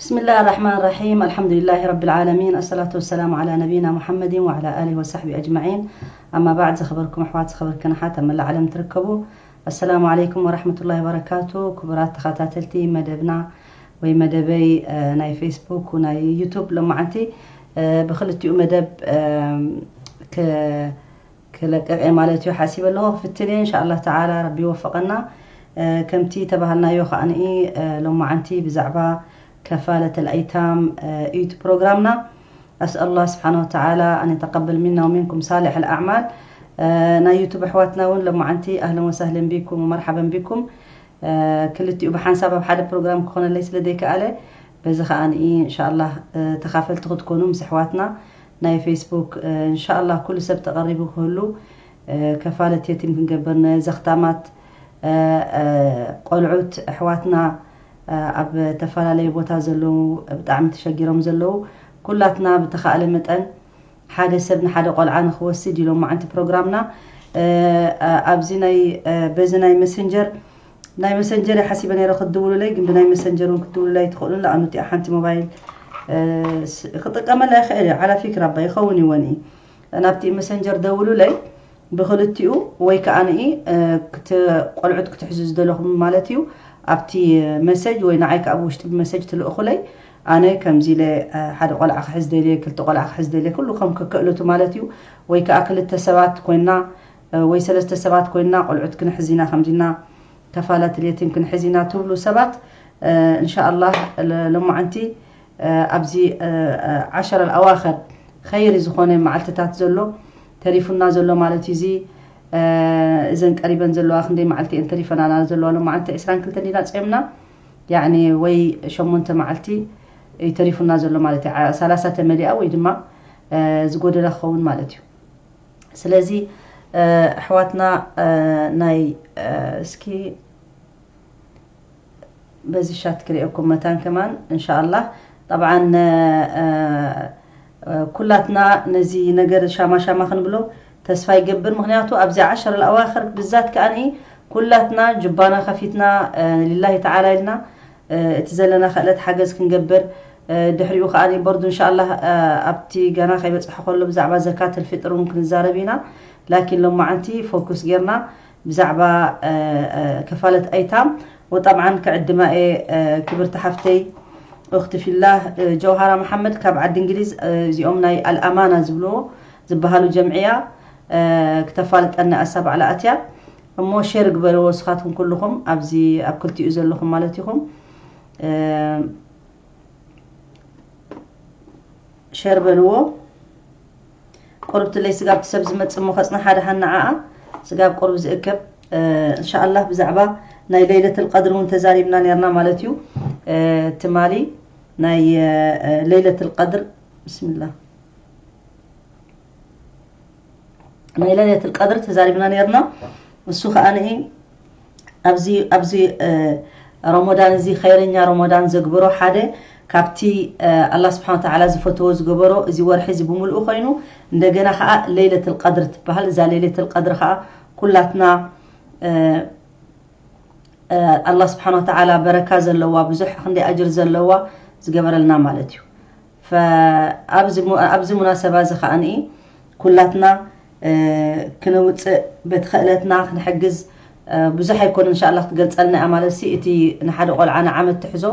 بسم الله الرحمن الرحيم. الحمد لله رب العالمين. الصلاة والسلام على نبينا محمد وعلى آله وصحبه أجمعين. أما بعد، ዝኸበርኩም ኣሕዋት፣ ዝኸበርክን ኣሓት ኣብ መላእ ዓለም ትርከቡ፣ ኣሰላሙ ዓለይኩም ወራሕመቱላሂ ወበረካቱ። ክቡራት ተኸታተልቲ መደብና ወይ መደበይ፣ እ፣ ናይ ፌስቡክ፣ ናይ ዩቱብ፣ ሎማዓንቲ፣ እ፣ ብክልቲኡ መደብ፣ እ፣ ክ-፣ ክለቅቕ እየ ማለት እዩ ሓሲበ ኣለኹ። ክፍትን እየ፣ እንሻኣላህ ተዓላ ረቢ ይወፈቐና። እ፣ ከምቲ ተባሃልናዮ ከዓኒ፣ እ፣ ሎማዓንቲ ብዛዕባ ከፋለት ኣልኣይታም፣ እ፣ እዩ እቲ ፕሮግራምና። أسأل الله سبحانه وتعالى أن يتقبل منا ومنكم صالح الأعمال. እ፣ ናይ ዩቱብ ኣሕዋትና እውን ሎማዓንቲ ኣህለን ወሳህለን ቢኩም ወመርሓበን ቢኩም። እ፣ ክልቲኡ ብሓንሳብ ኣብ ሓደ ፕሮግራም ክኾነለይ ስለ ዘይከኣለ፣ በዚ ከዓኒ እንሻኣላህ፣ እ፣ ተኻፈልቲ ክትኮኑ ምስ ኣሕዋትና ናይ ፌስቡክ፣ እ፣ እንሻኣላህ ኩሉ ሰብ ተቐሪቡ ክህሉ፣ እ፣ ከፋለት የቲም ክንገብር፣ ነዘኽታማት፣ እ፣ እ፣ ቆልዑት ኣሕዋትና፣ እ፣ ኣብ ተፈላለየ ቦታ ዘለዉ፣ ብጣዕሚ ተሸጊሮም ዘለዉ፣ ኩላትና ብተኻእለ መጠን ሓደ ሰብ ንሓደ ቆልዓ ንኽወስድ ኢሎም መዓንቲ ፕሮግራምና፣ እ፣ ኣብዚ ናይ፣ እ፣ በዚ ናይ መሰንጀር፣ ናይ መሰንጀር እየ ሓሲበ ነይረ ክትድውሉለይ፣ ግን ብናይ መሰንጀር እውን ክትድውሉለይ ትኽእሉ። ለኣኑ እቲኣ ሓንቲ ሞባይል፣ እ፣ ስ-፣ ክጥቀመላ ይኽእል እየ። ዓላ ፊክራ እባ ይኸውን ይወን እዩ። ናብቲ መሰንጀር ደውሉለይ ብክልቲኡ፣ ወይ ከዓኒ፣ እ፣ ክት-፣ ቆልዑት ክትሕዙ ዝደለኹም ማለት እዩ። ኣብቲ መሰጅ ወይ ንዓይ ከኣ ብውሽጢ ብመሰጅ ትልእኹለይ። ኣነ ከምዚ ኢለ፣ እ፣ ሓደ ቆልዓ ክሕዝ ደልየ፣ ክልተ ቆልዓ ክሕዝ ደልየ፣ ኩሉ ከም ከክእለቱ ማለት እዩ። ወይ ከኣ ክልተ ሰባት ኮይና፣ እ፣ ወይ ሰለስተ ሰባት ኮይና ቆልዑት ክንሕዝ ኢና፣ ከምዚ ኢልና ከፋለት ልየቲም ክንሕዝ ኢና ትብሉ ሰባት፣ እ፣ እንሻኣላህ ሎ-፣ ሎማዓንቲ፣ እ፣ ኣብዚ፣ እ፣ እ፣ ዓሸረ ኣልኣዋኸር ኸይሪ ዝኾነ መዓልትታት ዘሎ ተሪፉና ዘሎ ማለት እዩ። እዚ፣ እ፣ እዘን ቀሪበን ዘለዋ ክንደይ መዓልቲ እየን ተሪፈናና ዘለዋ? ሎማዓንቲ ዕስራን ክልተን ዲና ጾምና? ያዕኒ ወይ ሸሞንተ መዓልቲ እዩ ተሪፉና ዘሎ ማለት እዩ። ዓ-፣ ሰላሳ ተመሊኣ ወይ ድማ፣ እ፣ ዝጎደላ ክኸውን ማለት እዩ። ስለዚ፣ እ፣ ኣሕዋትና፣ እ፣ ናይ፣ እ፣ እስኪ በዚ ሻት ክርእየኩም መታን ከማን እንሻኣላህ። ጠብዓን፣ እ፣ እ፣ ኩላትና ነዚ ነገር ሻማ ሻማ ክንብሎ ተስፋ ይገብር። ምኽንያቱ ኣብዚ ዓሸር ኣልኣዋኽር ብዛት ከኣኒ ኩላትና ጅባና ከፊትና፣ እ፣ ሊላሂ ተዓላ ኢልና፣ እ፣ እቲ ዘለና ክእለት ሓገዝ ክንገብር፣ እ፣ ድሕሪኡ ከኣኒ በርዱ እንሻኣላህ፣ እ፣ ኣብቲ ገና ከይበጽሐ ከሎ ብዛዕባ ዘካተል ፊጥር እውን ክንዛረብ ኢና። ላኪን ሎማዓንቲ ፎኩስ ጌርና ብዛዕባ፣ እ፣ እ፣ ከፋለት ኣይታም ወጠብዓን ክዕድማ እየ፣ እ፣ ክብርቲ ሓፍተይ ኡኽቲ ፊላህ፣ እ፣ ጀውሃራ መሓመድ ካብ ዓዲ እንግሊዝ፣ እ፣ እዚኦም ናይ ኣልኣማና ዝብልዎ ዝበሃሉ ጀምዕያ፣ እ፣ ክተፋልጠና ኣሳ ባዕላ ኣትያ። እሞ ሼር ግበርዎ እስኻትኩም ኩልኹም ኣብዚ ኣብ ክልቲኡ ዘለኹም ማለት ኢኹም። እ፣ ሸር በልዎ። ቁርብትለይ ስጋብ እቲ ሰብ ዝመጽእ እሞ ከጽንሓ ደሓን ንዓኣ ስጋብ ቁርብ ዝእከብ። እ፣ እንሻኣላህ ብዛዕባ ናይ ለይለተል ቀድር እውን ተዛሪብና ነርና ማለት እዩ። እ፣ ትማሊ ናይ፣ እ፣ ለይለተል ቀድር፣ ብስምላህ፣ ናይ ለይለተል ቀድር ተዛሪብና ነርና። እሱ ከኣ ንኢ ኣብዚ፣ ኣብዚ፣ እ፣ ረመዳን እዚ ኸይረኛ ረመዳን ዘግብሮ ሓደ ካብቲ፣ እ፣ ኣላህ ስብሓን ወተዓላ ዝፈትዎ ዝገበሮ እዚ ወርሒ እዚ ብምልኡ ኮይኑ፣ እንደገና ከኣ ለይለተል ቀድር ትበሃል። እዛ ለይለተል ቀድር ከኣ ኩላትና፣ እ፣ እ፣ ኣላህ ስብሓን ወተዓላ በረካ ዘለዋ፣ ብዙሕ ክንደይ ኣጅር ዘለዋ ዝገበረልና ማለት እዩ። ፈ-፣ ኣብዚ ሙ-፣ ኣብዚ ሙናሰባ እዚ ከኣ ንኢ ኩላትና፣ እ፣ ክነውጽእ በቲ ክእለትና ክንሕግዝ፣ እ፣ ብዙሕ ኣይኮነ እንሻኣላህ ክትገልጸልና እያ ማለት ሲ፣ እቲ ንሓደ ቆልዓ ንዓመት ትሕዞ፣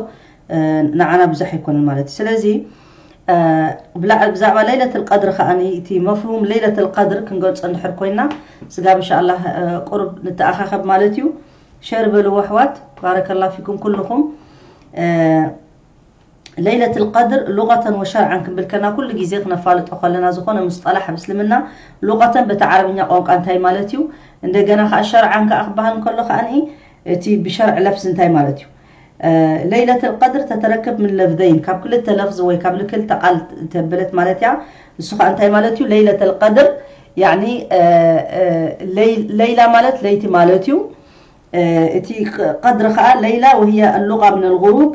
እ፣ ንዓና ብዙሕ ኣይኮነን ማለት እዩ። ስለዚ፣ እ፣ ብላዕ-፣ ብዛዕባ ለይለተል ቀድር ከኣ ኒ፣ እቲ መፍሁም ለይለተል ቀድር ክንገልጾ እንድሕር ኮይና፣ ስጋብ እንሻኣላህ፣ እ፣ ቁሩብ ንተኣኻኸብ ማለት እዩ። ሸር በልዎ ኣሕዋት፣ ባረከላ ፊኩም ኩልኹም። እ፣ ለይለትል ቀድር ሉቀተን ወሸርዓን ክንብል ከና ኩሉ ግዜ ክነፋልጦ ከለና ዝኾነ ሙስጠላሕ ኣብ እስልምና ሉቀተን በቲ ዓረብኛ ቋንቋ እንታይ ማለት እዩ፣ እንደገና ከኣ ሸርዓን ከኣ ክበሃል እንከሎ ከኣ እቲ ብሸርዕ ለፍዝ እንታይ ማለት እዩ። እ፣ ለይለትል ቀድር ተተረክብ ምን ለፍዘይን፣ ካብ ክልተ ለፍዝ ወይ ካብ ክልተ ቃል ተበለት ማለት እያ። እሱ ከኣ እንታይ ማለት እዩ? ለይለትል ቀድር ያኒ፣ እ፣ እ፣ ለይ-፣ ለይላ ማለት ለይቲ ማለት እዩ። እ፣ እቲ ቅ-፣ ቀድሪ ከኣ ለይላ ወህየ ኣሉቃ ምን ኣልጉሩብ፣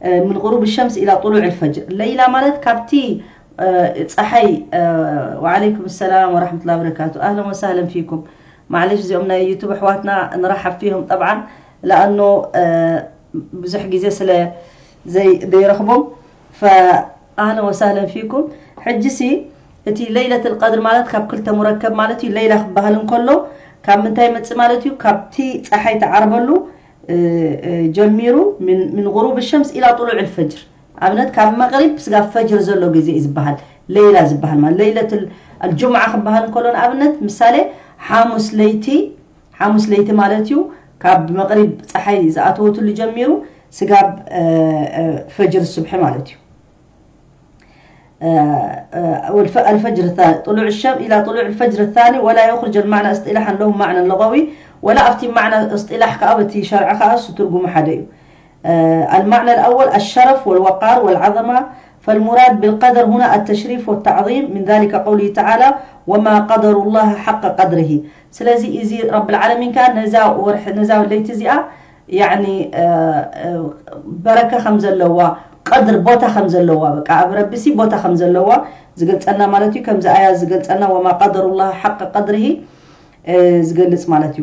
እ፣ ምን ጉሩብ ሸምስ ኢላ ጡሉዕ ኣልፈጅር። ለይላ ማለት ካብቲ፣ እ፣ ጸሓይ፣ እ፣ ወዓለይኩም ሰላም ወራሕመቱላሂ ወበረካቱ። ኣህለን ወሳህለን ፊኩም። ማዕለሽ እዚኦም ናይ ዩቱብ ኣሕዋትና ንረሓብ ፊሆም ጠብዓን፣ ለኣኖ፣ እ፣ ብዙሕ ግዜ ስለ ዘይረኽቦም። ኣህለን ወሳህለን ፊኩም። ሕጂ ሲ እቲ ለይለት ልቀድር ማለት ካብ ክልተ ሙረከብ ማለት እዩ። ለይላ ክበሃል እንከሎ ካብ ምንታይ መፅእ ማለት እዩ? ካብቲ ፀሓይ ትዓርበሉ ጀሚሩ ምን غروب الشمس إلى طلوع الفجر። ኣብነት ካብ መቕሪብ ስጋብ ፈጅር ዘሎ ግዜ እዩ ዝበሃል ለይላ ዝበሃል ማለት። ለይለት ልጅሙዓ ክበሃል እንከሎ ንኣብነት ምሳሌ ሓሙስ ለይቲ ሓሙስ ለይቲ ማለት እዩ። ካብ መቕሪብ ፀሓይ ዝኣተወትሉ ጀሚሩ ስጋብ ፈጅር ስብሒ ማለት እዩ። الفجر الثاني طلوع الشمس إلى طلوع الفجر الثاني ولا يخرج المعنى اصطلاحا له معنى لغوي ولا ኣብቲ معنى اصطلاح كأبتي شرع كأس ترجم حديو. المعنى الأول الشرف والوقار والعظمة. فالمراد بالقدر هنا التشريف والتعظيم، من ذلك قوله تعالى وما قدر الله حق قدره. ስለዚ እዚ رب العالمين كان نزا ورح نزا ليت زيا يعني بركة خمزة لوا قدر بوتا خمزة لوا بقى أب ربسي بوتا خمزة لوا زقلت أنا مالتي كم زآيا زقلت أنا وما قدر الله حق قدره زقلت مالتي.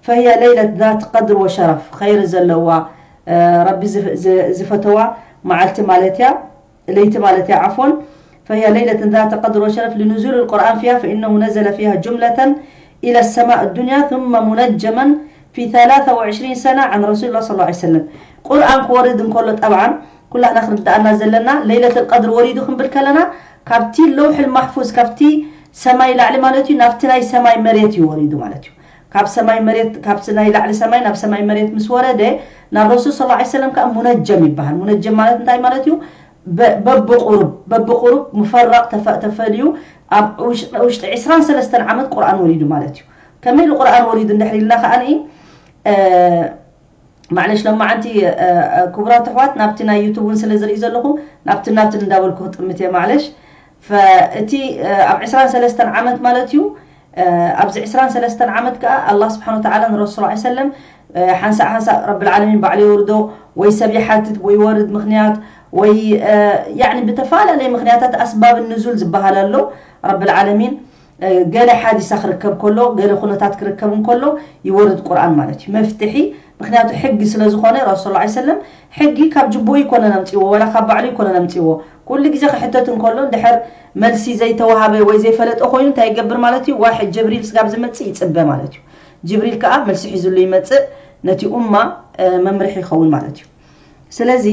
فهي ليلة ذات قدر وشرف خير زلوا ربي زفتوا معلت مالتيا ليت مالتيا عفوا. فهي ليلة ذات قدر وشرف لنزول القرآن فيها، فإنه نزل فيها جملة إلى السماء الدنيا ثم منجما في ثلاثة وعشرين سنة عن رسول الله صلى الله عليه وسلم. قرآن ክወርድ እንከሎ ጠብዓን ኩላና ክርዳእና ዘለና ለይለት ቀድር ወሪዱ ክንብል ከለና ካብቲ ለውሕ ማሕፉዝ ካብቲ ሰማይ ላዕሊ ማለት እዩ ናብቲ ናይ ሰማይ መሬት እዩ ወሪዱ ማለት እዩ። ካብ ሰማይ መሬት ካብ ናይ ላዕሊ ሰማይ ናብ ሰማይ መሬት ምስ ወረደ ናብ ረሱል صلى الله عليه وسلم ከዓ ሙነጀም ይበሃል። ሙነጀም ማለት እንታይ ማለት እዩ? በብቁሩብ በብቁሩብ ሙፈረቅ ተፈልዩ ኣብ ውሽጢ ዕስራን ሰለስተን ዓመት ቁርኣን ወሪዱ ማለት እዩ። ከመይ ኢሉ ቁርኣን ወሪዱ እንድሕር ኢልና ከዓ ማዕለሽ ለማዓንቲ ክቡራት ኣሕዋት ናብቲ ናይ ዩቱብ እውን ስለ ዝርኢ ዘለኹ ናብቲ ናብቲ እንዳበልኩ ክጥምት እየ ማዕለሽ። እቲ ኣብ ዕስራን ሰለስተን ዓመት ማለት እዩ። ኣብዚ ዕስራን ሰለስተን ዓመት ከዓ ኣላህ ስብሓን ወተዓላ ንረሱል ላ ሰለም ሓንሳእ ሓንሳእ ረብል ዓለሚን ባዕሉ የውርዶ ወይ ሰብ ይሓትት ወይ ይወርድ ምክንያት ወይ ያዕኒ ብተፈላለየ ምክንያታት ኣስባብ ንዙል ዝበሃል ኣሎ። ረብል ዓለሚን ገለ ሓዲሳ ክርከብ ከሎ ገለ ኩነታት ክርከብ እንከሎ ይወርድ ቁርኣን ማለት እዩ። መፍትሒ ምክንያቱ ሕጊ ስለ ዝኾነ ረሱል ላ ሰለም ሕጊ ካብ ጅቦ ይኮነ ነምፅዎ ወላ ካብ ባዕሉ ይኮነ ነምፅዎ። ኩሉ ግዜ ክሕተት እንከሎ እንድሕር መልሲ ዘይተዋሃበ ወይ ዘይፈለጠ ኮይኑ እንታይ ይገብር ማለት እዩ? ዋሕድ ጀብሪል ስጋብ ዝመፅእ ይፅበ ማለት እዩ። ጅብሪል ከዓ መልሲ ሒዙሉ ይመፅእ ነቲ ኡማ መምርሒ ይኸውን ማለት እዩ። ስለዚ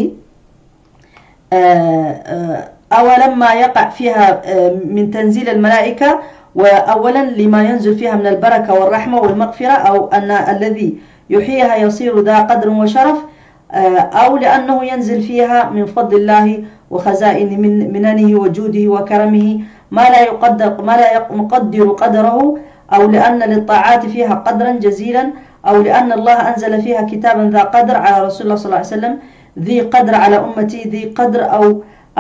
أولا ما يقع فيها من تنزيل الملائكة، وأولا لما ينزل فيها من البركة والرحمة والمغفرة، أو أن الذي يحييها يصير ذا قدر وشرف، أو لأنه ينزل فيها من فضل الله وخزائن من مننه وجوده وكرمه ما لا يقدر ما لا نقدر قدره، أو لأن للطاعات فيها قدرا جزيلا، أو لأن الله أنزل فيها كتابا ذا قدر على رسول الله صلى الله عليه وسلم، ذي قدر على أمتي ذي قدر، أو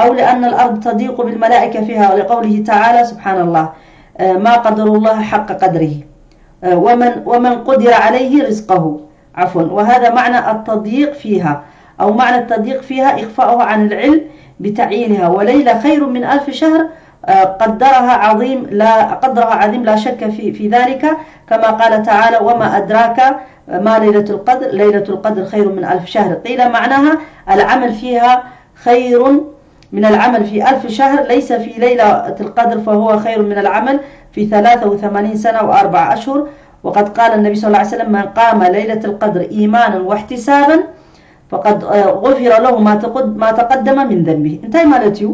أو لأن الأرض تضيق بالملائكة فيها، لقوله تعالى، سبحان الله، ما قدر الله حق قدره، ومن ومن قدر عليه رزقه، عفوا، وهذا معنى التضييق فيها، أو معنى التضييق فيها إخفاؤه عن العلم بتعيينها، وليلة خير من ألف شهر، قدرها عظيم لا قدرها عظيم لا شك في في ذلك، كما قال تعالى: وما أدراك ما ليلة القدر، ليلة القدر خير من ألف شهر. قيل معناها العمل فيها خير من العمل في ألف شهر، ليس في ليلة القدر فهو خير من العمل في ثلاثة وثمانين سنة وأربع أشهر. وقد قال النبي صلى الله عليه وسلم: من قام ليلة القدر إيمانا واحتسابا فقد غفر له ما تقدم من ذنبه. እንታይ ማለት እዩ?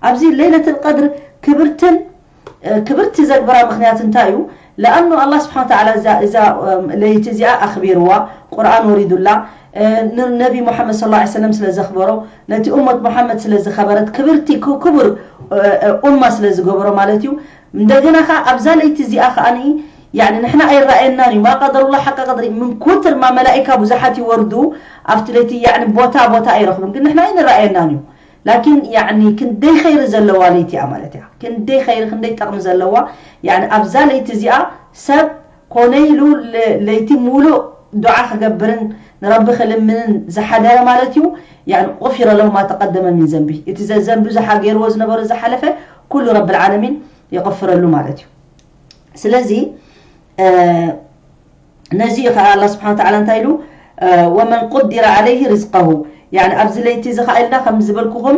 ኣብዚ ለይለት ቀድር ክብርትን ክብርቲ ዘግብራ ምክንያት እንታይ እዩ? ለኣኑ ኣላ ስብሓን ተዓላ እዛ ለይቲ እዚኣ ኣኽቢርዋ፣ ቁርኣን ወሪዱላ፣ ነቢ ሙሓመድ ስለ ላ ሰለም ስለ ዘኽበሮ፣ ነቲ እመት ሙሓመድ ስለ ዝኸበረት ክብርቲ ክቡር ኡማ ስለ ዝገበሮ ማለት እዩ። እንደገና ከዓ ኣብዛ ለይቲ እዚኣ ከዓ ያኒ ንሕና ኣይረኣየናን እዩ። ማ ቀደሩላ ሓቀ ቀድሪ ምን ኩትር ማ መላኢካ ብዙሓት ይወርዱ ኣብቲ ለይቲ ያኒ ቦታ ቦታ ኣይረኽቡን፣ ግን ንሕና ኣይንረኣየናን እዩ። ላኪን ያኒ ክንደይ ኸይሪ ዘለዋ ለይቲ እያ ማለት እያ። ክንደይ ኸይሪ ክንደይ ጠቕሚ ዘለዋ ያኒ ኣብዛ ለይቲ እዚኣ ሰብ ኮነ ኢሉ ለይቲ ሙሉእ ዱዓ ክገብርን ንረቢ ክልምንን ዝሓደረ ማለት እዩ። ያኒ غفر له ما تقدم من ذنبه፣ እቲ ዘንቢ ዝሓ ገይርዎ ዝነበረ ዝሓለፈ ኩሉ ረብል ዓለሚን ይቕፍረሉ ማለት እዩ። ስለዚ ነዚ እዩ ከዓ ኣላ ስብሓን ተዓላ እንታይ ኢሉ ومن قدر عليه رزقه ያኒ ኣብዚ ለይቲ እዚ ኸኣ ኢልና ከም ዝበልኩኹም፣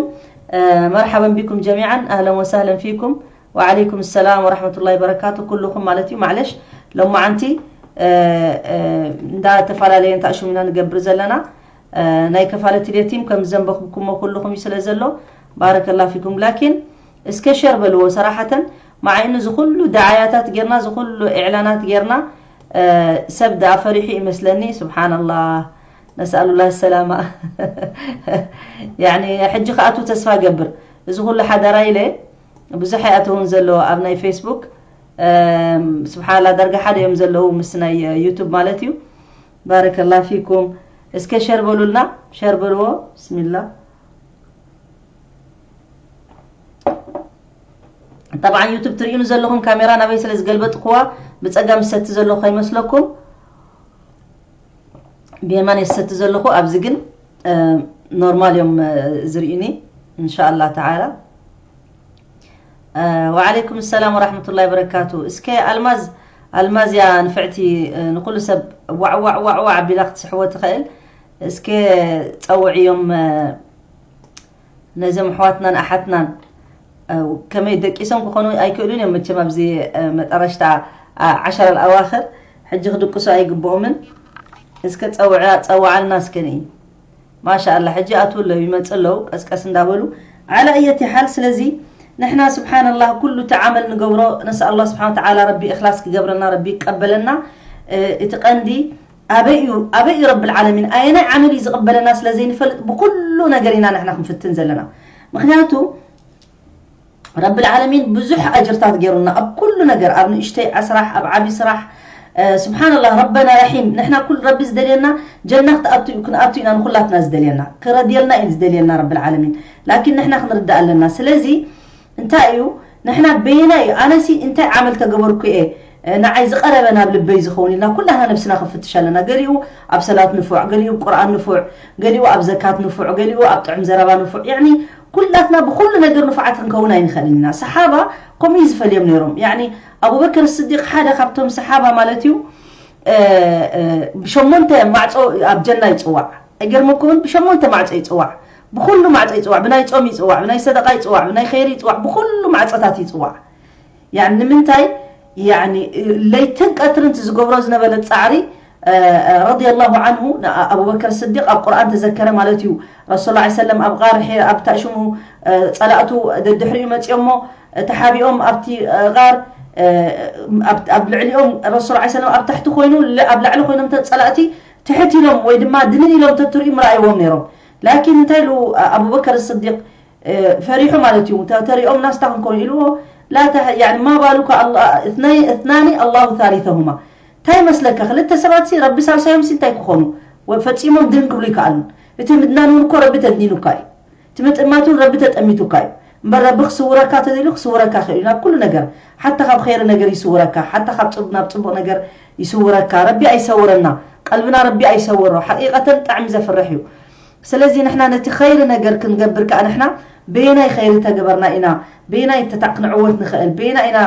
እ፣ መርሓበን ቢኩም ጀሚዓን፣ ኣህለን ወሳህለን ፊኩም። ወዓለይኩም ሰላም ወራሕመቱላሂ በረካቱ። ኩልኹም ማለት እዩ። ማዕለሽ፣ ሎማዓንቲ፣ እ፣ እ፣ እንዳ ተፈላለየ እንታ ሽም ኢና ንገብር ዘለና። እ፣ ናይ ከፋለት የቲም ከም ዘንበኹብኩሞ ኩልኹም እዩ ስለ ዘሎ፣ ባረከላ ፊኩም። ላኪን እስከ ሸር በልዎ። ሰራሓተን፣ ማዓይኑ ዝኹሉ ደዓያታት ጌርና፣ ዝኹሉ ኢዕላናት ጌርና፣ እ፣ ሰብ ደኣ ፈሪሑ ይመስለኒ። ሱብሓነላህ። ነስኣሉላህ ሰላማ። ያኒ፣ ሕጂ ከኣቱ ተስፋ ገብር። እዚ ኩሉ ሓዳራ ኢለ ብዙሕ ኣይኣተውን ዘለዎ ኣብ ናይ ፌስቡክ። እም፣ ስብሓንላ፣ ዳርጋ ሓደ እዮም ዘለዉ ምስ ናይ ዩቱብ ማለት እዩ። ባረከላ ፊኩም። እስከ ሸር በሉልና፣ ሸር በልዎ። ብስሚላ። ጠብዓን ዩቱብ ትርእዩኒ ዘለኹም ካሜራ ናበይ ስለ ዝገልበጥኩዋ ብጸጋም ዝሰቲ ዘለኹ ከይመስለኩም። ብየማን የሰቲ ዘለኹ፣ ኣብዚ ግን፣ እ፣ ኖርማል እዮም፣ እ፣ ዝርእዩኒ፣ እንሻኣላ ተዓላ። እ፣ ወዓለይኩም ሰላም ወራሕመቱላሂ ወበረካቱ። እስከ ኣልማዝ፣ ኣልማዝ እያ ንፍዕቲ፣ እ፣ ንኹሉ ሰብ ዋዕ ዋዕ ዋዕ ዋዕ ኣቢላ ክትስሕቦ ትኽእል። እስከ ጸውዕዮም፣ እ፣ ነዞም ኣሕዋትናን ኣሓትናን፣ እ፣ ከመይ ደቂሶም ክኾኑ ኣይክእሉን እዮም መቸም ኣብዚ፣ እ፣ መጠረሽታ፣ እ፣ ዓሸራ ኣልኣዋኽር ሕጂ ክድቅሱ ኣይግብኦምን። እስከ ጸውዓ-፣ ጸውዓልና እስከ ንኢ። ማሻኣላ፣ ሕጂ ኣትው ኣለዉ፣ ይመጽእ ኣለዉ፣ ቀስቀስ እንዳበሉ። ዓላ እየት ይሓል። ስለዚ ንሕና ስብሓንላህ ኩሉ እቲ ዓመል ንገብሮ ነስኣል ኣላህ ስብሓን ወተዓላ ረቢ እኽላስ ክገብረና፣ ረቢ ይቀበለና። እ፣ እቲ ቀንዲ ኣበይ እዩ፣ ኣበይ እዩ ረብል ዓለሚን፣ ኣየናይ ዓመል እዩ ዝቕበለና ስለ ዘይንፈልጥ ብኩሉ ነገር ኢና ንሕና ክንፍትን ዘለና። ምኽንያቱ ረብል ዓለሚን ብዙሕ ኣጅርታት ገይሩና ኣብ ኩሉ ነገር፣ ኣብ ንእሽተይ ስራሕ፣ ኣብ ዓቢ ስራሕ። እ፣ ስብሓንላህ፣ ረበና ረሒም። ንሕና ኩል-፣ ረቢ ዝደልየና ጀና ክትኣቱ እዩ፣ ክንኣቱ ኢና ንኹላትና ዝደልየና፣ ክረድየልና እዩ ዝደልየና ረብል ዓለሚን። ላኪን ንሕና ክንርዳእ ኣለና። ስለዚ እንታይ እዩ ንሕና በየናይ እዩ? ኣነሲ እንታይ ዓመል ተገበርኩ እየ፣ እ፣ ንዓይ ዝቐረበ ናብ ልበይ ዝኸውን ኢልና ኩላትና ነብስና ክንፍትሽ ኣለና። ገሊኡ ኣብ ሰላት ንፉዕ፣ ገሊኡ ኣብ ቁርኣን ንፉዕ፣ ገሊኡ ኣብ ዘካት ንፉዕ፣ ገሊኡ ኣብ ጥዑም ዘረባ ንፉዕ። ያዕኒ ኩላትና ብኹሉ ነገር ንፉዓት ክንከውን ኣይንኽእልን ኢና። ሰሓባ ከምኡ እዩ ዝፈልዮም ነይሮም። ያዕኒ ኣቡበከር ስዲቅ ሓደ ካብቶም ሰሓባ ማለት እዩ፣ እ፣ እ፣ ብሸሞንተ ማዕጾ ኣብ ጀና ይጽዋዕ። ኣይገርመኩምን? ብሸሞንተ ማዕጾ ይጽዋዕ። ብኹሉ ማዕጾ ይጽዋዕ። ብናይ ጾም ይጽዋዕ፣ ብናይ ሰደቃ ይጽዋዕ፣ ብናይ ኸይሪ ይጽዋዕ፣ ብኹሉ ማዕጾታት ይጽዋዕ። ያኒ ንምንታይ? ያኒ ለይትን ቀትርን እቲ ዝገብሮ ዝነበረ ጻዕሪ፣ እ፣ እ፣ ረዲየላሁ ዓንሁ፣ ን-፣ ኣቡበከር ስዲቅ ኣብ ቁርኣን ተዘከረ ማለት እዩ። ረሱል ላ ሰለም ኣብ ቃር ሒ-፣ ኣብ ታእሽሙ፣ እ፣ ጸላእቱ ደድሕሪኡ መጺኦሞ፣ እ፣ ተሓቢኦም ኣብቲ፣ እ፣ ቃር፣ እ፣ ኣብ፣ ኣብ ልዕሊኦም ረሱል ላ ሰለም ኣብ ታሕቲ ኮይኑ፣ ል-፣ ኣብ ላዕሊ ኮይኖም ተ-፣ ጸላእቲ ትሕት ኢሎም ወይ ድማ ድንን ኢሎም ተትርእዩ ምረኣይዎም ነይሮም። ላኪን እንታይ ኢሉ፣ እ፣ ኣቡበከር ስዲቅ፣ እ፣ ፈሪሑ ማለት እዩ። ተ-፣ ተሪኦም ናስታ ክንኮኑ ኢልዎ፣ ላ ተህ-፣ ያኒ ማ ባሉካ ኣላ-፣ እትናይ-፣ እትናኒ ኣላሁ ታሊተሁማ። እንታይ መስለካ? ክልተ ሰባት ሲ ረቢ ሳልሳዮም ሲ እንታይ ክኾኑ? ወ-፣ ፈጺሞም ድን ክብሉ ይከኣሉን። እቲ ምድናን እውን እኮ ረቢ ተድኒኑካ እዩ። እቲ ምጥማት እውን ረቢ ተጠሚቱካ እዩ። እምበር ረቢ ክስውረካ ተደልዩ ክስውረካ ይኽእል እዩ። ናብ ኩሉ ነገር፣ ሓታ ካብ ኸይሪ ነገር ይስውረካ፣ ሓታ ካብ ጽቡ-፣ ናብ ጽቡቕ ነገር ይስውረካ። ረቢ ኣይሰውረና፣ ቀልብና ረቢ ኣይሰውሮ። ሓቂቐተን ብጣዕሚ ዘፍርሕ እዩ። ስለዚ ንሕና ነቲ ኸይሪ ነገር ክንገብር ከኣ ንሕና በየናይ ኸይሪ ተገበርና ኢና፣ በየናይ ተታዕ ክንዕወት ንኽእል፣ በየናይ ኢና፣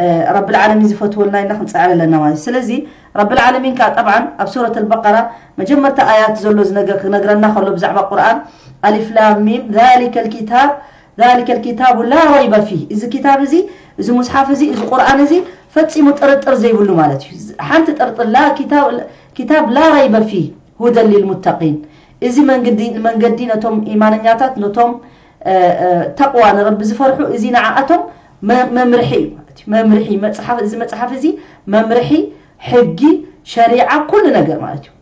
እ፣ ረብል ዓለሚን ዝፈትወልና ኢልና ክንጽዕር ኣለና ማለት እዩ። ስለዚ ረብል ዓለሚን ከኣ ጠብዓን ኣብ ሱረት ኣልበቀራ መጀመርታ ኣያት ዘሎ ዝነገር-፣ ክነግረና ከሎ ብዛዕባ ቁርኣን፣ ኣሊፍ ላም ሚም ዛሊከል ኪታብ ዛሊከል ኪታቡ ላ ረይበ ፊህ፣ እዚ ኪታብ እዚ፣ እዚ ሙስሓፍ እዚ፣ እዚ ቁርኣን እዚ ፈጺሙ ጥርጥር ዘይብሉ ማለት እዩ። ሓንቲ ጥርጥር፣ ላ ኪታብ፣ ኪታብ ላ ረይበ ፊህ ሁደን ሊልሙተቂን፣ እዚ መንገዲ፣ መንገዲ ነቶም ኢማነኛታት፣ ነቶም፣ እ፣ እ፣ ተቕዋ ንረቢ ዝፈርሑ፣ እዚ ንዓኣቶም መ-፣ መምርሒ እዩ ማለት እዩ። መምርሒ መጽሓፍ፣ እዚ መጽሓፍ እዚ መምርሒ፣ ሕጊ፣ ሸሪዓ፣ ኩሉ ነገር ማለት እዩ።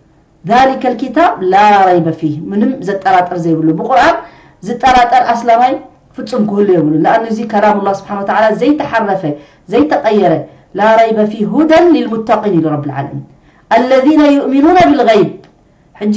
ዛሊከል ኪታብ ላ ረይበ ፊህ፣ ምንም ዘጠራጥር ዘይብሉ። ብቁርኣን ዝጠራጠር ኣስላማይ ፍጹም ክህሉ የብሉ። ለኣኑ እዚ ከላሙላህ ስብሓነ ወተዓላ ዘይተሓረፈ፣ ዘይተቐየረ፣ ላ ረይበ ፊህ ሁደን ሊልሙተቂን ኢሉ ረብል ዓለሚን። ኣለዚነ ዩእሚኑነ ቢልገይብ። ሕጂ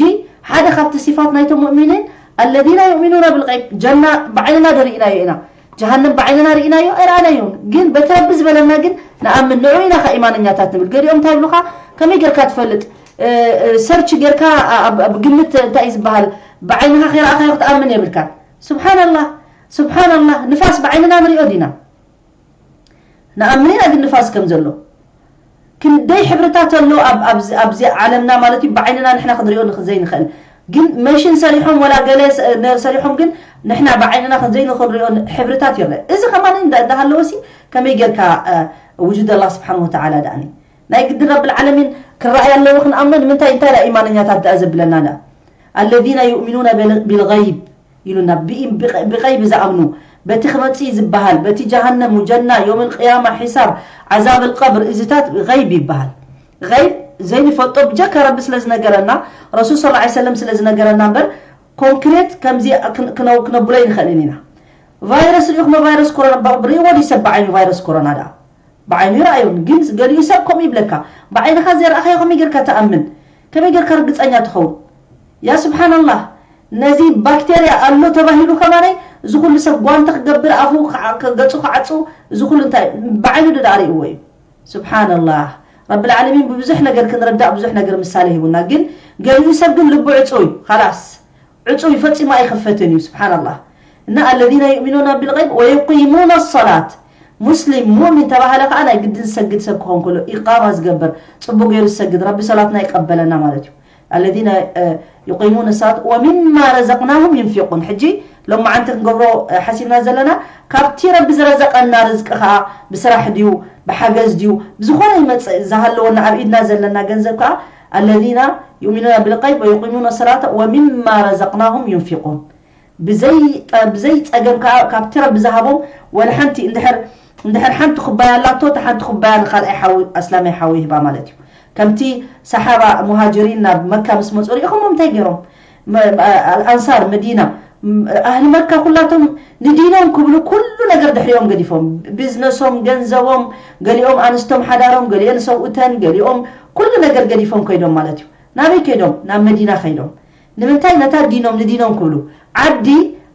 ሓደ ካብቲ ሲፋት ናይቶም ሙእሚኒን፣ ኣለዚነ ዩእሚኑነ ቢልገይብ፣ ጀና ብዓይንና ዶ ርኢናዮ ኢና? ጀሃነም ብዓይንና ርኢናዮ? ኣይረኣናዮን። ግን በቲ ረቢ ዝበለና ግን ንኣምን፣ ንዑ ኢና ኸ ኢማነኛታት ንብል። ገሊኦም እንታይ ይብሉኻ? ከመይ ጌርካ ትፈልጥ? እ፣ እ፣ ሰርች ጌርካ ኣብ፣ ኣብ ግምት እንታይ እዩ ዝበሃል? ብዓይንኻ ከይረኣኻዮ ክትኣምን የብልካን። ሱብሓነላህ፣ ሱብሓነላህ፣ ንፋስ ብዓይንና ንሪኦ ዲና? ንኣምን ኢና ግን ንፋስ ከም ዘሎ። ክንደይ ሕብርታት ኣሎ ኣብ፣ ኣብዚ፣ ኣብዚ ዓለምና ማለት እዩ፣ ብዓይንና ንሕና ክንሪኦ ንኽ-፣ ዘይንኽእል። ግን መሽን ሰሪሖም ወላ ገለ ሰሪሖም ግን ንሕና ብዓይንና ዘይንኽንሪኦ ሕብርታት ይረአ። እዚ ከማን እንዳሃለወሲ ከመይ ጌርካ ውጁድ ኣላ ስብሓን ወተዓላ ደኣኒ ናይ ግድን ረብል ዓለሚን ክረኣይ ኣለዎ ክንኣምኖ ንምንታይ እንታይ ዳ ኢማነኛታት ደኣ ዘብለና ዳ ኣለዚነ ዩእሚኑነ ብልገይብ ኢሉና ብቐይብ ዝኣምኑ በቲ ክመፅእ ዝበሃል በቲ ጀሃነም ጀና ዮም ልቅያማ ሒሳብ ዓዛብ ልቀብር እዚታት ገይብ ይበሃል። ገይብ ዘይንፈልጦ ብጀካ ረቢ ስለ ዝነገረና ረሱል ስ ሰለም ስለ ዝነገረና እምበር ኮንክሬት ከምዚ ክነብሎ ይንኽእልን ኢና። ቫይረስ ሪኢኹሞ ቫይረስ ኮሮና ሪእዎ ድዩ ሰብ ብዓይኑ ቫይረስ ኮሮና ደኣ ብዓይኑ ይረኣዩን ግን ገሊኡ ሰብ ከምኡ ይብለካ ብዓይንኻ ዘይረኣኻዮ ከመይ ጌርካ ትኣምን ከመይ ጌርካ ርግፀኛ ትኸውን ያ ስብሓንላህ ነዚ ባክቴርያ ኣሎ ተባሂሉ ከማነይ እዚ ኩሉ ሰብ ጓንተ ክገብር ኣፉ ገፁ ክዓፁ እዚ ኩሉ እንታይ ብዓይኑ ድዳ ርእይዎ እዩ ስብሓንላህ ረብል ዓለሚን ብብዙሕ ነገር ክንረዳእ ብዙሕ ነገር ምሳሌ ሂቡና ግን ገሊኡ ሰብ ግን ልቡ ዕፁ እዩ ካላስ ዕፁ እዩ ፈፂሙ ኣይኸፈትን እዩ ስብሓንላህ እና الذين يؤمنون بالغيب ويقيمون الصلاة ሙስሊም ሙእሚን ተባሃለ ከዓ ናይ ግድን ዝሰግድ ሰብ ክኸውን ከሎ ኢቃማ ዝገብር ፅቡቅ ገይሩ ዝሰግድ ረቢ ሰላትና ይቀበለና ማለት እዩ الذين يقيمون الصلاة ومما رزقناهم ينفقون ሕጂ ሎማዓንቲ ክንገብሮ ሓሲብና ዘለና ካብቲ ረቢ ዝረዘቀና ርዝቂ ከዓ ብስራሕ ድዩ ብሓገዝ ድዩ ብዝኾነ ይመፅእ ዝሃለወና ኣብ ኢድና ዘለና ገንዘብ ከዓ الذين يؤمنون بالغيب ويقيمون الصلاة ومما رزقناهم ينفقون ብዘይ ፀገም ከዓ ካብቲ ረቢ ዝሃቦም ወላ ሓንቲ እንድሕር ሓንቲ ኩባያ ኣላቶ እታ ሓንቲ ኩባያ ንካልኣይ ሓዊ ኣስላማይ ሓዊ ይህባ ማለት እዩ ከምቲ ሰሓባ ሙሃጅሪን ናብ መካ ምስ መፁ ሪኢኹሞም እንታይ ገይሮም ኣልኣንሳር መዲና ኣህሊ መካ ኩላቶም ንዲኖም ክብሉ ኩሉ ነገር ድሕሪኦም ገዲፎም ቢዝነሶም ገንዘቦም ገሊኦም ኣንስቶም ሓዳሮም ገሊኦን ሰብኡተን ገሊኦም ኩሉ ነገር ገዲፎም ከይዶም ማለት እዩ ናበይ ከይዶም ናብ መዲና ከይዶም ንምንታይ ነታ ዲኖም ንዲኖም ክብሉ ዓዲ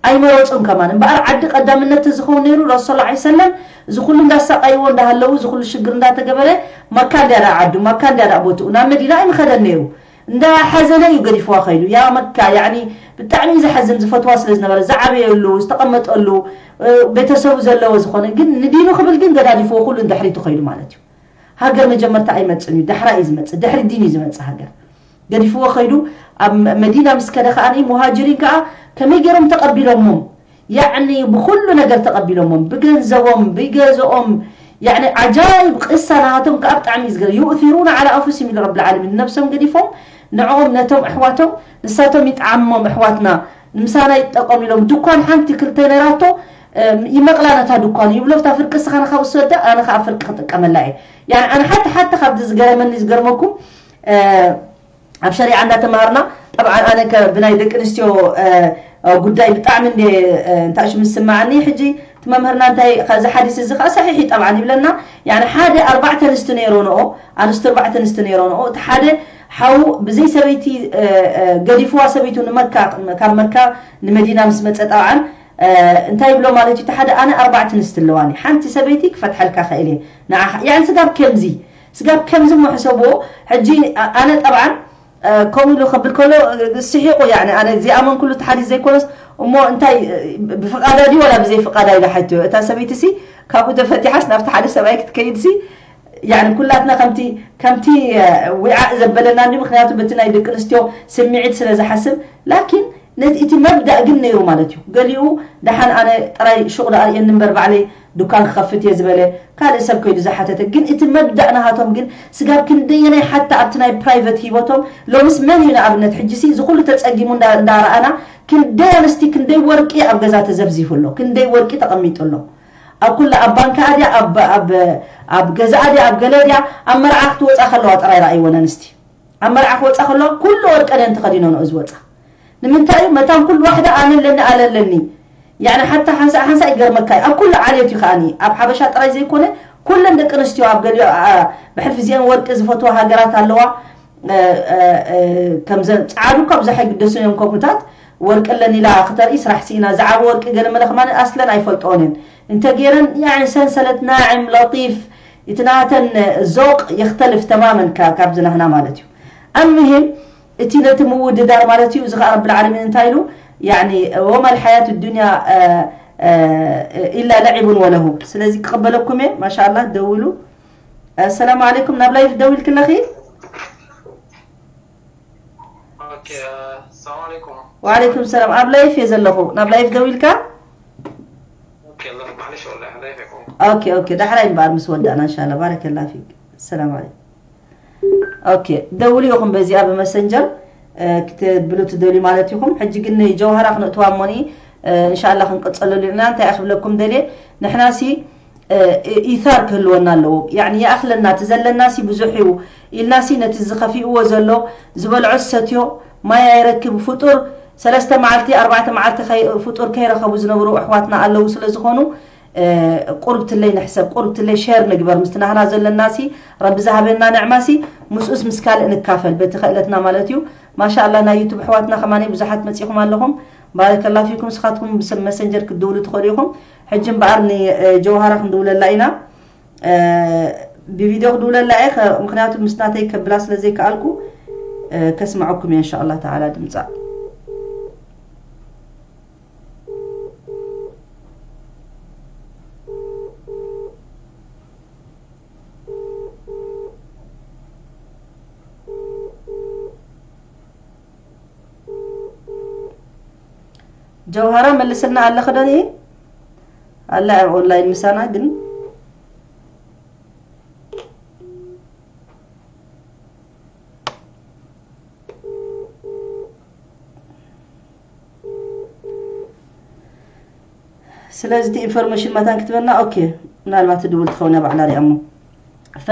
ኣይመረፁን ከማን እምበኣር ዓዲ ቀዳምነት ዝኸውን ነይሩ ረሱ ስ ሰለም እዚ ኩሉ እንዳሳቃይዎ እንዳሃለዉ እዚ ኩሉ ሽግር እንዳተገበረ መካ እንድያ ዳ ዓዱ መካ እንድያ ዳ ቦትኡ ናብ መዲና ኣይምኸደን ነይሩ እንዳሓዘነ እዩ ገዲፍዋ ከይዱ ያ መካ ያኒ ብጣዕሚ እዩ ዝሓዝን ዝፈትዋ ስለ ዝነበረ ዝዓበየሉ ዝተቐመጠሉ ቤተሰቡ ዘለዎ ዝኾነ ግን ንዲኑ ክብል ግን ገዳዲፍዎ ኩሉ ንድሕሪቱ ከይዱ ማለት እዩ ሃገር መጀመርታ ኣይመፅን እዩ ዳሕራ እዩ ዝመፅእ ድሕሪ ዲን እዩ ዝመፅእ ሃገር ገዲፍዎ ከይዱ ኣብ መዲና ምስ ከደ ከዓ ሙሃጅሪን ከዓ ከመይ ገይሮም ተቐቢሎሞም ያዕኒ ብኩሉ ነገር ተቐቢሎሞም ብገንዘቦም ብገዝኦም ያዕኒ ዓጃይብ ቅሳ ናሃቶም ከዓ ብጣዕሚ እዩ ዝገርም يؤثرون على أنفسهم ኢሉ ረብል ዓለሚን ነብሶም ገዲፎም ንዕኦም ነቶም ኣሕዋቶም ንሳቶም ይጥዓሞም ኣሕዋትና ንምሳና ይጠቀሙ ኢሎም ድኳን ሓንቲ ክልተ ነራቶ ይመቕላ ነታ ድኳን ይብሎ ብታ ፍርቂ እስኻ ንካ ውሰዳ ኣነ ከዓ ፍርቂ ክጥቀመላ እየ ያኒ ኣነ ሓቲ ሓቲ ካብዚ ዝገረመኒ ዝገርመኩም ኣብ ሸሪዓ እንዳተማሃርና ጠብዓን ኣነ ከ ብናይ ደቂ ኣንስትዮ ጉዳይ ብጣዕሚ እንደ እንታይ ሽም ዝስማዓኒ ሕጂ እቲ መምህርና እንታይ ከዚ ሓዲስ እዚ ከዓ ሰሒሕ እዩ ጠብዓን ይብለና ያኒ ሓደ ኣርባዕተ ኣንስቲ ነይሮንኦ ኣንስቲ ኣርባዕተ ኣንስቲ ነይሮንኦ እቲ ሓደ ሓው ብዘይ ሰበይቲ ገዲፍዋ ሰበይቱ ንመካ ካብ መካ ንመዲና ምስ መፀ ጠብዓን እንታይ ይብሎ ማለት እዩ ሓደ ኣነ ኣርባዕተ ኣንስቲ ኣለዋኒ ሓንቲ ሰበይቲ ክፈትሐልካ ኽእል እየ ንዓኻ ያኒ ስጋብ ከምዚ ስጋብ ከምዚ እሞ ሕሰብዎ ሕጂ ኣነ ጠብዓን ከምኡ ኢሉ ከብል ከሎ ስሒቁ ያኒ ኣነ ዝኣመንኩሉ እቲ ሓዲስ ዘይኮነስ እሞ እንታይ ብፍቃዳ ድዩ ወላ ብዘይ ፍቃዳ ኢሉ ሓትዮ እታ ሰበይቲ ሲ ካብኡ ተፈቲሓስ ናብቲ ሓደ ሰብኣይ ክትከይድ ሲ ያኒ ኩላትና ከምቲ ከምቲ ዊዓእ ዘበለና እንዲ ምክንያቱ በቲ ናይ ደቂ ኣንስትዮ ስምዒት ስለ ዝሓስብ ላኪን ነቲ እቲ መብዳእ ግን ነይሩ ማለት እዩ ገሊኡ ደሓን ኣነ ጥራይ ሹቕ ደኣ ርእየኒ እምበር ባዕለይ ዱካን ክኸፍት እየ ዝበለ ካልእ ሰብ ከይዱ ዝሓተተ ግን እቲ መብዳእ ናሃቶም ግን ስጋብ ክንደየናይ ሓታ ኣብቲ ናይ ፕራይቨት ሂወቶም ሎምስ መን እዩ ንኣብነት ሕጂሲ እዚ ኩሉ ተፀጊሙ እንዳረኣና ክንደይ ኣንስቲ ክንደይ ወርቂ ኣብ ገዛ ተዘብዚፉ ኣሎ ክንደይ ወርቂ ተቐሚጡ ኣሎ ኣብ ኩላ ኣብ ባንካ ድያ ኣብ ገዛኣ ድያ ኣብ ገለ ድያ ኣብ መርዓ ክትወፃ ከለዋ ጥራይ ረኣይወን ኣንስቲ ኣብ መርዓ ክወፃ ከለዋ ኩሉ ወርቀን እየን ተኸዲነንኦ ዝወፃ ንምንታይ እዩ መታን ኩሉ ዋሕዳ ኣነ ኣለኒ ኣነ ኣለኒ ያኒ ሓታ ሓንሳእ ሓንሳእ ይገርመካ እዩ ኣብ ኩሉ ዓሌት እዩ ከኣኒ ኣብ ሓበሻ ጥራይ ዘይኮነ ኩለን ደቂ ኣንስትዮ ኣብ ገሊኦ ብሕልፊ እዚአን ወርቂ ዝፈትዋ ሃገራት ኣለዋ ከምዘን ፃዓዱ እኳ ብዙሕ ኣይግደሱን እዮም ከምኡታት ወርቂ ኣለኒ ኢላ ክተርኢ ስራሕ ስኢና ዝዓበ ወርቂ ገለ መለ ከማን ኣስለን ኣይፈልጥኦን እየን እንተ ገይረን ያኒ ሰንሰለት ናዕም ለጢፍ እቲ ናተን ዞቅ የክተልፍ ተማመን ካብዚ ናህና ማለት እዩ ኣልምሂም እቲ ነቲ ምውድዳር ማለት እዩ እዚ ከዓ ረብል ዓለሚን እንታይ ኢሉ ያኒ ወማ ልሓያት ዱንያ ኢላ ለዒቡን ወለሁ ስለዚ ክቕበለኩም እየ ማሻ ኣላህ ደውሉ ኣሰላሙ ዓለይኩም ናብ ላይፍ ደዊልክለኺ ሰላም ኣለይኩም። ወዓለይኩም ሰላም። ኣብ ላይፍ እየ ዘለኹ። ናብ ላይፍ ደው ኢልካ? ኦኬ፣ ላ- ማዕለሽ ወላ ላይፍ ኣይኮንኩ። ኦኬ ኦኬ። ዳሕራይ እምበኣር ምስ ወዳእና እንሻላ። ባረከላ ፊክ። ሰላም ኣለይኩም። ኦኬ፣ ደውሉ ኢኹም በዚኣ ብመሰንጀር ክትብሉ ትደልዩ ማለት ኢኹም። ሕጂ ግን ንጀውሃራ ክነእትዋ እሞኒ እንሻላ ክንቀጸለሉ ኢና። እንታይ ክብለኩም ደልየ፣ ንሕናሲ ኢታር ክህልወና ኣለዎ። ያኒ ይኣኽለና፣ እቲ ዘለናሲ ብዙሕ እዩ ኢልናሲ ነቲ ዝኸፊእዎ ዘሎ ዝበልዖ ዝሰትዮ ማይ ኣይረክብ ፍጡር ሰለስተ መዓልቲ ኣርባዕተ መዓልቲ ከይ- ፍጡር ከይረኸቡ ዝነብሩ ኣሕዋትና ኣለዉ። ስለ ዝኾኑ ቁርብትለይ ንሕሰብ፣ ቁርብትለይ ሸር ንግበር ምስቲ ናህና ዘለናሲ ረቢ ዝሃበና ንዕማሲ ምስኡስ ምስ ካልእ ንካፈል በቲ ክእለትና ማለት እዩ። ማሻኣላ ናይ ዩቱብ ኣሕዋትና ከማኒ ብዙሓት መፂኹም ኣለኹም። ባረከላ ፊኩም። ንስኻትኩም ብሰብ መሰንጀር ክትድውሉ ትኽእሉ ኢኹም። ሕጂ እምበኣር ንጀውሃራ ክንድውለላ ኢና። ብቪድዮ ክድውለላ እየ፣ ከ- ምክንያቱ ምስ ናተይ ከብላ ስለ ዘይከኣልኩ ከስምዐኩም እየ እንሻላ ተዓላ ድምፃ። ጀውሃራ መልስልና ኣለኺ ዶ? ኣላ ኣብ ኦንላይን ምሳና ግን ስለዚ እቲ ኢንፎርሜሽን መታን ክትበና ኦኬ። ምናልባት ትድውል ትኸውን እያ ባዕላ ሪኣ እሞ ፈ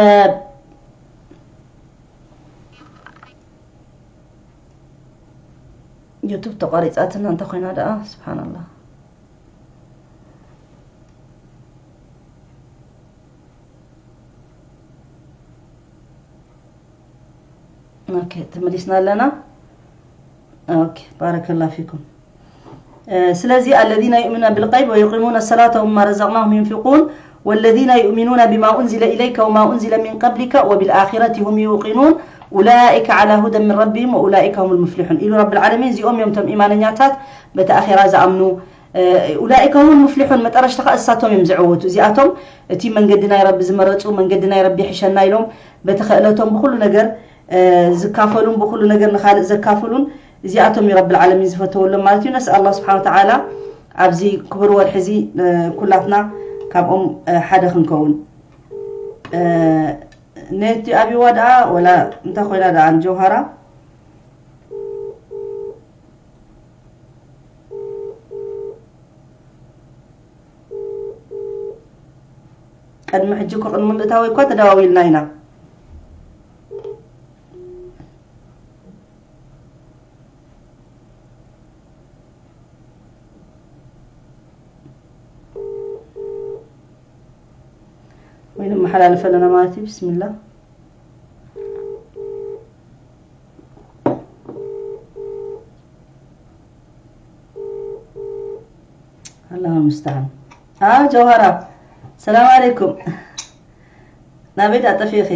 ዩቱብ ተቋሪፃትና እንተኮይና ደኣ ስብሓንላ። ኦኬ፣ ተመሊስና ኣለና። ኦኬ፣ ባረከላ ፊኩም። ስለዚ الذين يؤمنون بالغيب ويقيمون الصلاة ومما رزقناهم ينفقون والذين يؤمنون بما أنزل إليك وما أنزل من قبلك وبالآخرة هم يوقنون أولئك على هدى من ربهم وأولئك هم المفلحون ኢሉ ረብል ዓለሚን። እዚኦም እዮም እቶም ኢማነኛታት በቲ ኣኼራ ዝኣምኑ። ኡላኢከ ሁሙል ሙፍሊሑን መጠረሽታ ከዓ እሳቶም እዮም ዝዕወቱ። እዚኣቶም እቲ መንገዲ ናይ ረቢ ዝመረፁ መንገዲ ናይ ረቢ ይሕሸና ኢሎም በቲ ክእለቶም ብኩሉ ነገር ዝካፈሉን ብኩሉ ነገር ንኻልእ ዘካፍሉን እዚኣቶም እዩ ረብል ዓለሚን ዝፈተወሎም ማለት እዩ። ነስኣል ኣላህ ስብሓን ወተዓላ ኣብዚ ክቡር ወርሒ እዚ ኩላትና ካብኦም ሓደ ክንከውን። ነቲ ኣብዋ ደኣ ወላ እንታይ ኮይና ደኣ ንጀውሃራ ቅድሚ ሕጂ እኮ ቅድሚ ምእታወይ እኳ ተደዋዊልና ኢና። ወይ ነመሓላልፍ ኣለና ማለት እዩ። ብስሚላ ኣላሁ ሙስተዓን። አ ጀውሃራ ሰላም ኣለይኩም። ናበይ ዳ ጠፊኺ?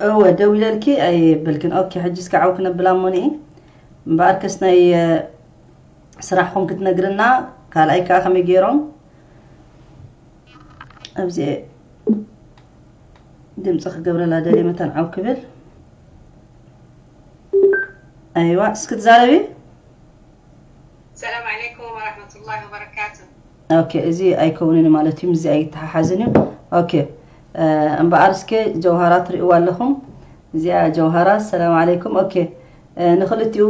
እወ ደው ኢለልኪ ኣይበልክን። ኦኬ ሕጂ እስከ ዓው ክነብላ እሞ ንኢ እምበኣር ከስ ናይ ስራሕኹም ክትነግርና ካልኣይ ከዓ ከመይ ገይሮም ኣብዚ ድምፂ ክገብረላ ደልየ መታን ዓው ክብል ኣይዋ እስኪ ትዛረቢ። ሰላም ዓለይኩም ወራህመቱላሂ ወበረካቱ። ኦኬ እዚ ኣይከውንን ማለት እዩ፣ ምስዚ ኣይተሓሓዝን እዩ። ኦኬ እምበኣር እስከ ጀውሃራ ትርእይዋ ኣለኹም። እዚኣ ጀውሃራ ሰላም ዓለይኩም። ኦኬ ንክልቲኡ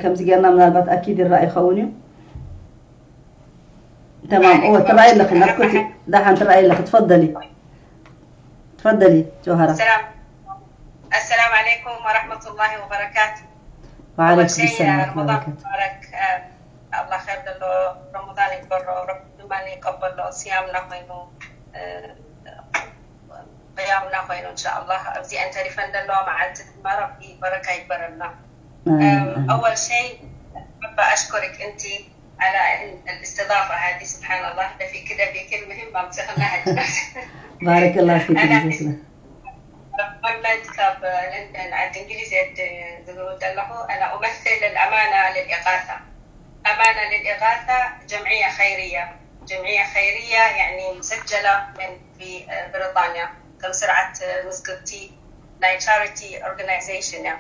ከምዚ ጌርና ምናልባት ኣኪድ ይረኣ ይኸውን እዩ። ተማም እወ ትረኣይ ኣለኺ ናፍኮቲ ዳሓን ትረኣይ ኣለኺ። ትፈደሊ ትፈደሊ ጀውሃራ። ሰላም ኣሰላም ዓለይኩም ወራህመቱላሂ ወበረካቱ። ወዓለይኩም ሰላም ወበረካቱ። ሙባረክ። ኣላህ ኸይር ዘለዎ ረመዳን ይግበሮ፣ ረቢ ድማ ይቀበሎ። ስያምና ኮይኑ ቅያምና ኮይኑ እንሻኣላህ ኣብዚአን ተሪፈን ዘለዋ መዓልቲ ድማ ረቢ በረካ ይግበረልና። ኣወል ሸይ ረቢ ኣሽኩርክ እንቲ على الاستضافة هذه سبحان الله دفيك دفيك المهم ما مسخنا هجناس بارك الله فيك جزاك الله. محمد كاب لندن عند انجليزي زود له انا امثل الامانة للاغاثة. امانة للاغاثة جمعية خيرية، جمعية خيرية يعني مسجلة من في بريطانيا كم سرعة مسكتي ናይ charity organization እያ።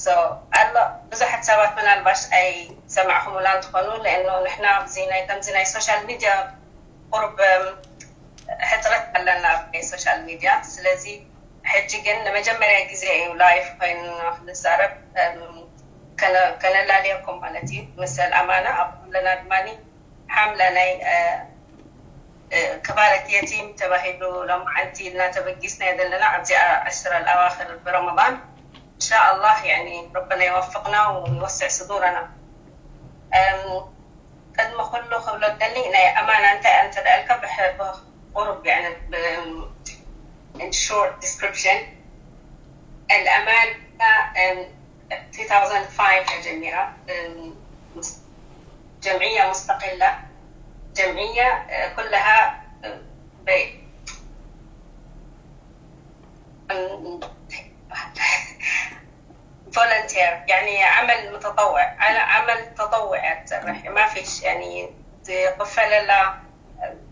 So ኣሎ ብዙሓት ሰባት ምናልባሽ ኣይሰማዕኹምላ እንትኾኑ፣ ለእኖ ንሕና ኣብዚ ናይ ከምዚ ናይ social media ቁሩብ ሕፅረት ኣለና ኣብ ናይ social media። ስለዚ ሕጂ ግን ንመጀመርያ ግዜ እዩ live ኮይኑ ክንዛረብ ከነላልየኩም ማለት እዩ። መሰል ኣማና ኣብ ኩለና ድማ ሓምለ ናይ ክፋለት የቲም ተባሂሉ ሎማዓንቲ እናተበጊስና ዘለና ኣብዚኣ ዕሽረ ኣዋኽር ብረመዳን። እንሻኣላህ ረበና ይወፍቅና ወይወስዕ ስዱረና። ቅድሚ ኩሉ ክብሎ ደሊ ናይ ኣማና እንታይ ኣንተ ደኣልካ ብቁሩብ short description. الأمانة two thousand five ጀሚራ جمعية مستقلة، جمعية كلها volunteer، يعني عمل متطوع، على عمل تطوعي تسرح، ما فيش يعني تقفل لها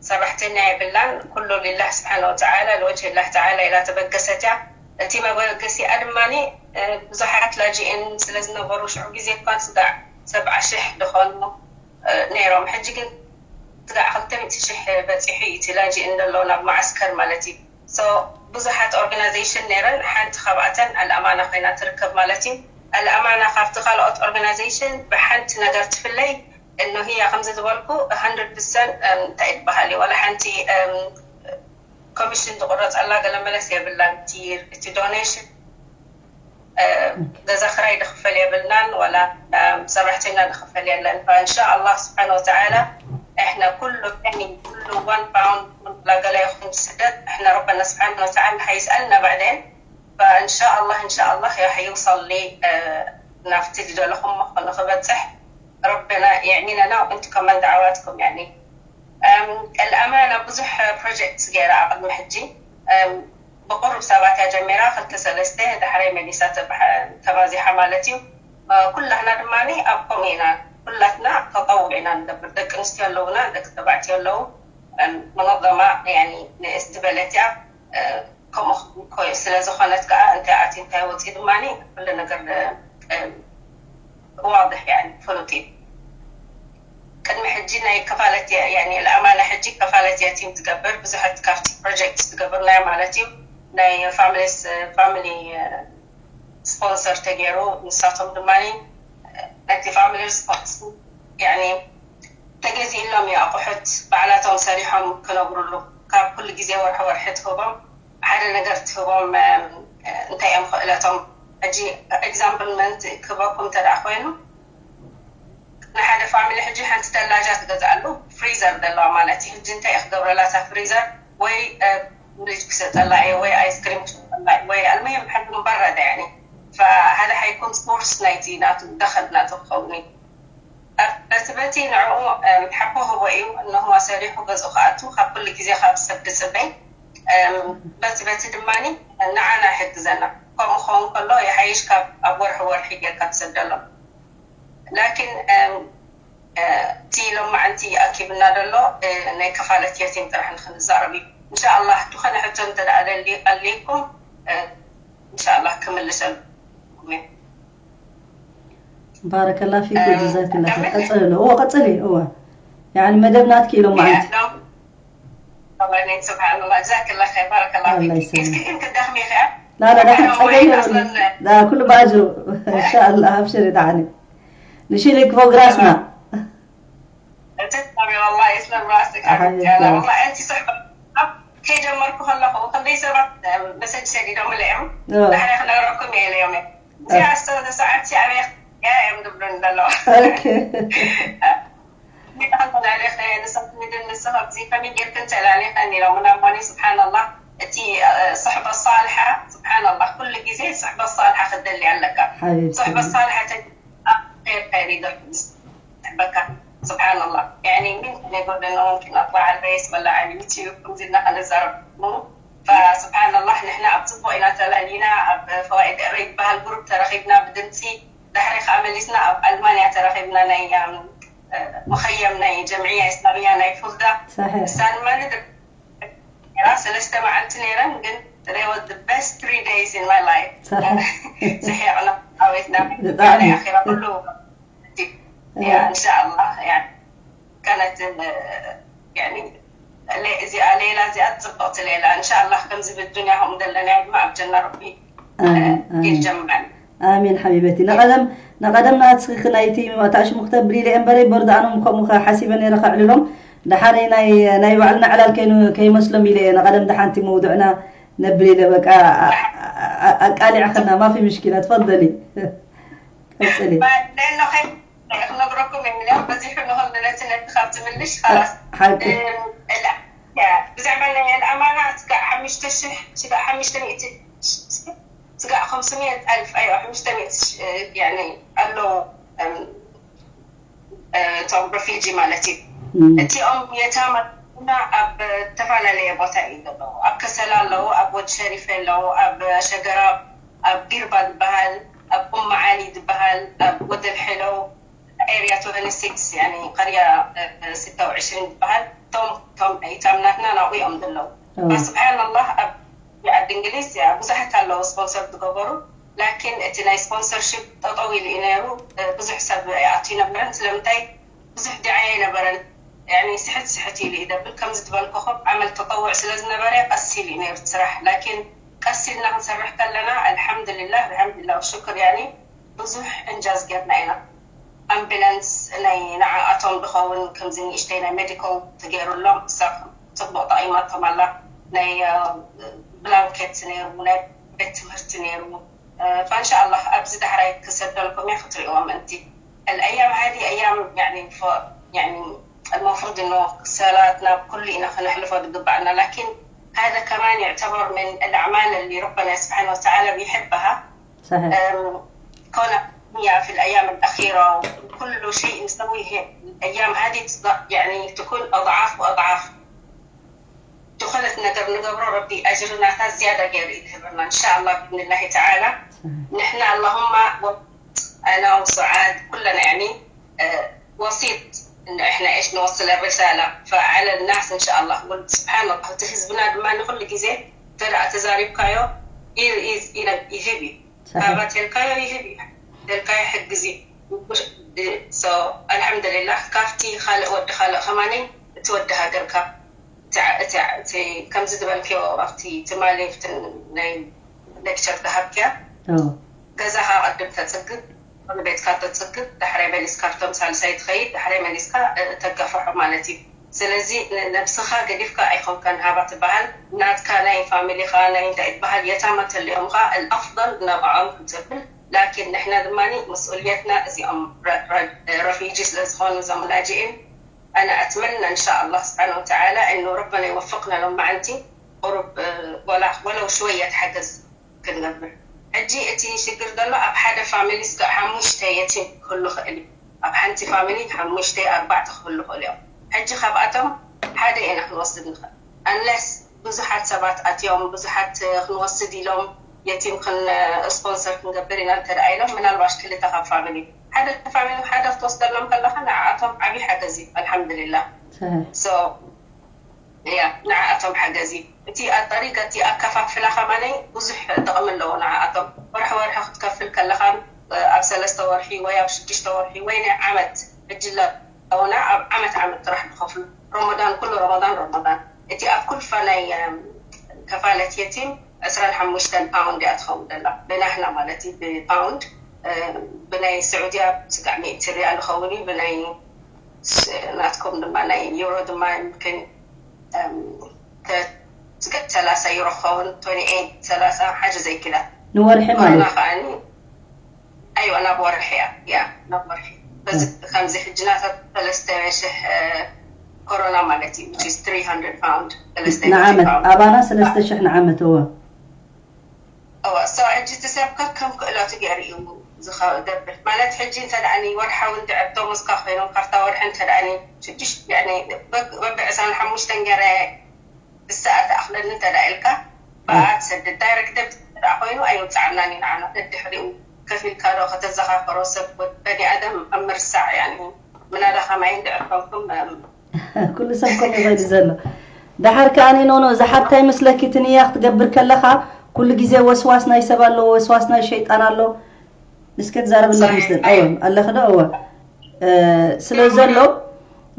ሰራሕተኛ የብላን። ኩሉ ሊላህ ስብሓን ወተዓላ ልወጅህ ላህ ተዓላ ኢላ ተበገሰት እያ። እቲ መበገሲኣ ድማ ብዙሓት ላጅእን ስለ ዝነበሩ ሽዑ ግዜ እኳ ስጋዕ ሰብዓ ሽሕ ዝኾኑ ነይሮም። ሕጂ ግን ስጋዕ ክልተ ሚእቲ ሽሕ በፂሑ እዩ እቲ ላጅእን ዘሎ ናብ መዓስከር ማለት እዩ። ብዙሓት organization ነይረን፣ ሓንቲ ካብኣተን ኣልኣማና ኮይና ትርከብ ማለት እዩ። ኣልኣማና ካብቲ ካልኦት organization ብሓንቲ ነገር ትፍለይ እኖ ህያ ከምዚ ዝበልኩ hundred percent እንታይ ይበሃል እዩ፣ ዋላ ሓንቲ ኮሚሽን ዝቁረፀላ ገለ መለስ የብላን። እቲ donation ገዛ ክራይ ድክፈል የብልናን፣ ዋላ ሰራሕተኛ ድክፈል የለን። فإن شاء الله سبحانه وتعالى احنا كله يعني كله one pound لا ገለ ይኹን ስደት احنا ربنا سبحانه وتعالى حيسألنا بعدين. فإن شاء الله إن شاء الله راح يوصل لي ናብቲ ዝደለኹም መኾኑ ክበፅሕ ረበና የዕኒነና። وأنتم كمان دعواتكم يعني الأمانة ብዙሕ project ገይራ ኣብ ቅድሚ ሕጂ ብቁሩብ ሰባት እያ ጀሚራ፣ ክልተ ሰለስተ፣ ዳሕራይ መሊሳ ተባዚሓ ማለት እዩ። ኩላህና ድማ ኣብ ከምኡ ኢና፣ ኩላትና ተጠውዕ ኢና ንገብር። ደቂ ኣንስትዮ ኣለውና፣ ደቂ ተባዕትዮ ኣለዉ። መነዘማ ንእስ ዝበለት እያ። ከምኡ ስለ ዝኾነት ከዓ እንታይ ኣትዩ እንታይ ወፂኡ ድማ ኩሉ ነገር ዋድሕ ፍሉጥ እዩ። ቅድሚ ሕጂ ናይ ከፋለት ኣልኣማና ሕጂ ከፋለት የቲም ትገብር ብዙሓት ካብቲ project ትገብር ናይ ማለት እዩ ናይ family sponsor ተገይሩ ንሳቶም ድማ ነቲ family response ተገዚእሎም እዩ ኣቑሑት ባዕላቶም ሰሪሖም ክነብሩሉ ካብ ኩሉ ግዜ ወርሒ ወርሒ ትህቦም ሓደ ነገር ትህቦም እንታይ እዮም ክእለቶም ሕጂ example ክህበኩም እንተ ኮይኑ ንሓደ family ሕጂ ሓንቲ ተላጃ ትገዝኣሉ freezer ዘለዋ ማለት እዩ ሕጂ እንታይ ክገብረላ እታ freezer ወይ fridge ክሰጠላ እየ ወይ ice cream ክሰጠላ ወይ ኣልሙሂም ሓንቲ ምበረደ ያኒ ፈሃደ ሓይኮን source ናይቲ ናቱ ደኸል ናቱ ክኸውን እዩ በቲ በቲ ንዕኡ ሓቦ ህቦ እዩ እነሆ ሰሪሑ ገዝኡ ክኣቱ ካብ ኩሉ ግዜ ካብ ሰብ ድፅበይ በቲ በቲ ድማ ንዓና ይሕግዘና ከምኡ ክኸውን ከሎ ይሓይሽ ካብ ኣብ ወርሒ ወርሒ ጌርካ ትሰደሎም ላኪን እቲ ሎማዓንቲ ኣኪብና ዘሎ ናይ ከፋለት የቲም ጥራሕ ንክንዛረብ እዩ እንሻኣላህ ዝኾነ ሕቶ እንተ ኣለኩም እንሻኣላህ ክምልሰልኩም እየ ባረከላ ፊኩ ጀዛክላ ቀጽልሉ እወ ቀጽሊ እወ ያኒ መደብ ናትኪ ኢሎም ማለት سبحان الله جزاك الله خير بارك الله فيك كيف كنت تدخمي خير لا لا دحن ጸገም لا كل باجرو ان شاء الله ابشري دعني نشيلك فوق راسنا تسلمي والله يسلم راسك حبيبتي والله انت صحبه كي جمركو خلقو خلي سبت مسج سيدي دوم اليوم دحري خلقكم يا اليوم እዚኣ ዝተወደ ሰዓት ሻዕብያ እዮም ዝብሉ ዘለዉ ንስኽን ንስኽ ኣብዚ ከመይ ጌርክን ተላሊኸን ኢሎምና እሞኒ ስብሓንላህ እቲ ስሕበት ሳልሓ ስብሓንላህ ኩሉ ግዜ ስሕበት ሳልሓ ክትደሊ ኣለካ ስሕበት ሳልሓ ር ከይሪ ደርኩ ስሕበካ ስብሓንላህ ያኒ ምን የጎደነ ሙምኪን ኣጥባዕ ኣልበይስ ወላ ዓሊ ዩትዩብ ከምዚ እና ከነዛረብ فسبحان الله نحن ኣብ ፅቡቅ ኢና ተላሊና ኣብ ፈዋኢድ ዕረ ይበሃል ግሩፕ ተረኺብና ብድምፂ ዳሕሪ ከዓ መሊስና ኣብ ኣልማንያ ተረኺብና ናይ ሙኸየም ናይ ጀምዕያ እስላምያ ናይ ፉልዳ እሳ ድማ ንድር ሰለስተ መዓልቲ ነይረን ግን They were the best three days in my life. ስሒቕና፣ ዓወትና፣ ብጣዕሚ። ኣኺራ ኩሉ። ያ፣ እንሻኣላህ፣ ያ፣ ካነት፣ ያኒ፣ እዚኣ ሌላ፣ እዚኣ ፅብቕቲ ሌላ። እንሻኣላህ፣ ከምዚ ብዱንያ ከምኡ ዘለና ድማ ኣብ ጀና ረቢ ኣሜን፣ ኣሜን። ይጀምዐን። ኣሜን ሓቢበቲ። ንቐደም ንቐደም ናትስኺ ናይቲ ኣሽሙ ክተብሊ ኢለ እምበረይ በርድኣኖም ከምኡ ከ ሓሲበ ነይረ ከዕልሎም። ደሓረይ ናይ ናይ ባዕልና ዕላል ከይኑ ከይመስሎም ኢለ እየ ንቐደም ደሓንቲ መውድዕና ነብል ኢለ በቃ ኣቃሊዕኸና ማፊ ምሽኪላ ትፈደሊ ቀፅሊ። ክነግረኩም እየ በዚሑ ንኹሉ ነቲ ነቲ ካብ ትምልሽ ኻላስ ሓቂ ብዛዕባ ናይ ኣልኣማና ስጋዕ ሓሙሽተ ሽሕ ስጋዕ ሓሙሽተ ሚእቲ ስጋዕ ከምስምየት ኣልፍ ኣዮ ሓሙሽተ ሚእቲ ኣለዉ እቶም ረፊጂ ማለት እዩ። እቲኦም የታማ ኣብ ዝተፈላለየ ቦታ እዩ ዘለዉ። ኣብ ከሰላ ኣለዉ፣ ኣብ ወዲ ሸሪፍ ኣለዉ፣ ኣብ ሸገራ፣ ኣብ ጊርባ ዝበሃል፣ ኣብ ኡም መዓሊ ዝበሃል፣ ኣብ ወደል ሐለው ኤርያ ትወንቲ ሲክስ ያኒ ቀርያ ስታ ወዕሽሪን ዝበሃል እቶም እቶም ኢታምናትና ናብኡ እዮም ዘለዉ። ስብሓንላህ ኣብ ዓዲ እንግሊዝ ብዙሓት ኣለዉ ስፖንሰር ዝገበሩ ላኪን እቲ ናይ ስፖንሰርሽፕ ጠጠው ኢሉ እዩ ነይሩ። ብዙሕ ሰብ ኣይኣቱ ይነበረን። ስለምንታይ ብዙሕ ዲዓያ ኣይነበረን። ያኒ ስሕት ስሕት ኢሉ እዩ ደብል ከምዚ ዝበልኩኹም ዓመል ተጠውዕ ስለ ዝነበረ ቀስ ኢሉ እዩ ነይሩ እቲ ስራሕ። ላኪን ቀስ ኢልና ክንሰርሕ ከለና ኣልሓምዱሊላህ ብሓምዱሊላህ ወሽክር ያኒ ብዙሕ እንጃዝ ጌርና ኢና። ኣምቡላንስ ናይ ንዓኣቶም ዝኸውን ከምዚ ንእሽተይ ናይ ሜዲካል ተገይሩሎም እሳ ጽቡቕ ጠቒማቶም ኣላ። ናይ ብላንኬት ነይሩ ናይ ቤት ትምህርቲ ነይሩ። ፋንሻ ኣላህ ኣብዚ ዳሕራይ ክሰደልኩም እየ ክትሪእዎም እንቲ الأيام هذه أيام يعني ف يعني المفروض إنه ሰላትና ኩሉ ኢና ክነሕልፎ ዝግባዕና لكن هذا كمان يعتبر من الأعمال اللي ربنا سبحانه وتعالى بيحبها صحيح أم، كون في الأيام الأخيرة وكل شيء نسويه الأيام هذه تصدق يعني تكون أضعاف وأضعاف ዝኾነት ነገር ንገብሮ ረቢ ኣጅርናታ ዝያዳ ገይሩ እዩ ዝህበና እንሻላ ብኢዝኒላሂ ተዓላ ንሕና ኣላሁማ ኣና ወሱዓድ ኩለና ያኒ ወሲጥ ንሕና ايش نوصل الرسالة فعلى الناس እንሻላ ስብሓን ላ እቲ ህዝብና ድማ ንኩሉ ግዜ ተደኣ ተዛሪብካዮ ይህብ እዩ ሃባ ተልካዮ ይህብ እዩ ተልካዮ ሕግዝ እዩ ኣልሓምዱሊላህ ካብቲ ካልእ ወዲ ካልእ ከማኒ እቲ ወዲ ሃገርካ ከምዚ ዝበልክዮ ኣብቲ ትማሊ ናይ ሌክቸር ዝሃብክያ ገዛኻ ቅድም ተፅግብ ቤትካ ተፅግብ ዳሕራይ መሊስካ ብቶም ሳልሳይ ትኸይድ ዳሕራይ መሊስካ ተጋፍሖ ማለት እዩ ስለዚ ነብስኻ ገዲፍካ ኣይኮንካን ሃባ ትበሃል ናትካ ናይ ፋሚሊኻ ናይ እንታይ ትበሃል የታማ ተልዮምኻ الأفضل ነብዖም ክትብል ላኪን ንሕና ድማ መስኡልየትና እዚኦም ረፊጂ ስለዝኾኑ እዞም ላጅኢን أنا أتمنى إن شاء الله سبحانه وتعالى إنه ربنا يوفقنا لما أنت قرب ولا ولو شوية حجز ክንገብር ሕጂ እቲ ሽግር ዘሎ ኣብ ሓደ ፋሚሊ ስጋዕ ሓሙሽተ የቲም ክህሉ ክእል እዩ ኣብ ሓንቲ ፋሚሊ ሓሙሽተ ኣርባዕተ ክህሉ ክእል እዮም ሕጂ ካብኣቶም ሓደ ኢና ክንወስድ ንኽእል unless ብዙሓት ሰባት ኣትዮም ብዙሓት ክንወስድ ኢሎም የቲም ስፖንሰር ክንገብር ኢና እንተ ኢሎም ምናልባሽ ክልተ ካብ ፋሚሊ ሓደ ፋሚሊ ሓደ ክትወስደሎም ከለካ ንዓኣቶም ዓብዪ ሓገዝ እዩ ኣልሓምዱሊላ ንዓኣቶም ሓገዝ እዩ እቲ ኣጠሪቀ እቲ ኣከፋፍላ ከማነይ ብዙሕ ጥቕሚ ኣለዎ ንዓኣቶም ወርሒ ወርሒ ክትከፍል ከለኻን ኣብ ሰለስተ ወርሒ ወይ ኣብ ሽዱሽተ ወርሒ ወይ ናይ ዓመት ሕጂ ኣለውና ኣብ ዓመት ዓመት ጥራሕ ዝኸፍሉ ረመዳን ኩሉ ረመዳን ረመዳን እቲ ኣብ ኩልፋ ናይ ከፋለት የቲም ዕስራን ሓሙሽተን ፓውንድ እያ ትኸውን ዘላ ብናህና ማለት እዩ ብፓውንድ ብናይ ስዑድያ ስጋዕ ሚእቲ ሪያል ዝኸውን እዩ ብናይ ናትኩም ድማ ናይ ዩሮ ድማ يمكن ስጋዕ ሰላሳ ዩሮ ክኸውን ትወንቲ ኤይት ሰላሳ ሓደ ዘይክላ ንወርሒ ማለት ከዓኒ ኣይዋ ናብ ወርሒ እያ ያ ናብ ወርሒ በዚ ከምዚ ሕጂ ናታ ሰለስተ ሽሕ ኮሮና ማለት እዩ which is three hundred pound ሰለስተ ንዓመት ኣባና ሰለስተ ሽሕ ንዓመት እወ እወ so ሕጂ እቲ ሰብ ከከም ክእለቱ ገይሩ እዩ ዝገብር ማለት ሕጂ እንተ ደኣ ወርሓዊ እንድዕብ ደሞዝካ ኮይኖም ካብታ ወርሒ እንተ ደኣ ሽዱሽተ በብዕስራን ሓሙሽተን ገይረ ብሰዓት ኣኽለኒ እንተ ደኣ ኢልካ ብኣ ትሰድድ direct debit እንተ ደኣ ኮይኑ ኣይውፅዓናን እዩ ንዓና ደድሕሪኡ ከፊልካ ዶ ከተዘኻኽሮ ሰብ በኒ ኣደም ኣብ ምርሳዕ ያኒ ምናዳ ከማይ እንድዕብ ኮንኩም ኩሉ ሰብ ከምኡ ኮይኑ ዘሎ ደሓር ከኣ ኖኖ፣ እዛ ሓብታይ ምስለኪ ትንያ ክትገብር ከለኻ ኩሉ ግዜ ወስዋስ ናይ ሰብ ኣሎ፣ ወስዋስ ናይ ሸይጣን ኣሎ። እስከ ትዛረብ እንዳ መስለን። እወ፣ ኣለኺ ዶ? እወ። እ፣ ስለ ዘሎ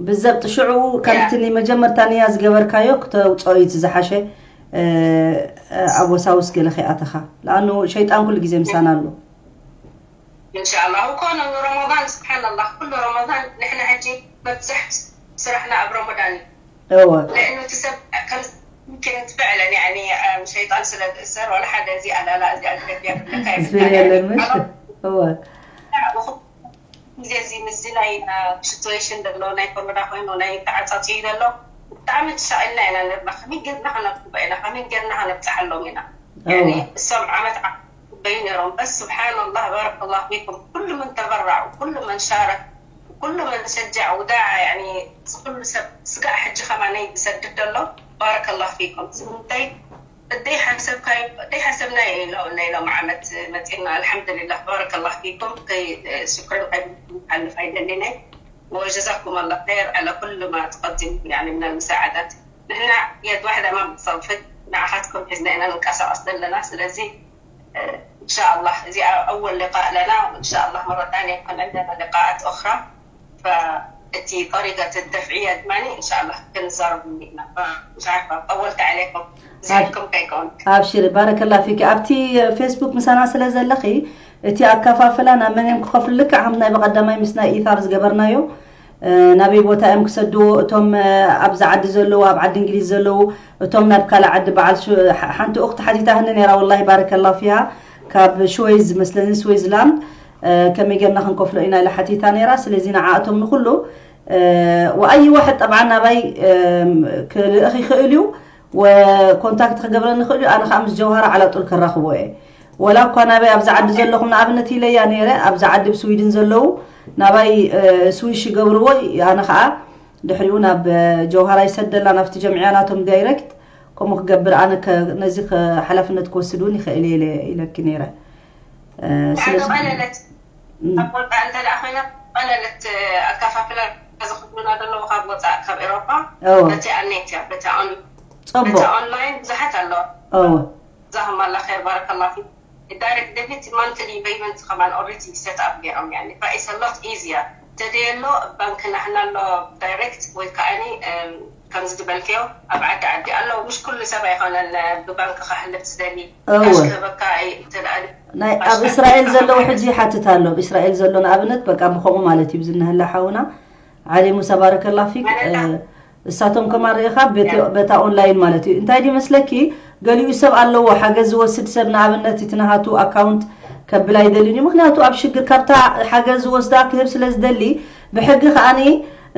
ብዘብጥ ሽዑ ከምቲ ንመጀመርታ ንያ ዝገበርካዮ ክተውፅኦ እዩ እቲ ዝሓሸ። እ፣ ኣብ ወሳውስ ገለ ከይኣተኻ፣ ለኣኑ ሸይጣን ኩሉ ግዜ ምሳና ኣሎ። እንሻላ እኮ ነው ረመዳን። ስብሓንላህ፣ ኩሉ ረመዳን ንሕና ሕጂ መብዛሕ ስራሕና ኣብ ረመዳን እዩ። እወ። ለእኑ እቲ ሰብ ከም ምክንት ፍዕለን ያኒ ሸይጣን ስለ ዝእሰር ዋላ ሓደ እዚ ኣላላ እዚ ኣገቢያ ክብለካ ዝብል የለን ምሽ። እወ። ግዜ እዚ ምስዚ ናይ ሲትዌሽን ዘሎ ናይ ኮሮና ኮይኑ ናይ ተዓፃፂዩ ዘሎ ብጣዕሚ ተሳኢልና ኢና ነርና። ከመይ ጌርና ከነጥፍኦ ኢና? ከመይ ጌርና ከነብፅሓሎም ኢና? ያኒ እሶም ዓመት ዓመት ይፅበዩ ነይሮም። በስ ስብሓንላህ ባረከላህ ፊኩም ኩሉ መን ተበራዕ ኩሉ መን ሻረክ ኩሉ መን ሸጃዕ ውዳዓ ያኒ እዚ ኩሉ ሰብ ስጋዕ ሕጂ ከማነይ ዝሰድድ ዘሎ ባረከላህ ፊኩም። ስለምንታይ ዘይሓሰብካዮ ዘይሓሰብናዮ ኢና ኢሎም ዓመት መፂና። ኣልሓምዱሊላህ ባረከላህ ፊኩም። ሽክርን ከይሓልፍ ኣይደሊናይ። وجزاكم الله خير على كل ما تقدم يعني من المساعدات. ንሕና የድ ዋሕዳ ማ ብፀንፍት ንዓኻትኩም ሒዝና ኢና ንንቀሳቐስ ዘለና። ስለዚ እንሻኣላህ እዚኣ ኣወል ሊቃእ ለና። እንሻኣላህ መረ ታንያ ይኮን ዕንደና ሊቃኣት ኦኽራ። እቲ ጠሪቀት ተፍዕያ ድማ እንሻላ ክንዛረብ ኢና። ጠወልቲ ዓለይኩም ዚሕኩም ከይከውን። ኣብሽሪ፣ ባረከላ ፊኪ። ኣብቲ ፌስቡክ ምሳና ስለ ዘለኺ እቲ ኣከፋፍላ ናብ መን እዮም ክኸፍሉ? ልክዕ ከም ናይ በቐዳማይ ምስ ናይ ኢታር ዝገበርናዮ ናበይ ቦታ እዮም ክሰድዎ እቶም ኣብዚ ዓዲ ዘለዉ ኣብ ዓዲ እንግሊዝ ዘለዉ እቶም ናብ ካልእ ዓዲ በዓል ሓንቲ ኡኽቲ ሓቲታህኒ ነይራ። ወላሂ ባረከላ ፊሃ ካብ ሽወይዝ መስለኒ ስዊዝላንድ ከመይ ጌርና ክንከፍሎ ኢና ኢላ ሓቲታ ነይራ። ስለዚ ንዓእቶም ንኹሉ ወኣይ ዋሕድ ጠብዓ ናባይ ክልእኽ ይኽእል እዩ ኮንታክት ክገብረኒ ይኽእል እዩ። ኣነ ከዓ ምስ ጀውሃራ ዓላጡል ከራኽቦ እየ። ወላ እኳ ናበይ ኣብዚ ዓዲ ዘለኹም ንኣብነት ኢለያ ነይረ ኣብዚ ዓዲ ብስዊድን ዘለዉ ናባይ ስዊሽ ይገብርዎ። ኣነ ከዓ ድሕሪኡ ናብ ጀውሃራ ይሰደላ ናብቲ ጀምዕያ ናቶም ዳይረክት ከምኡ ክገብር ኣነ ነዚ ሓላፍነት ክወስድ እውን ይኽእል እየ ኢለኪ ነይረ። ሓደ ቀለለት ኣብ ወፃእ እንተ ደኣ ኮይና ቀለለት ኣከፋፍላ ዝኽፍሉና ዘለዉ ካብ ወፃእ ካብ ኤሮፓ በቲ ኣኔት እያ በቲ ፅቡቅ ኦንላይን ብዙሓት ኣለዋ። ዛህም ኣላ ኸይር ባረከላ ፊ ዳይሬክት ደቢት ማንትሊ ፔይመንት ከማን ኦልሬዲ ሴት ኣፕ ገይሮም ያኒ ፋኢስ ሎት ኢዚየር ተደየሎ ባንክ ናህና ኣሎ ዳይሬክት ወይ ከዓኒ ከምዚ ዝበልክዮ ኣብ ዓዲ ዓዲ ኣለዉ። ምሽ ኩሉ ሰብ ኣይኮነን ብባንክ ክሕልፍ ዝደሊ ካሽ ክህበካ እንተደኣ ናይ ኣብ እስራኤል ዘለዉ ሕጂ ይሓትት ኣሎ። ኣብ እስራኤል ዘሎ ንኣብነት በቃ ብኸምኡ ማለት እዩ ዝነህላ ሓውና ዓሊ ሙሳ ባረከላ ፊክ። እሳቶም ከማን ርኢኻ በታ ኦንላይን ማለት እዩ። እንታይ ድዩ መስለኪ ገሊኡ ሰብ ኣለዎ ሓገዝ ዝወስድ ሰብ ንኣብነት እቲ ናሃቱ ኣካውንት ከብል ኣይደልን እዩ። ምክንያቱ ኣብ ሽግር ካብታ ሓገዝ ዝወስዳ ክህብ ስለ ዝደሊ ብሕጊ ከኣኒ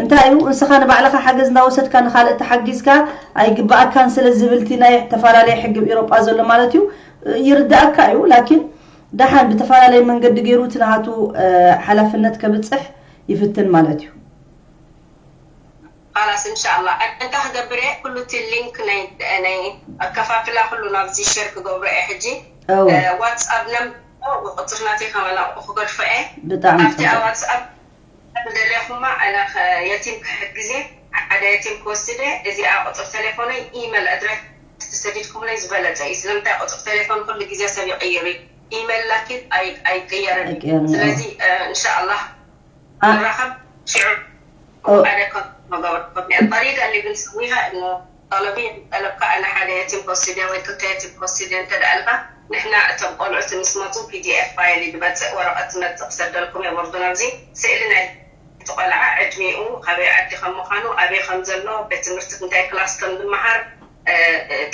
እንታይ እዩ ንስኻ ንባዕልኻ ሓገዝ እንዳወሰድካ ንኻልእ ተሓጊዝካ ኣይግባኣካን ስለ ዝብል እቲ ናይ ተፈላለየ ሕጊ ኣብ ኤሮጳ ዘሎ ማለት እዩ ይርዳእካ እዩ። ላኪን ደሓን ብተፈላለየ መንገዲ ገይሩ እቲ ናሃቱ ሓላፍነት ከብፅሕ ይፍትን ማለት እዩ። ኻላስ እንሻላ ኣንታ ክገብር እየ ኩሉ እቲ ሊንክ ናይ ናይ ኣከፋፍላ ኩሉ ናብዚ ሼር ክገብሮ እየ ሕጂ ዋትስኣፕ ነም ቁፅር ናተይ ከመና ክገድፎ እየ ብጣዕሚ ኣብቲ ዋትስኣፕ ደለኹማ ኣነ የቲም ክሕግዜ ሓደ የቲም ክወስደ እዚኣ ቁፅር ቴሌፎነይ ኢመል ኣድረስ ተሰዲድኩምለይ ዝበለፀ እዩ ስለምንታይ ቁፅር ቴሌፎን ኩሉ ግዜ ሰብ ይቅይር እዩ ኢመል ላኪን ኣይቅየርን እዩ ስለዚ እንሻላ ንራኸብ ሽዑ ኣነ ከም መገበርኩም እየ ጠሪቀ اللي بنسويها انه طلبية ጠለብካ ኣነ ሓደ የቲም ክወስድ እየ ወይ ክልተ የቲም ክወስድ እየ እንተ ደኣ ኢልካ ንሕና እቶም ቆልዑት ምስ መፁ ፒዲኤፍ ፋይል እዩ ዝመፅእ ወረቐት ዝመፅእ ክሰደልኩም እየ ወርዱ ናብዚ ስእሊ ናይ እቲ ቆልዓ ዕድሚኡ ካበይ ዓዲ ከም ምዃኑ ኣበይ ከም ዘሎ ቤት ትምህርቲ እንታይ ክላስ ከም ዝመሃር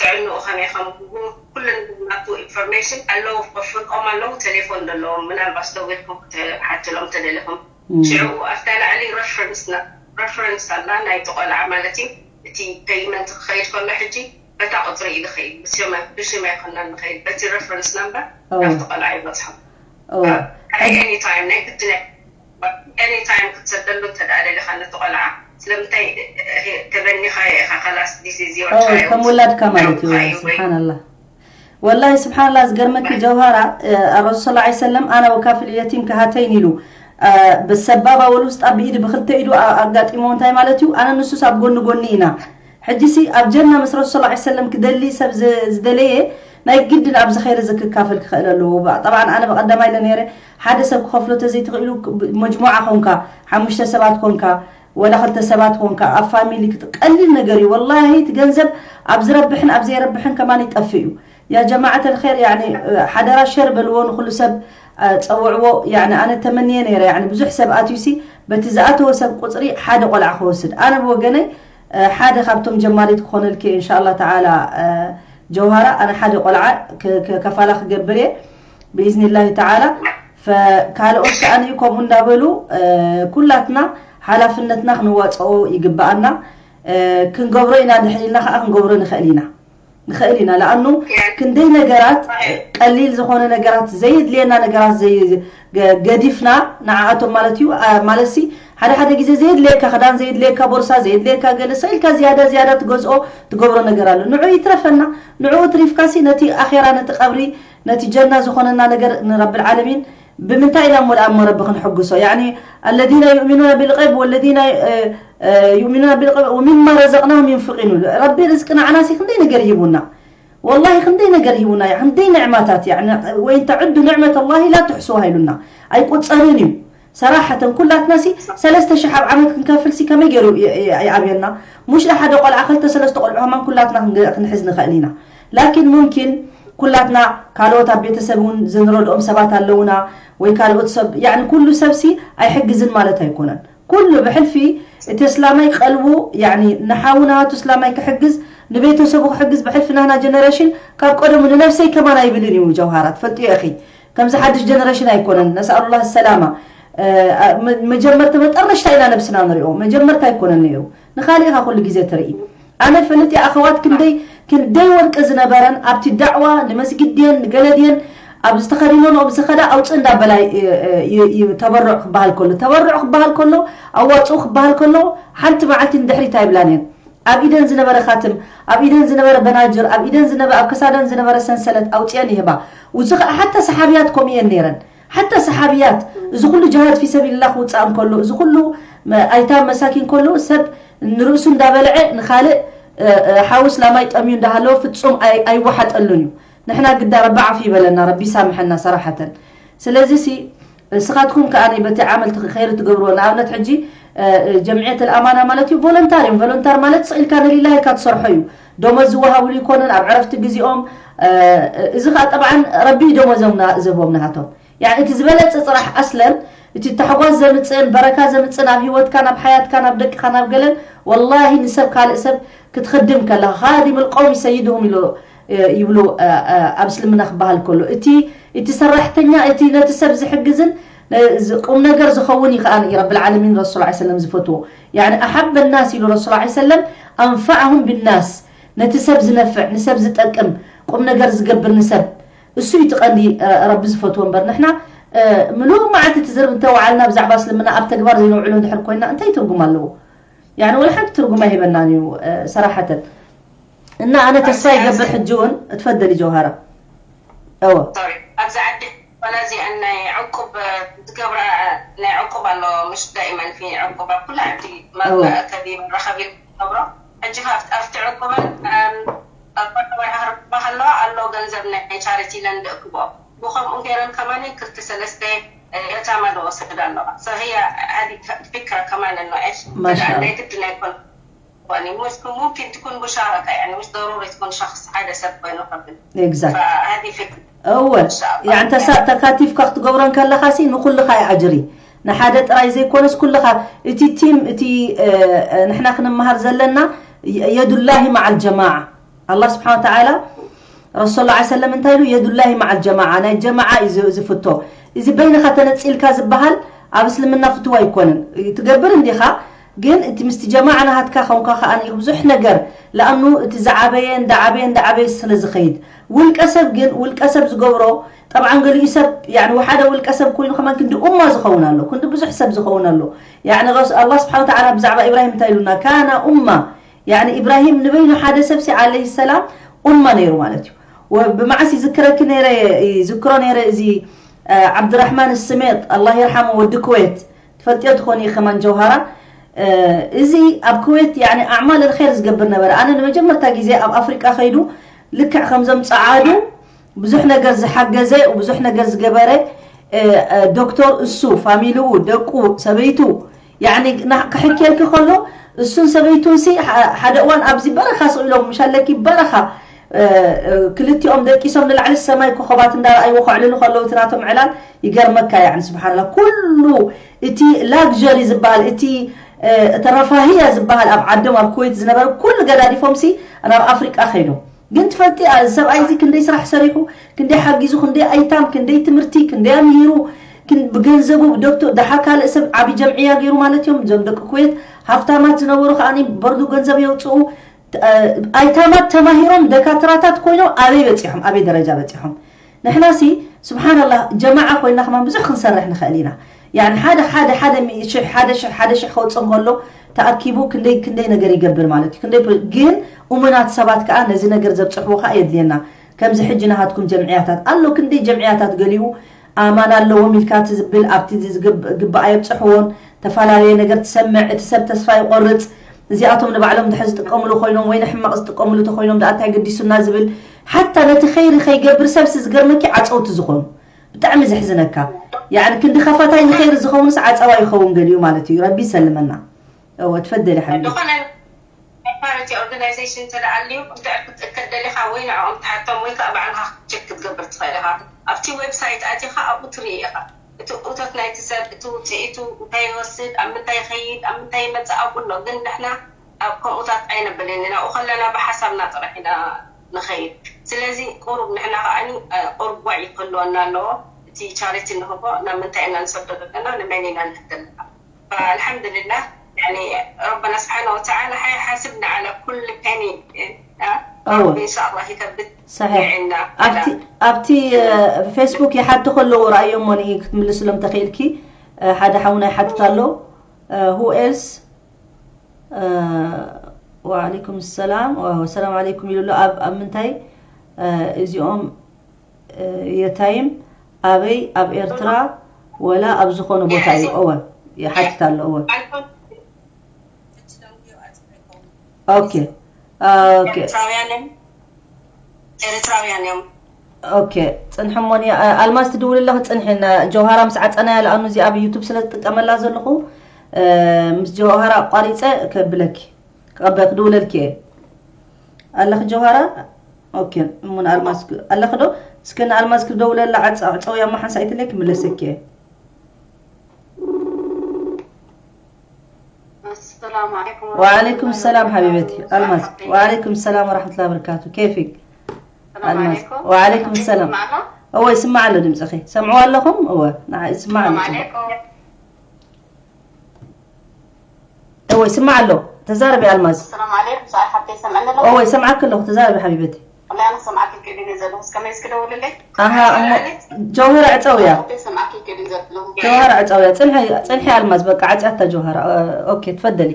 ጥዕንኡ ከመይ ከም ኩሉ ናቱ ኢንፎርሜሽን ኣለዉ ክፍልኦም ኣለዉ ቴሌፎን ዘለዎም ምናልባት ደዊልኩም ክትሓትሎም ተደሊኹም ሽዑ ኣብታ ላዕሊ ረፈረንስ ረፈረንስ ኣላ ናይቲ ቆልዓ ማለት እዩ እቲ ፔይመንት ክኸይድ ከሎ ሕጂ በታ ቁፅሪ እዩ ዝኸይድ ብሽመ ኣይኮና ንኸይድ በቲ ረፈረንስ ናምበር ናብቲ ቆልዓ ይበፅሖም ኤኒ ታይም ናይ ግድነ ኤኒ ታይም ክትሰደሉ እንተ ደኣ ደሊኻ ነቲ ቆልዓ ስለምንታይ ተበኒኻዮ ኢኻ ከላስ this is your child ከም ውላድካ ማለት እዩ ስብሓንላህ ወላሂ ስብሓንላህ ዝገርመኪ ጀውሃራ ረሱል ስለ ሰለም ኣና ወካፍል የቲም ከሃተይን ኢሉ ብሰባባ ወልውስጣ ብኢድ ብክልተ ኢዱ ኣጋጢሞ እንታይ ማለት እዩ ኣነ ንሱስ ኣብ ጎኒ ጎኒ ኢና ሕጂሲ ኣብ ጀና ምስ ረሱል ሰለላሁ ዐለይሂ ወሰለም ክደሊ ሰብ ዝ- ዝደለየ ናይ ግድን ኣብዚ ኸይር እዚ ክካፈል ክኽእል ኣለዎ። ባ- ጠብዓን ኣነ ብቐዳማይ ኢለ ነይረ፣ ሓደ ሰብ ክኸፍሎ ተዘይትኽእሉ ክ- ብ- መጅሙዓ ኮንካ፣ ሓሙሽተ ሰባት ኮንካ፣ ወላ ክልተ ሰባት ኮንካ፣ ኣብ ፋሚሊ ክት- ቀሊል ነገር እዩ። ወላሂ እቲ ገንዘብ ኣብ ዝረብሕን ኣብ ዘይረብሕን ከማን ይጠፍእ እዩ። ያ ጀማዓት ኣልኸይር፣ ያኒ፣ ሓደራ ሸር በልዎ ንኹሉ ሰብ፣ ጸውዕዎ። ያኒ ኣነ ተመንየ ነይረ፣ ያኒ ብዙሕ ሰብ ኣትዩሲ በቲ ዝኣተወ ሰብ ቁፅሪ ሓደ ቆልዓ ክወስድ። ኣነ ብወገነይ ሓደ ካብቶም ጀማሪት ክኾነልኪ እንሻላ ተዓላ። ጀውሃራ፣ ኣነ ሓደ ቆልዓ ከፋላ ክገብር እየ ብኢዝኒላሂ ተዓላ። ካልኦት ከኣ ከምኡ እንዳበሉ ኩላትና ሓላፍነትና ክንዋፅኦ ይግበኣና። ክንገብሮ ኢና፣ ድሕር ኢልና ከዓ ክንገብሮ ንኽእል ኢና ንኽእል ኢና። ለኣኑ ክንደይ ነገራት ቀሊል ዝኾነ ነገራት፣ ዘየድልየና ነገራት ዘይ- ገ- ገዲፍና ንዓኣቶም ማለት እዩ። ኣ- ማለት ሲ ሓደ ሓደ ግዜ ዘየድልየካ ክዳን፣ ዘየድልየካ ቦርሳ፣ ዘየድልየካ ገለ ሰ ኢልካ ዝያዳ ዝያዳ ትገዝኦ ትገብሮ ነገር ኣሎ። ንዑ ይትረፈና። ንዑ ትሪፍካ ሲ ነቲ ኣኼራ፣ ነቲ ቀብሪ፣ ነቲ ጀና ዝኾነና ነገር ንረብል ዓለሚን ብምንታይ ኢና እሞ ደኣ እሞ ረቢ ክንሕጉሶ? ያኒ الذين يؤمنون بالغيب والذين يؤمنون بالغيب ومما رزقناهم ينفقون። ረቢ ርዝቂ ንዓና ሲ ክንደይ ነገር ሂቡና። ወላሂ ክንደይ ነገር ሂቡና፣ ክንደይ ንዕማታት። ያኒ وإن تعدوا نعمة الله لا تحصوها ኢሉና። ኣይቁፀርን እዩ። ሰራሐተን ኩላትና ሲ ሰለስተ ሽሕ ኣብ ዓመት ክንከፍል ሲ ከመይ ገይሩ ይ- ይ- ይኣብየና? ሙሽ ንሓደ ቆልዓ ክልተ ሰለስተ ቆልዑ ከማን ኩላትና ክንገ- ክንሕዝ ንኽእል ኢና። ላኪን ሙምኪን ኩላትና ካልኦት ኣብ ቤተሰብ እውን ዝንረድኦም ሰባት ኣለውና፣ ወይ ካልኦት ሰብ፣ ያኒ ኩሉ ሰብ ሲ ኣይሕግዝን ማለት ኣይኮነን። ኩሉ ብሕልፊ እቲ እስላማይ ቀልቡ፣ ያኒ ንሓው ናቱ እስላማይ ክሕግዝ፣ ንቤተሰቡ ክሕግዝ፣ ብሕልፊ ናህና ጀነሬሽን ካብ ቀደሙ ንነብሰይ ከማን ኣይብልን እዩ። ጀውሃራ ትፈልጥዮ ኢኺ፣ ከምዚ ሓድሽ ጀነሬሽን ኣይኮነን። ነስኣሉላህ ሰላማ። መጀመርታ መጠረሽታ ኢና ነብስና ንሪኦ፣ መጀመርታ ኣይኮነን ነይሩ። ንኻልእ ኢኻ ኩሉ ግዜ ትርኢ። ኣነ ፈልጥ ኣኸዋት ክንደይ ክንደይ ወርቂ ዝነበረን ኣብቲ ዳዕዋ ንመስጊድ ድየን ንገለ ድየን ኣብ ዝተኸዲኖን ኣብ ዝኸዳ ኣውፅእ እንዳበላ ይ- ይ- ይ- ተበርዕ ክበሃል ከሎ፣ ተበርዕ ክበሃል ከሎ፣ ኣዋፅኡ ክበሃል ከሎ፣ ሓንቲ መዓልቲ ንድሕሪት ኣይብላን እየን። ኣብ ኢደን ዝነበረ ካትም፣ ኣብ ኢደን ዝነበረ በናጅር፣ ኣብ ኢደን ዝነበረ፣ ኣብ ክሳደን ዝነበረ ሰንሰለት ኣውፅአን ይህባ። እዚ ከዓ ሓታ ሰሓብያት ከምኡ እየን ነይረን። ሓታ ሰሓብያት፣ እዚ ኩሉ ጅሃድ ፊ ሰቢልላ ክውፃእ እንከሎ፣ እዚ ኩሉ መ- ኣይታም መሳኪን ከሎ፣ ሰብ ንርእሱ እንዳበልዐ ንኻልእ እ፣ እ፣ ሓው እስላማይ ጠምዩ እንዳሃለወ ፍጹም ኣይ- ኣይወሓጠሉን እዩ። ንሕና ግዳ ረቢ ዓፍ ይበለና፣ ረቢ ይሳምሐና ሰራሓተን። ስለዚ ሲ እስኻትኩም ከኣ በቲ ዓመል ትኽ- ኸይሪ ትገብርዎ። ንኣብነት ሕጂ እ፣ እ፣ ጀምዕየት ኣልኣማና ማለት እዩ ቮለንታር እዮም። ቮለንታር ማለት ስቕ ኢልካ ንሊላህ ኢልካ ትሰርሖ እዩ። ደሞዝ ዝወሃብሉ ይኮነን ኣብ ዕረፍቲ ግዜኦም። እ፣ እ፣ እዚ ከኣ ጠብዓን ረቢ እዩ ደሞዞም ና- ዝህቦም ናሃቶም። ያኒ እቲ ዝበለጸ ጽራሕ ኣስለን እቲ ታሕጓስ ዘምጽእን በረካ ዘምጽእን ኣብ ህይወትካ፣ ናብ ሓያትካ፣ ናብ ደቅኻ፣ ናብ ገለን ወላሂ ንሰብ ካልእ ሰብ ክትኽድም ከለኻ ካዲም ልቀውሚ ሰይድሁም ኢሉ ይብሉ ኣብ እስልምና ክበሃል ከሎ እቲ እቲ ሰራሕተኛ እቲ ነቲ ሰብ ዝሕግዝን ቁም ነገር ዝኸውን ይኸኣን እዩ ረብል ዓለሚን ረሱል ላ ሰለም ዝፈትዎ ያኒ ኣሓበ ናስ ኢሉ ረሱል ላ ሰለም ኣንፈዐሁም ብናስ ነቲ ሰብ ዝነፍዕ ንሰብ ዝጠቅም ቁም ነገር ዝገብር ንሰብ እሱ እዩ እቲ ቀንዲ ረቢ ዝፈትዎ እምበር ንሕና ምሉእ መዓልቲ ትዝርብ እንተወዓልና ብዛዕባ እስልምና ኣብ ተግባር ዘይነውዕሎ እንድሕር ኮይና እንታይ ትርጉም ኣለዎ? ያኒ ወላ ሓንቲ ትርጉም ኣይህበናን እዩ ሰራሓተን እና ኣነ ተስፋ ይገብር ሕጂ እውን እትፈደሊ ጀውሃራ እወ ኣብዚ ዓዲ ኮላ እዚኣን ናይ ዕቁብ ዝገብራ ናይ ዕቁብ ኣሎ ምሽ ዳኢመን ፊ ዕቁብ ኣብ ኩላ ዓዲ ማእከቢ መራኸቢ ዝገብሮ ሕጂ ካብቲ ኣብቲ ዕቁበን ወርሒ ክረክባ ከለዋ ኣሎ ገንዘብ ናይ ቻሪቲ ኢለን ዝእክብኦ ብኸምኡ ገይረን ከማን ክልተ ሰለስተ የታማ ዝወስዳ ኣለዋ ሰህያ ሀዲ ፊክራ ከማን ነው እሽ ናይ ግድን ኣይኮን ሙምኪን ትኩን ሙሻረካ ያኒ ሙሽ ደሩሪ ትኩን ሸክስ ሓደ ሰብ ኮይኑ ከብል exactly ሀዲ ፊክራ እወ ያኒ ተሳ ተካቲፍካ ክትገብሮ እንከለኻ ሲ ንኩልኻ እዩ ኣጅሪ ንሓደ ጥራይ ዘይኮነስ ኩልኻ እቲ ቲም እቲ ንሕና ክንመሃር ዘለና የዱላሂ መዓል ጀማዓ ኣላህ ስብሓን ወተዓላ ረሱል ላ ሰለም እንታይ ኢሉ የዱላሂ መዓል ጀማዓ ናይ ጀማዓ እዩ ዝፍቶ እዚ በይንኻ ተነፂልካ ዝበሃል ኣብ እስልምና ፍትዋ ኣይኮነን ትገብር እንዲኻ ግን እቲ ምስቲ ጀማዓ ናሃትካ ከንካ ከኣ ብዙሕ ነገር ለኣኑ እቲ ዝዓበየ እንዳዓበየ እንዳዓበየ ስለ ዝኸይድ ውልቀ ሰብ ግን ውልቀ ሰብ ዝገብሮ ጠብዓን ገሊኡ ሰብ ያኒ ወሓደ ውልቀ ሰብ ኮይኑ ከማን ክንዲ ኡማ ዝኸውን ኣሎ ክንዲ ብዙሕ ሰብ ዝኸውን ኣሎ ያኒ ረሱ ኣላህ ስብሓን ወተዓላ ብዛዕባ ኢብራሂም እንታይ ኢሉና ካና ኡማ ያኒ ኢብራሂም ንበይኑ ሓደ ሰብ ሲ ዓለይሂ ሰላም ኡማ ነይሩ ማለት እዩ ወ- ብመዓስ ይዝክረኪ ነይረ ይዝክሮ ነይረ እዚ እ፣ ዓብድራሕማን ስሜጥ ኣላህ ይርሓሙ ወዲ ኩዌት ትፈልጥዮ ትኾኒ ከማን ጀውሃራ እዚ ኣብ ኩዌት ያኒ ኣዕማል ኸይር ዝገብር ነበረ። ኣነ ንመጀመርታ ግዜ ኣብ ኣፍሪቃ ኸይዱ ልክዕ ከምዞም ጸዓዱ ብዙሕ ነገር ዝሓገዘ፣ ብዙሕ ነገር ዝገበረ፣ እ፣ እ፣ ዶክተር እሱ፣ ፋሚሊኡ፣ ደቁ፣ ሰበይቱ፣ ያኒ ና-፣ ክሕክየልኪ ከሎ እሱን ሰበይቱን ሲ ሓ-፣ ሓደ እዋን ኣብዚ በረኻ ስቕ ኢሎም፣ ምሽ ኣለኪ በረኻ፣ እ፣ እ፣ ክልቲኦም ደቂሶም ንላዕሊ ሰማይ ኮኸባት እንዳረኣይዎ ከዕልሉ ከለዉ እቲ ናቶም ዕላል ይገርመካ። ያኒ ስብሓንላ ኩሉ እቲ ላግዠሪ ዝበሃል እቲ፣ እ፣ እቲ ረፋህያ ዝበሃል ኣብ ዓዶም ኣብ ኩዌት ዝነበረ ኩሉ ገዳዲፎም ሲ ናብ ኣፍሪቃ ከይዶም። ግን ትፈልጢ፣ ኣ-፣ ሰብኣይ እዚ ክንደይ ስራሕ ሰሪሑ፣ ክንደይ ሓጊዙ፣ ክንደይ ኣይታም፣ ክንደይ ትምህርቲ፣ ክንደይ ኣምሂሩ፣ ክን-፣ ብገንዘቡ፣ ብዶክተር፣ ደሓር ካልእ ሰብ ዓቢ ጀምዕያ ገይሩ ማለት እዮም። እዞም ደቂ ኩዌት ሃፍታማት ዝነበሩ ከኣ በርዱ ገንዘብ የውጽኡ። ተ-፣ እ፣ ኣይታማት ተማሂሮም ደካትራታት ኮይኖም ኣበይ በጺሖም፣ ኣበይ ደረጃ በጺሖም? ንሕና ሲ ስብሓንላህ ጀማዓ ኮይና ከማን ብዙሕ ክንሰርሕ ንኽእል ኢና። ያኒ ሓደ፣ ሓደ፣ ሓደ ሚእቲ ሽሕ፣ ሓደ ሽሕ፣ ሓደ ሽሕ ከውጽእ እንከሎ ተኣኪቡ ክንደይ፣ ክንደይ ነገር ይገብር ማለት እዩ። ክንደይ ፕ-፣ ግን እሙናት ሰባት ከኣ ነዚ ነገር ዘብጽሕዎ ከኣ የድልየና። ከምዚ ሕጂ ናሃትኩም ጀምዕያታት ኣሎ፣ ክንደይ ጀምዕያታት ገሊኡ ኣማን ኣለዎም ኢልካ እቲ ዝብል ኣብቲ ዝግብ-፣ ግብኣ የብጽሕዎን። ተፈላለየ ነገር ትሰምዕ፣ እቲ ሰብ ተስፋ ይቆርጽ። እዚኣቶም ንባዕሎም ድሕር ዝጥቀምሉ ኮይኖም ወይ ንሕማቕ ዝጥቀምሉ ተኮይኖም ደኣ እንታይ ገዲሱና ዝብል፣ ሓታ ነቲ ኸይሪ ከይገብር ሰብሲ ዝገርመኪ ዓጸውቲ ዝኾኑ። ብጣዕሚ ዘሕዝነካ። ያኒ ክንዲ ከፋታይ ንኸይሪ ዝኸውንስ ዓጸዋ ይኸውን ገሊኡ ማለት እዩ። ረቢ ይሰልመና። እወ፣ ትፈደሊ ሓቢቢ። ዝኾነ ቻሪቲ ኦርጋናይዜሽን እንተ ደኣ ኣልዩ፣ ክትእከብ ደሊኻ ወይ ንዕኦም ትሓቶም ወይ ከኣ ባዕልኻ ቸክ ክትገብር ትኽእል ኢኻ። ኣብቲ ዌብሳይት ኣቲኻ ኣብኡ ትርኢ ኢኻ። እቲ እቶት ናይቲ ሰብ፣ እቲ ውጽኢቱ እንታይ ይወስድ፣ ኣብ ምንታይ ይኸይድ፣ ኣብ ምንታይ ይመጽእ፣ ኣብ ኩሎ። ግን ንሕና ኣብ ከምኡታት ኣይነብልን ኢና። ኣብኡ ከለና ብሓሳብና ጥራሕ ኢና ንኸይድ። ስለዚ ቁሩብ ንሕና ከኣኒ፣ እ፣ ቁሩብ ዋዒ ክህልወና ኣለዎ። እቲ ቻሪቲ ንህቦ ናብ ምንታይ ኢና ንሰዶ ዘለና፣ ንመን ኢና ንህብ ዘለና? ኣልሓምዱሊላህ፣ ያኒ ረበና ስብሓነ ወተዓላ ሓይሓስብና ዓላ ኩል ፔኒ፣ እ፣ እ፣ እወ። ረቢ ኢንሻኣላህ ይከብድ ሰሒሕ። ይዕና። ኣብቲ፣ ኣብቲ፣ እ፣ ፌስቡክ ይሓቱ ከለዉ ረኣዮሞ ንኢ ክትምልስሎም ተኽኢልኪ፣ እ፣ ሓደ ሓውና ይሓትት ኣሎ። እ፣ who else? እ፣ ወዓለይኩም ሰላም። ዋ፣ ሰላም ዓለይኩም ኢሉ ኣሎ። ኣብ፣ ኣብ ምንታይ፣ እ፣ እዚኦም፣ እ፣ የታይም ኣበይ? ኣብ ኤርትራ ወላ ኣብ ዝኾነ ቦታ እዩ? እወ፣ ይሓትት ኣሎ። እወ። ኦኬ። ኦኬ። ኤርትራውያን እዮም። ኤርትራውያን እዮም። ኦኬ፣ ጽንሒ እሞ፣ ኒ-፣ ኣ-፣ ኣልማዝ ትድውል ኣለኺ፣ ጽንሒ፣ ና-፣ ጀውሃራ ምስ ዓጸናያ፣ ለኣኑ እዚኣ ኣብ ዩቱብ ስለ ዝጥቀመላ ዘለኹ፣ እ፣ ምስ ጀውሃራ ኣቋሪጸ ከብለኪ፣ ክቐበ-፣ ክድውለልኪ እየ። ኣለኺ ጀውሃራ? ኦኬ፣ እሞ ንኣልማዝ ክ-፣ ኣለኺ ዶ? እስከ ንኣልማዝ ክደውለላ፣ ዓጸ-፣ ዓጸውያ እሞ ሓንሳእ ኢትለይ ክምለሰኪ እየ። السلام عليكم ورحمة ወዓለይኩም الله ሰላም وبركاته. ሓቢበቲ ኣልማዝ። صحتي. ወዓለይኩም ሰላም ወራሕመቱላሂ ወበረካቱ። ኬፊክ? السلام ኣልማዝ። عليكم. ወዓለይኩም ሰላም። يسمعنا؟ እወ፣ ይስማዕ ኣሎ ድምፅኺ። ሰምዕዋ ኣለኹም? እወ፣ ንዓ ይስማዕ ኣሎ السلام ጽቡቕ። عليكم. እወ፣ ይስማዕ ኣሎ። ተዛረቢ ኣልማዝ። السلام عليكم. صحتي سمعنا لهم؟ እወ፣ ይሰምዓኪ ኣለኹ። ተዛረቢ ሓቢበቲ። والله أنا سمعك كده نزل، بس كمان يسكتوا ولا ليه؟ ኣሃ፣ እሞ ጀውሃራ ዕፀውያ። صحتي سمعك كده نزل لهم. ጀውሃራ ዕፀውያ። ፅንሒ፣ ፅንሒ ኣልማዝ፣ በቃ ዓፅያታ ጀውሃራ። እ፣ ኦኬ፣ ትፈደሊ።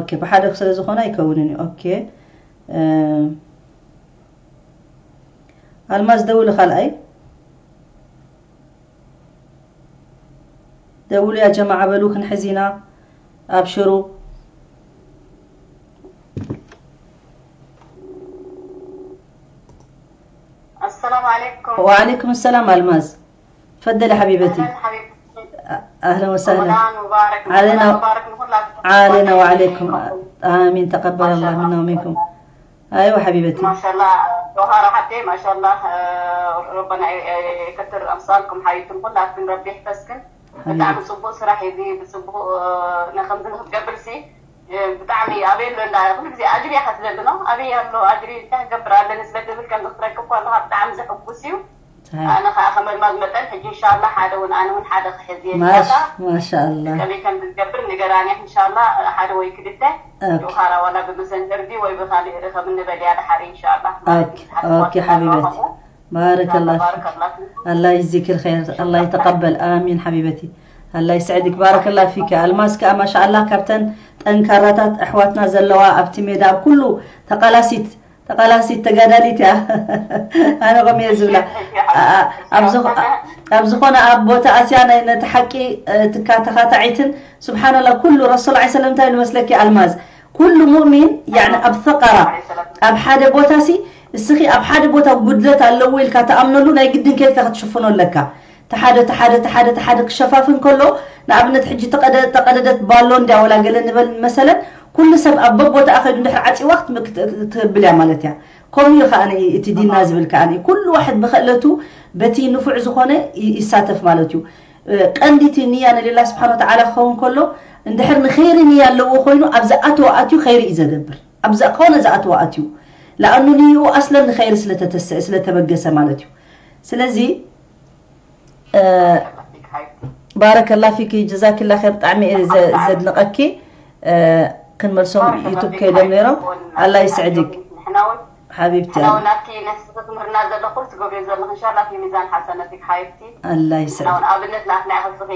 ኦኬ፣ ብሓደ ስለ ዝኾነ ኣይከውንን እዩ። ኦኬ። እ፣ ኣልማዝ ደውሊ ካልኣይ። ደውሉ ያ ጀማዓ በሉ፣ ክንሕዝ ኢና። ኣብሽሩ። السلام عليكم. ወዓለይኩም ሰላም ኣልማዝ። تفضلي حبيبتي. أهلًا حبيبتي. أهلًا وسهلًا. رمضان مبارك. علينا، رمضان مبارك لكلكم. علينا وعليكم. آمين، تقبل الله منا ومنكم. أيوة حبيبتي. ማሻላ ጆሃራ ሓብተይ፣ ማሻላ፣ እ፣ ረበና፣ እ፣ እ፣ የከትር ኣምሳልኩም ሓቢብትን ኩላትክን ረቢ ይሕፈዝክን። ሓቢቢ። ብጣዕሚ ጽቡቅ ስራሕ እዩ እዚ፣ ብጽቡቅ፣ እ፣ ንከምዚ ንክትገብርሲ፣ እ፣ ብጣዕሚ ኣበይ ኣሎ እንዳ ኩሉ ግዜ ኣጅሪ እያ ክትደሊ ነው። ኣበይ ኣሎ ኣጅሪ፣ እንታይ ክገብር ኣለኒ ስለ ትብል ከምዚ ክትረክብ ከለካ ብጣዕሚ ዘሕጉስ እዩ። ሰሒሕ። ኣነ ከኣ ከም ኣልማዝ መጠን ሕጂ ኢንሻላህ ሓደ እውን ኣነ እውን ሓደ ክሕዝ እየ ማሽ-፣ ኢንሻላህ። ማሻኣላህ። ከመይ ከም ዝገብር ንገራኒ ኢንሻላህ ሓደ ወይ ክልተ ኦኬ። ጆሃራ ዋላ ብመሰንጀር ድዩ ወይ ብኻሊእ ርኸብ እንበል እያ ድሓር ኢንሻላህ። ማለት ኦኬ፣ እዩ፣ ሓደ ኦኬ ጓል ሓቢበቲ። ከምኡ። ባረከላህ ኢንሻላህ ፊክ። ባረከላህ ፊክ። ኣላህ ይጅዚኪል ኸይር፣ ኣላህ ይተቀበል። ኣሚን ሓቢበቲ። ኣላህ ይስዕድክ። ባረከላህ ፊክ። ኣልማዝ ከኣ ማሻኣላህ ካብተን ጠንካራታት ኣሕዋትና ዘለዋ ኣብቲ ሜዳ ኣብ ኩሉ ተቃላሲት ተቓላሲት ተጋዳሊት እያ። ኣነ ከምኡ እየ ዝብላ። ኣብ ዝኾነ ኣብ ቦታ ኣትያ ናይ ነቲ ሓቂ ትካታታዒትን፣ ስብሓንላ፣ ኩሉ ረሱል ዓ ሰለም እንታይ ዝመስለኪ ኣልማዝ፣ ኩሉ ሙእሚን ያኒ ኣብ ፈቀራ ኣብ ሓደ ቦታ ሲ እስኺ ኣብ ሓደ ቦታ ጉድለት ኣለዎ ኢልካ ተኣምነሉ ናይ ግድን ከይድካ ክትሽፍኖ ኣለካ። ተሓደ ተሓደ ተሓደ ተሓደ ክሸፋፍን ከሎ፣ ንኣብነት ሕጂ ተቐደ- ተቐደደት ባሎ እንዲያ ወላ ገለ ንበል መሰለን፣ ኩሉ ሰብ ኣብ በቦታኣ ከይዱ እንድሕር ዓፂዋ ክትም- ክት- ክትብል እያ ማለት እያ። ከምኡ እዩ ከኣ እቲ ዲንና ዝብል ከኣ ኩሉ ዋሕድ ብክእለቱ በቲ ንፉዕ ዝኾነ ይ- ይሳተፍ ማለት እዩ። እ፣ ቀንዲ እቲ ንያ ንሌላ ስብሓን ወተዓላ ክኸውን ከሎ፣ እንድሕር ንኸይሪ ንያ ኣለዎ ኮይኑ ኣብ ዝኣተወ ኣትዩ ኸይሪ እዩ ዘገብር። ኣብ ዝኾነ ዝኣተወ ኣትዩ፣ ለኣኑ ንይኡ ኣስለን ንኸይሪ ስለተተሰ ስለተበገሰ ማለት እዩ። ስለዚ ባረከላ ፊኪ ጀዛኪላ ኸይር ብጣዕሚ እየ ዘድንቀኪ። ክንመልሶም ዩቱብ ከይዶም ነይሮም። ኣላ ይስዕድክ ሓቢብቲ። ናትኪ ነስኺ ትምህርና ዘለኹ ትገብርዮ ዘለኹ እንሻላ ፊ ሚዛን ሓሰነትክ ሓቢብቲ። ኣላ ይስዕድክ። ኣብነት ናትና ኢኺ ንስኺ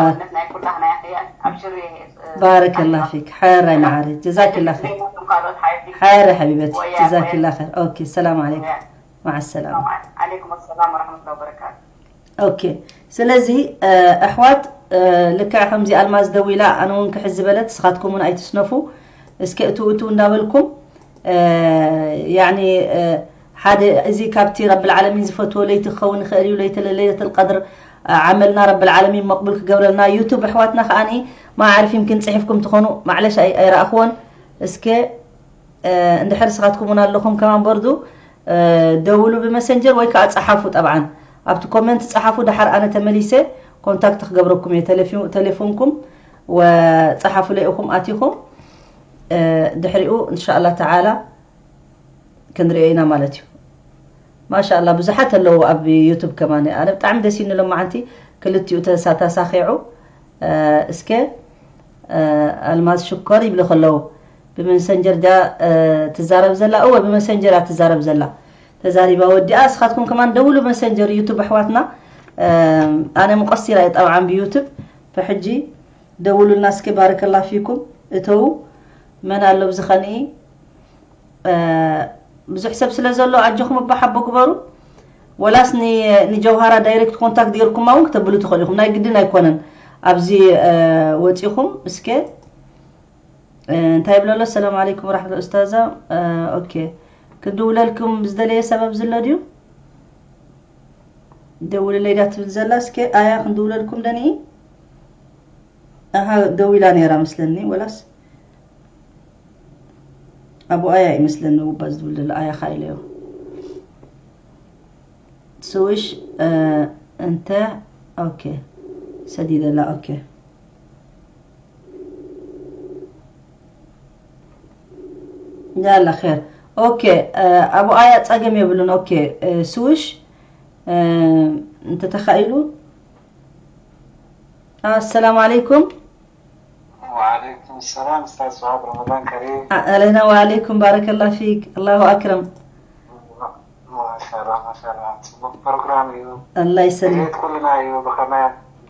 ኣብነት ናይ ኩላህና ኢኺ። ኣብሽሪ። ባረከላ ፊክ ሓራይ መዓሪ ጀዛኪላ ኸይር። ካልኦት ሓቢብቲ። ሓራይ ሓቢበቲ ጀዛኪላ ኸይር። ኦኬ ሰላም ዓለይኩም። مع السلامة. عليكم السلام ورحمة الله وبركاته. ኦኬ ስለዚ ኣሕዋት ልክዕ ከምዚ ኣልማዝ ደው ኢላ ኣነ እውን ክሕዝ ዝበለት ንስኻትኩም እውን ኣይትስነፉ እስከ እትው እትው እንዳበልኩም ያኒ ሓደ እዚ ካብቲ ረብል ዓለሚን ዝፈትዎ ለይቲ ክኸውን ይኽእል እዩ ለይተ ለይለት ልቀድር ዓመልና ረብል ዓለሚን መቕቡል ክገብረልና ዩቱብ ኣሕዋትና ከዓኒ ማዕርፍ ይምክን ፅሒፍኩም ትኾኑ ማዕለሽ ኣይረኣኽዎን እስከ እንድሕር ንስኻትኩም እውን ኣለኹም ከማን በርዱ ደውሉ ብመሰንጀር ወይ ከዓ ፀሓፉ ጠብዓን ኣብቲ ኮመንት ፀሓፉ ደሓር ኣነ ተመሊሰ ኮንታክት ክገብረኩም እየ ተሌፎንኩም ወፀሓፉ ለይእኹም ኣቲኹም ድሕሪኡ እንሻላ ተዓላ ክንሪኦ ኢና ማለት እዩ ማሻላ ብዙሓት ኣለዉ ኣብ ዩቱብ ከማን ኣነ ብጣዕሚ ደስ ይኒ ሎማዓንቲ ክልቲኡ ተሳታሳኺዑ እስከ ኣልማዝ ሽኮር ይብሉ ከለዉ ብመሰንጀር ድያ ትዛረብ ዘላ እወ ብመሰንጀር እያ ትዛረብ ዘላ ተዛሪባ ወዲኣ እስኻትኩም ከማን ደውሉ መሰንጀር ዩቱብ ኣሕዋትና ኣነ ምቆሲራ እየ ጠብዓን ብዩቱብ ፈሕጂ ደውሉልና እስኪ ባረከላ ፊኩም እተዉ መን ኣሎ ብዝኸንኢ ብዙሕ ሰብ ስለ ዘሎ ኣጆኹም እባ ሓቦ ግበሩ ወላስ ንጀውሃራ ዳይሬክት ኮንታክት ገይርኩማ እውን ክተብሉ ትኽእሉ ኢኹም ናይ ግድን ኣይኮነን ኣብዚ ወፂኹም እስከ እንታይ ይብለሎ ሰላም ዓለይኩም ወራሕመቱላ ኡስታዛ ኦኬ ክድውለልኩም ዝደለየ ሰበብ ዝሎ ድዩ ደውልለይ ዳ ትብል ዘላ እስከ ኣያ ክንድውለልኩም ደኒ ኣሃ ደዊላ ነይራ መስለኒ ወላስ ኣቡ ኣያ ይመስለኒ ውባ ዝብል ዘሎ ኣያ ካ ኢለዮ ስዊሽ እንተ ኦኬ ሰዲደላ ኦኬ ያላ ኸር ኦኬ ኣቡ ኣያ ጸገም የብሉን ኦኬ ስዊሽ እንተ ተኻኢሉ ኣሰላሙ ዓለይኩም وعليكم السلام استاذ سعاد رمضان كريم اهلا وعليكم بارك الله فيك الله اكرم ማሻላ ማሻላ ፅቡቅ ፕሮግራም እዩ ኣላ ይሰልም ኩልና እዩ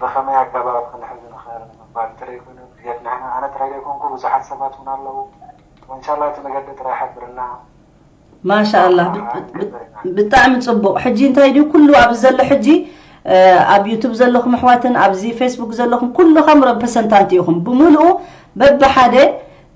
ብኸመይ ኣገባብ ክንሕዝ ንኽእል ንምባል ተለይኮይኑ ብየት ንሕና ኣነ ጥራይ ዘይኮንኩ ብዙሓት ሰባት እውን ኣለዉ እንሻላ እቲ መገዲ ጥራይ ሓብርና ማሻኣላ ብጣዕሚ ፅቡቅ ሕጂ እንታይ ድዩ ኩሉ ኣብዚ ዘሎ ሕጂ ኣብ ዩቱብ ዘለኹም ኣሕዋትን ኣብዚ ፌስቡክ ዘለኹም ኩልኻም ረፕረሰንታንት ኢኹም ብምልኡ በብሓደ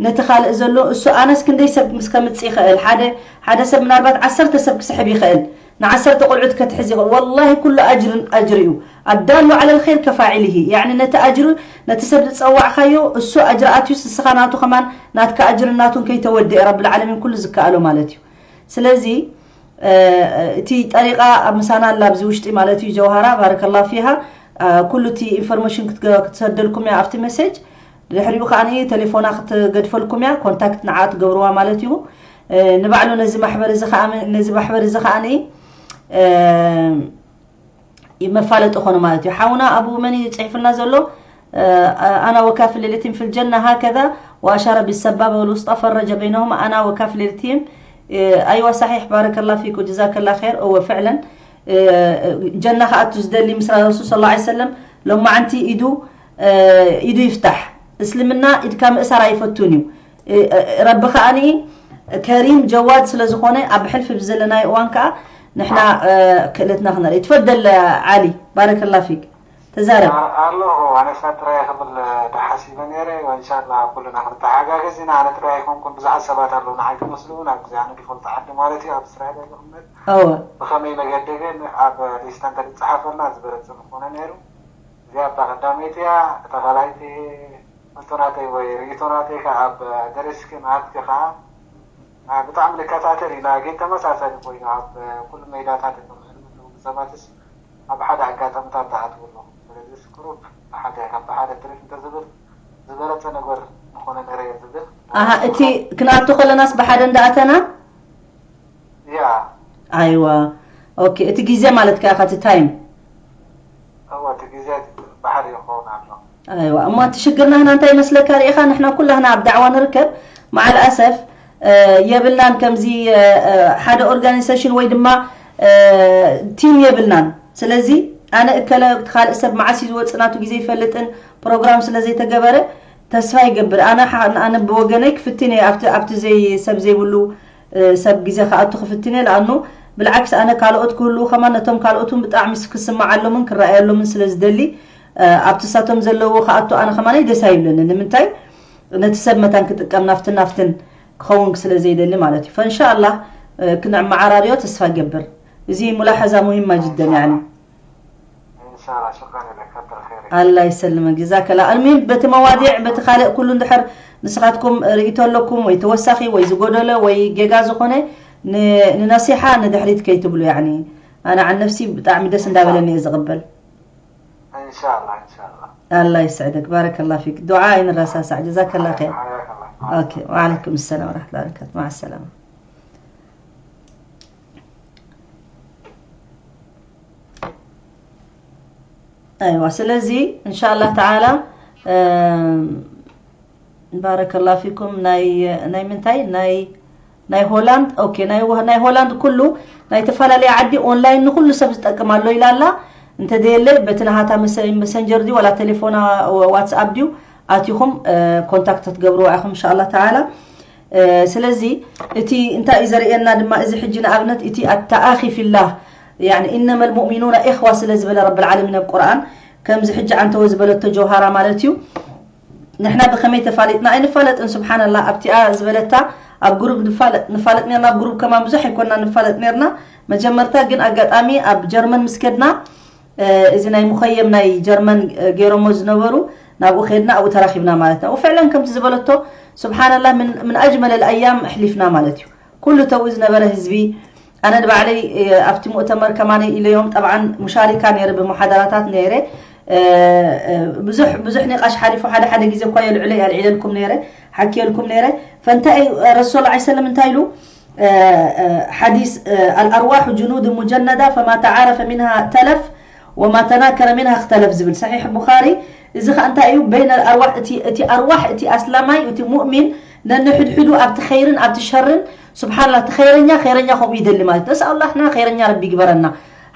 ነቲ ካልእ ዘሎ እሱ ኣነስ ክንደይ ሰብ ምስ ከምፅእ ይኽእል ሓደ ሓደ ሰብ ምናልባት ዓሰርተ ሰብ ክስሕብ ይኽእል ንዓሰርተ ቆልዑት ከትሕዝ ይኽእል ወላሂ ኩሉ ኣጅርን ኣጅሪ እዩ ኣዳሉ ዓለ ልኸይር ከፋዒልሂ ያዕኒ ነቲ ኣጅሪ ነቲ ሰብ ዝፀዋዕካዮ እሱ ኣጅሪ ኣትዩስ ንስኻ ናቱ ከማን ናትካ ኣጅርን ናቱን ከይተወድአ ረብል ዓለሚን ኩሉ ዝከኣሎ ማለት እዩ ስለዚ እቲ ጠሪቃ ኣብ ምሳና ኣላ ኣብዚ ውሽጢ ማለት እዩ ጀውሃራ ባረከላ ፊሃ ኩሉ እቲ ኢንፎርሜሽን ክትሰደልኩም እያ ኣብቲ መሴጅ ድሕሪኡ ከዓ ተሌፎና ክትገድፈልኩም እያ ኮንታክት ንዓ ትገብርዋ ማለት እዩ ንባዕሉ ነዚ ማሕበር እዚ ከዓ ነዚ ማሕበር እዚ ከዓ መፋለጢ ኮነ ማለት እዩ ሓውና ኣብኡ መን እዩ ፅሒፍልና ዘሎ ኣና ወካፍል ሌለቲም ፊል ጀና ሃከዛ ወኣሻረ ቢሰባበ ወልውስጣ ፈረጀ በይነሁም ኣና ወካፍል ሌለቲም ኣይዋ ሳሒሕ ባረከላ ፊክ ወጀዛከላ ኸይር እወ ፍዕለን ጀና ከኣቱ ዝደሊ ምስ ረሱል ስ ላ ሰለም ሎማዓንቲ ኢዱ ኢዱ ይፍታሕ እስልምና ኢድካ ምእሳር ኣይፈቱን እዩ ረቢ ከኣኒ ከሪም ጀዋድ ስለ ዝኾነ ኣብ ሕልፊ ብዘለናዮ እዋን ከኣ ንሕና ክእለትና ክነርኢ። ትፈደል ዓሊ፣ ባረከላ ፊክ፣ ተዛረብ። ኣለኹ። ኣነሳ ጥራይ ክብል ደሓሲበ ነይረ። ኢንሻላ ኩልና ክንተሓጋገዝ ኢና። ኣነ ጥራይ ኣይኮንኩን፣ ብዙሓት ሰባት ኣለዉ ንዓይ ዝመስሉ እውን ኣብዚ ኣነ ዝፈልጦ ዓዲ ማለት እዩ፣ ኣብ እስራኤል ኣይኮነት። እወ። ብኸመይ መገዲ ግን ኣብ ሊስታ እንተዝፀሓፈልና ዝበለፀ ምኾነ ነይሩ። እዚኣ እታ ቀዳመይቲ እያ። እታ ካልኣይቲ ሕቶ ናተይ ወይ ርእይቶ ናተይ ከኣ ኣብ ደረስኪ ናትኪ ከኣ ብጣዕሚ ንከታተል ኢና፣ ግን ተመሳሳሊ ኮይኑ ኣብ ኩሉ ሜዳታት እቶም ዕልሚ ዘለዉ ሰባትስ ኣብ ሓደ ኣጋጣሚታት ዝኣትዉ ኣለዉ። ስለዚ ስክሩፕ ሓደ ካብ ሓደ ትሪፍ እንተዝብል ዝበለጸ ነገር ምኾነ ነረ ዝብል ኣሃ፣ እቲ ክንኣቱ ከለናስ ብሓደ እንዳኣተና ያ። ኣይዋ። ኦኬ፣ እቲ ግዜ ማለት ከኣ እቲ ታይም። እወ፣ እቲ ግዜ ባሕሪ ይኸውን ኣሎ። ኣይዋ፣ እሞ እቲ ሽግርና ህና እንታይ ይመስለካ ርኢኻ? ንሕና ኩላህና ኣብ ዳዕዋ ንርከብ። መዓል ኣሰፍ የብልናን ከምዚ ሓደ ኦርጋኒዜሽን ወይ ድማ ቲም የብልናን። ስለዚ ኣነ እከለ ካልእ ሰብ መዓስ እዩ ዝወፅእ ናቱ ግዜ ይፈልጥን ፕሮግራም ስለ ዘይተገበረ ተስፋ ይገብር። ኣነ ኣነ ብወገነይ ክፍትን እየ ኣብቲ ኣብቲ ዘይ ሰብ ዘይብሉ ሰብ ግዜ ክኣቱ ክፍትን እየ። ለኣኑ ብልዓክስ ኣነ ካልኦት ክህልዉ ከማን ነቶም ካልኦት እውን ብጣዕሚ ክስምዓሎምን ክረኣየሎምን ስለ ዝደሊ ኣብቲ ሳቶም ዘለዉ ክኣቱ ኣነ ከማነይ ደስ ኣይብለኒ። ንምንታይ ነቲ ሰብ መታን ክጥቀም ናፍትን ናፍትን ክኸውን ስለ ዘይደሊ ማለት እዩ። ፈንሻ ኣላህ ክንዕመዓራርዮ ተስፋ ገብር። እዚ ሙላሐዛ ሙሂማ ጅደን ያኒ። إن شاء الله شكرا لك كثر خيرك ኣላ ይሰልመ ጀዛከላ። ኣልሙሂም በቲ መዋዲዕ በቲ ካልእ ኩሉ እንድሕር ንስኻትኩም ርእይቶ ኣለኩም ወይ ተወሳኺ ወይ ዝጎደለ ወይ ጌጋ ዝኾነ ንነሲሓ ንድሕሪት ከይትብሉ ያኒ ኣነ ዓን ነፍሲ ብጣዕሚ ደስ እንዳበለኒ እየ ዝቕበል። إن شاء الله إن شاء الله ኣላ ይስዕደክ ባረከላ ፊክ ዱዓ ኣይንረሳሳዕ ጀዛከላ ኸይር። حياك الله ኦኬ ወዓለይኩም ሰላም ወራህመቱላ በረካቱ መዓ ሰላማ። ኣይዋ ስለዚ እንሻላ ተዓላ ባረከላ ፊኩም ናይ ናይ ምንታይ ናይ ናይ ሆላንድ ኦኬ ናይ ናይ ሆላንድ ኩሉ ናይ ተፈላለየ ዓዲ ኦንላይን ንኩሉ ሰብ ዝጠቅም ኣሎ ኢላ ኣላ። እንተደየለ በቲ ናሃታ መሰንጀር ድዩ ዋላ ቴሌፎና ዋትስኣፕ ድዩ ኣቲኹም ኮንታክት ክትገብርዋ ኢኹም እንሻላ ተዓላ። ስለዚ እቲ እንታይ እዩ ዘርእየና ድማ እዚ ሕጂ ንኣብነት እቲ ኣተኣኺ ፊላህ يعني إنما المؤمنون إخوة ስለ ዝበለ ረብል ዓለሚን ኣብ ቁርኣን ከምዚ ሕጂ ዓንተወ ዝበለቶ ጀውሃራ ማለት እዩ። ንሕና ብኸመይ ተፋሊጥና ኣይንፋለጥን ስብሓንላ ኣብቲኣ ዝበለታ ኣብ ግሩብ ንፋለጥ ነርና ኣብ ግሩብ ከማን ብዙሕ ኣይኮና ንፋለጥ ነርና። መጀመርታ ግን ኣጋጣሚ ኣብ ጀርመን ምስ ከድና እዚ ናይ ሙኸየም ናይ ጀርመን ገይሮሞ ዝነበሩ ናብኡ ከድና ኣብኡ ተራኺብና ማለት ና ወፍዕለን ከምቲ ዝበለቶ ስብሓንላ ምን ኣጅመለ ልኣያም ኣሕሊፍና ማለት እዩ። ኩሉ ተብኡ ዝነበረ ህዝቢ ኣነ ንባዕለይ ኣብቲ ሙእተመር ከማነ ኢለዮም ጠብዓን ሙሻሪካ ነይረ ብሙሓደራታት ነይረ። ብዙሕ ብዙሕ ኒቃሽ ሓሊፉ ሓደ ሓደ ግዜ እኳ የልዕለ ኣልዒለልኩም ነይረ ሓኪየልኩም ነይረ። ፈንታይ ረሱል ላ ሰለም እንታይ ኢሉ ሓዲስ ኣልኣርዋሑ ጅኑድ ሙጀነዳ ፈማ ተዓረፈ ሚንሃ ተለፍ ወማ ተናከረ ሚንሃ እክተለፍ ዝብል ሰሒሕ ቡኻሪ። እዚ ከዓ እንታይ እዩ በይነ ኣርዋሕ እቲ ኣርዋሕ እቲ ኣስላማይ እቲ ሙእሚን ነንሕድሕዱ ኣብቲ ኸይርን ኣብቲ ሸርን ስብሓንላ እቲ ኸይረኛ ኸይረኛ ከምኡ ይደሊ ማለት ነስኣላህ ንሕና ኸይረኛ ረቢ ይግበረና።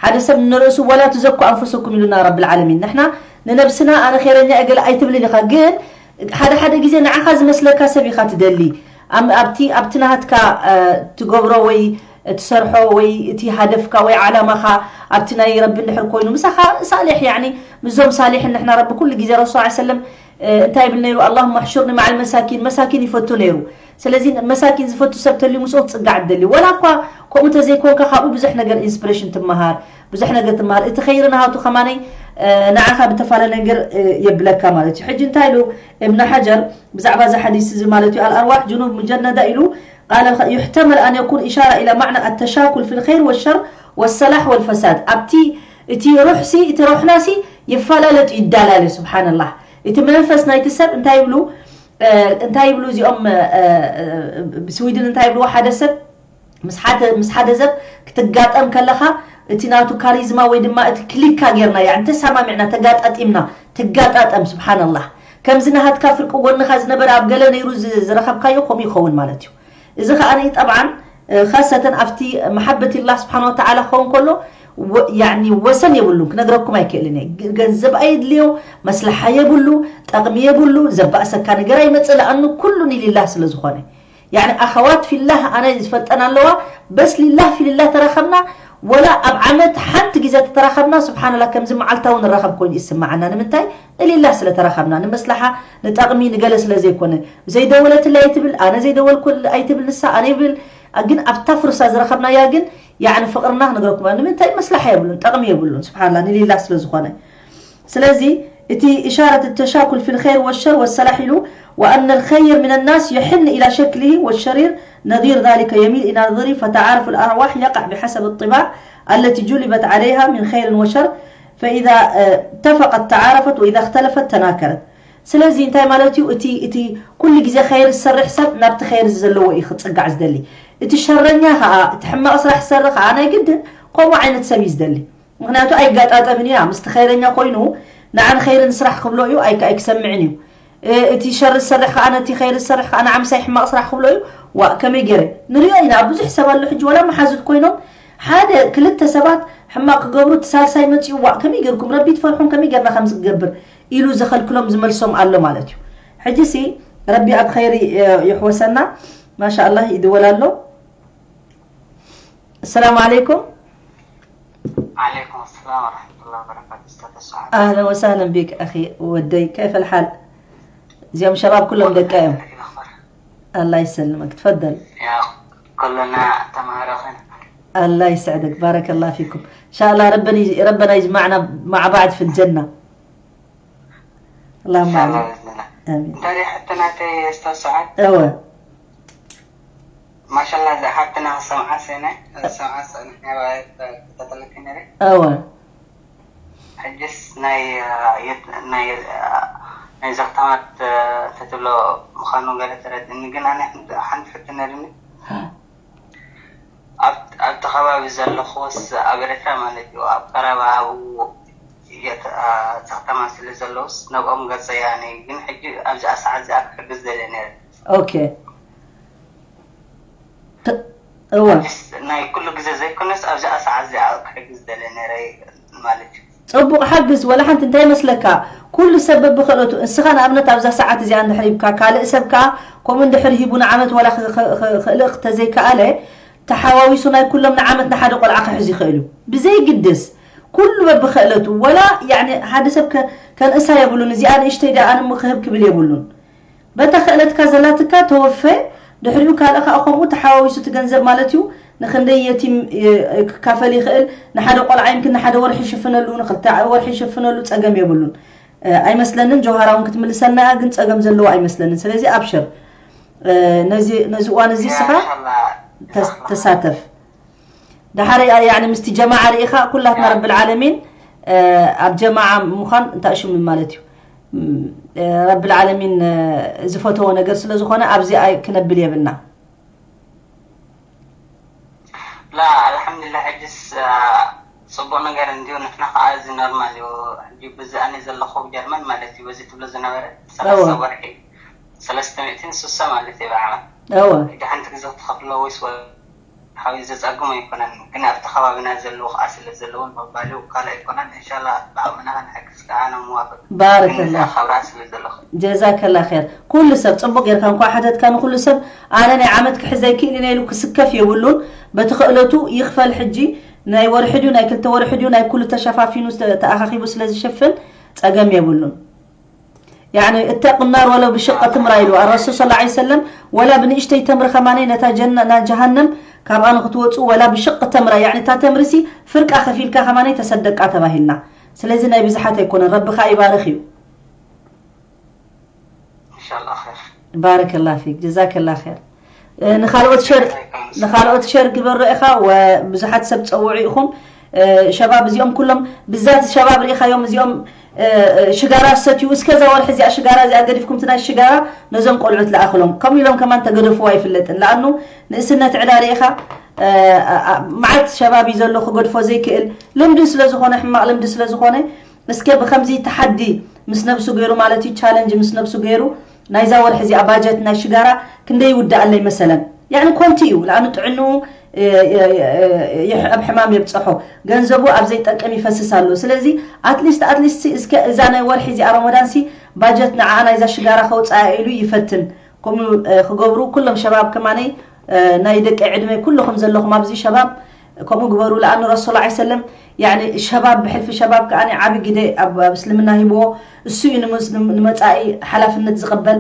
ሓደ ሰብ ንርእሱ ወላ ትዘኩ ኣንፍሰኩም ኢሉና ረብል ዓለሚን ንሕና ንነብስና ኣነ ኸይረኛ እየ ገለ ኣይትብልን ኢኻ ግን ሓደ ሓደ ግዜ ንዓኻ ዝመስለካ ሰብ ኢኻ ትደሊ ኣብቲ ኣብቲ ናሃትካ ትገብሮ ወይ ትሰርሖ ወይ እቲ ሃደፍካ ወይ ዓላማኻ ኣብቲ ናይ ረቢ እንድሕር ኮይኑ ምሳኻ ሳሌሕ ያኒ ምስዞም ሳሌሕን ንሕና ረቢ ኩሉ ግዜ ረሱል ስ ሰለም እንታይ ይብል ነይሩ ኣላሁማ ኣሕሹርኒ መዓል መሳኪን መሳኪን ይፈቱ ነይሩ። ስለዚ መሳኪን ዝፈቱ ሰብ ተልዩ ምስኡ ክትፅጋዕ ትደሊ ወላ እኳ ከምኡ እንተዘይኮንካ ካብኡ ብዙሕ ነገር ኢንስፕሬሽን ትመሃር ብዙሕ ነገር ትመሃር እቲ ኸይሪ ናሃቱ ከማነይ ንዓኻ ብተፋለ ነገር የብለካ ማለት እዩ ሕጂ እንታይ ኢሉ እብነ ሓጀር ብዛዕባ እዚ ሓዲስ እዚ ማለት እዩ ኣልኣርዋሕ ጅኑድ ሙጀነዳ ኢሉ قال يحتمل أن يكون إشارة إلى معنى التشاكل في الخير والشر والصلاح والفساد ኣብቲ እቲ ሩሕሲ እቲ ሩሕናሲ ይፈላለጥ ይዳላለ ስብሓንላህ እቲ መንፈስ ናይቲ ሰብ እንታይ ይብሉ እንታይ ይብሉ እዚኦም ብስዊድን እንታይ ይብልዎ ሓደ ሰብ ምስ ሓደ ሰብ ክትጋጠም ከለኻ እቲ ናቱ ካሪዝማ ወይ ድማ እቲ ክሊካ ጌርና ያ ተሰማሚዕና ተጋጣጢምና ትጋጣጠም ስብሓንላህ ከምዚ ናሃትካ ፍርቂ ጎንኻ ዝነበረ ኣብ ገለ ነይሩ ዝረኸብካዮ ከምኡ ይኸውን ማለት እዩ። እዚ ከዓ ጠብዓን ካሰተን ኣብቲ መሓበት ላህ ስብሓን ወተዓላ ክኸውን ከሎ ወሰን የብሉን ክነግረኩም ኣይክእልን እየ። ገንዘብ ኣየድልዮ፣ መስልሓ የብሉ፣ ጠቕሚ የብሉ፣ ዘባእሰካ ነገር ኣይመፅእ ለኣኑ ኩሉ ኒልላህ ስለ ዝኾነ ያኒ ኣኸዋት ፊላህ ኣነ ዝፈልጠን ኣለዋ። በስ ሊላህ ፊልላህ ተራኸብና፣ ወላ ኣብ ዓመት ሓንቲ ግዜ ተተራኸብና፣ ስብሓንላ ከምዚ መዓልታ እውን ንራኸብ ኮይኑ ይስማዓና። ንምንታይ? ንሊላህ ስለ ተራኸብና፣ ንመስላሓ፣ ንጠቕሚ፣ ንገለ ስለ ዘይኮነ። ዘይደወለትለይ ኣይትብል፣ ኣነ ዘይደወልኩ ኣይትብል፣ ንሳ ኣነ ይብል። ግን ኣብታ ፍርሳ ዝረኸብናያ ግን ያኒ ፍቕርና ክነግረኩም። ንምንታይ? መስላሓ የብሉን፣ ጠቕሚ የብሉን። ስብሓንላ ንሊላህ ስለ ዝኾነ። ስለዚ እቲ إشارة التشاكل في الخير والشر والصلاح ኢሉ وأن الخير من الناس يحن إلى شكله والشرير نظير ذلك يميل إلى نظره فتعارف الأرواح يقع بحسب الطباع التي جلبت عليها من خير وشر فإذا اتفقت تعارفت وإذا اختلفت تناكرت። ስለዚ እንታይ ማለት እዩ? እቲ እቲ ኩሉ ግዜ ኸይር ዝሰርሕ ሰብ ናብቲ ኸይር ዘለዎ እዩ ክፅጋዕ ዝደሊ። እቲ ሸረኛ ከዓ እቲ ሕማቕ ስራሕ ዝሰርሕ ከዓ ናይ ግድን ከምኡ ዓይነት ሰብ እዩ ዝደሊ። ምኽንያቱ ኣይጋጣጠምን እያ። ምስቲ ኸይረኛ ኮይኑ ንዓ ንኸይር ንስራሕ ክብሎ እዩ ኣይክ- ኣይክሰምዕን እዩ። እ- እቲ ሸር ዝሰርሕ ከዓ ነቲ ኸይር ዝሰርሕ ከዓ ንዓ ምሳይ ሕማቕ ስራሕ ክብሎ እዩ። ዋእ ከመይ ገይረ ንሪኦ ኢና። ኣብ ብዙሕ ሰብ ኣሎ ሕጂ ወላ መሓዙት ኮይኖም ሓደ ክልተ ሰባት ሕማቕ ክገብሩ እቲ ሳልሳይ መፂኡ ዋእ ከመይ ገይርኩም ረቢ ትፈርሑን ከመይ ገይርና ከምዚ ክገብር ኢሉ ዘኸልክሎም ዝመልሶም ኣሎ ማለት እዩ። ሕጂ ሲ ረቢ ኣብ ኸይሪ እ፣ ይሕወሰና። ማሻ ኣላህ ይድወል ኣሎ። السلام عليكم. عليكم السلام ورحمة الله وبركاته أستاذ سعد. أهلا وسهلا بك أخي ودي، كيف الحال؟ زيوم شباب كلهم دقايم. الأخبار؟ الله يسلمك، تفضل. يا كلنا تمارخين. الله يسعدك، بارك الله فيكم. إن شاء الله ربنا يج- ربنا يجمعنا مع بعض في الجنة. اللهم إن شاء الله آمين. بإذن الله. آمين. داري حتى ناتي أستاذ سعد. أوه. ما شاء الله إذا حتى ناس سمعة سنة سمعة سنة تتنكنري. أوه. ሕጅስ ናይ የት- ናይ ናይ ዘኽታማት ተትብሎ ምዃኑ ገለ ተረድእኒ። ግን ኣነ ሓንቲ ሕቶ ነርኒ። ኣብ ኣብቲ ከባቢ ዘለኹስ ኣብ ኤርትራ ማለት እዩ ኣብ ቀረባ ኣብኡ የት- ዘኽታማት ስለ ዘለውስ ነብኦም ገጸ ያኒ። ግን ሕጂ ኣብዚኣ ሰዓት እዚኣ ክሕግዝ ደልየ ነይረ። ኦኬ። ተ- እወ። ናይ ኩሉ ግዜ ዘይኮነስ ኣብዚኣ ሰዓት እዚኣ ክሕግዝ ደለ ነረ ማለት እዩ። ጽቡቕ ሓግዝ። ወላ ሓንቲ እንታይ መስለካ? ኩሉ ሰብ በብኽእለቱ፣ እስኻ ንኣብነት ኣብዛ ሰዓት እዚኣ እንድሕር ሂብካ፣ ካልእ ሰብ ከኣ ከምኡ እንድሕር ሂቡ ንዓመት ወላ ኽ- ኽ- ኽ- ክእልእ ተዘይከኣለ፣ ተሓዋዊሱ ናይ ኩሎም ንዓመት ንሓደ ቆልዓ ክሕዝ ይኽእል እዩ። ብዘይግድስ ኩሉ በብኽእለቱ፣ ወላ ያኒ ሓደ ሰብ ከ- ከንእሳ የብሉን፣ እዚኣ ንእሽተይ ደኣ ኣነ እሞ ክህብ ክብል የብሉን። በታ ክእለትካ ዘላትካ ተወፈ፣ ድሕሪኡ ካልእ ከኣ ከምኡ ተሓዋዊሱ እቲ ገንዘብ ማለት እዩ፣ ንኽንደይ የቲም እ፣ ክካፈል ይኽእል፣ ንሓደ ቆልዓ ይምክን ንሓደ ወርሒ ይሽፍነሉ፣ ንኽልተ ወርሒ ይሽፍነሉ፣ ጸገም የብሉን። እ፣ ኣይመስለንን ጆሃራ እውን ክትምልሰልና እያ፣ ግን ጸገም ዘለዎ ኣይመስለንን። ስለዚ ኣብሽር፣ እ፣ ነዚ ነዚ እዋን እዚ እስኻ ኢንሻላህ ተስ- ተሳተፍ። ደሓር ያኒ ምስቲ ጀማዓ ርኢኻ ኩላትና ረብል ዓለሚን እ፣ ኣብ ጀማዓ ምዃን እንታይ ሽሙ ማለት እዩ። ም፣ እ፣ ረብል ዓለሚን እ፣ ዝፈተዎ ነገር ስለ ዝኾነ ኣብዚ ኣይ ክነብል የብልና። ላ ኣልሓምዱሊላህ። ሕጅስ አ፣ ጽቡቅ ነገር እንዲሁ ንሕና ከዓ እዚ ኖርማል እዩ። ሕጂ ብዚ ኣነ ዘለኹ ጀርመን ማለት እዩ በዚ ትብሎ ዝነበረ እወ። ሰለስተ ወርሒ ሰለስተ ሚእትን ስሳ ማለት እዩ ብዓመት። እወ። ሕጂ ሓንቲ ግዜ ክትኸፍሎ ወይስ ወ- ሓዊ ዘጻግም ኣይኮነን። ግን ኣብቲ ከባቢና ዘለዉ ከዓ ስለ ዘለውን ምባሉ ካልእ ኣይኮነን። እንሻላ ብዓቕምና ክንሕግዝ ከዓ ንመዋፈቅ። ባረከላህ። ካብራ ስለ ዘለኹ ጀዛከላ ኸይር። ኩሉ ሰብ ጽቡቕ ጌርካ እንኳ ሓተትካ፣ ንኩሉ ሰብ ኣነ ናይ ዓመት ክሕዘ ኣይክእልን ኢሉ ክስከፍ የብሉን። በቲ ክእለቱ ይኽፈል። ሕጂ ናይ ወርሒ ድዩ ናይ ክልተ ወርሒ ድዩ ናይ ኩሉ ተሸፋፊኑ ስለ- ተኣኻኺቡ ስለ ዝሽፍን ጸገም የብሉን። ያኒ እተቁ ናር ወለው ብሽቀ ትምራ ኢሉ ኣረሱል ሰለላሁ ዐለይሂ ወሰለም፣ ወላ ብንእሽተይ ተምሪ ከማነይ ነታ ጀነ ና ጀሃነም ካብኣ ንክትወፁ ወላ ብሽቅ ተምራ ያኒ እታ ተምሪ ሲ ፍርቃ ከፊልካ ከማነይ ተሰደቃ ተባሂልና። ስለዚ ናይ ብዙሓት ኣይኮነን፣ ረቢ ከዓ ይባርክ እዩ። ኢንሻላህ ኸይር። ባረከላ ፊክ ጀዛከላ ኸይር። እ፣ ንኻልኦት ሸር ንኻልኦት ሸር ግበሮ ኢኻ። ወ ብዙሓት ሰብ ጸውዑ ኢኹም። እ፣ ሸባብ እዚኦም ኩሎም ብዛት ሸባብ ርኢኻዮም እዚኦም እ፣ እ፣ ሽጋራ ሰትዩ እስከ እዛ ወርሒ እዚኣ ሽጋራ እዚኣ ገዲፍኩም እቲ ናይ ሽጋራ ነዞም ቆልዑት ለኣኽሎም ከምኡ ኢሎም ከማን ተገደፍዎ ኣይፍለጥን። ለኣኑ ንእስነት ዕዳ ርኢኻ እ፣ እ፣ እ፣ መዓት ሸባብ እዩ ዘሎ ክገድፎ ዘይክእል ልምዲ ስለ ዝኾነ ሕማቕ ልምዲ ስለ ዝኾነ እስከ ብኸምዚ ተሓዲ ምስ ነብሱ ገይሩ ማለት እዩ ቻለንጅ ምስ ነብሱ ገይሩ ናይዛ ወርሒ እዚኣ ባጀት ናይ ሽጋራ ክንደይ ይውድኣለይ መሰለን ያኒ ኮንቲ እዩ ለኣኑ ጥዕንኡ እ፣ እ፣ እ፣ እ፣ ይሕ- ኣብ ሕማም የብፅሖ ገንዘቡ ኣብ ዘይጠቅም ይፈስስ ኣሎ ስለዚ ኣትሊስት ኣትሊስት እስከ እዛ ናይ ወርሒ እዚኣ ረመዳን ሲ ባጀት ንዓ ናይዛ ሽጋራ ከውፅኣ ኢሉ ይፈትን ከምኡ ክገብሩ ኩሎም ሸባብ ከማነይ ናይ ደቂ ዕድመይ ኩልኹም ዘለኹም ኣብዚ ሸባብ ከምኡ ግበሩ። ለኣኑ ረሱል ላ ሰለም ያኒ ሸባብ ብሕልፊ ሸባብ ከኣ ዓቢ ግደ ኣብ ኣብ እስልምና ሂብዎ። እሱ እዩ ንምስ- ንመጻኢ ሓላፍነት ዝቕበል።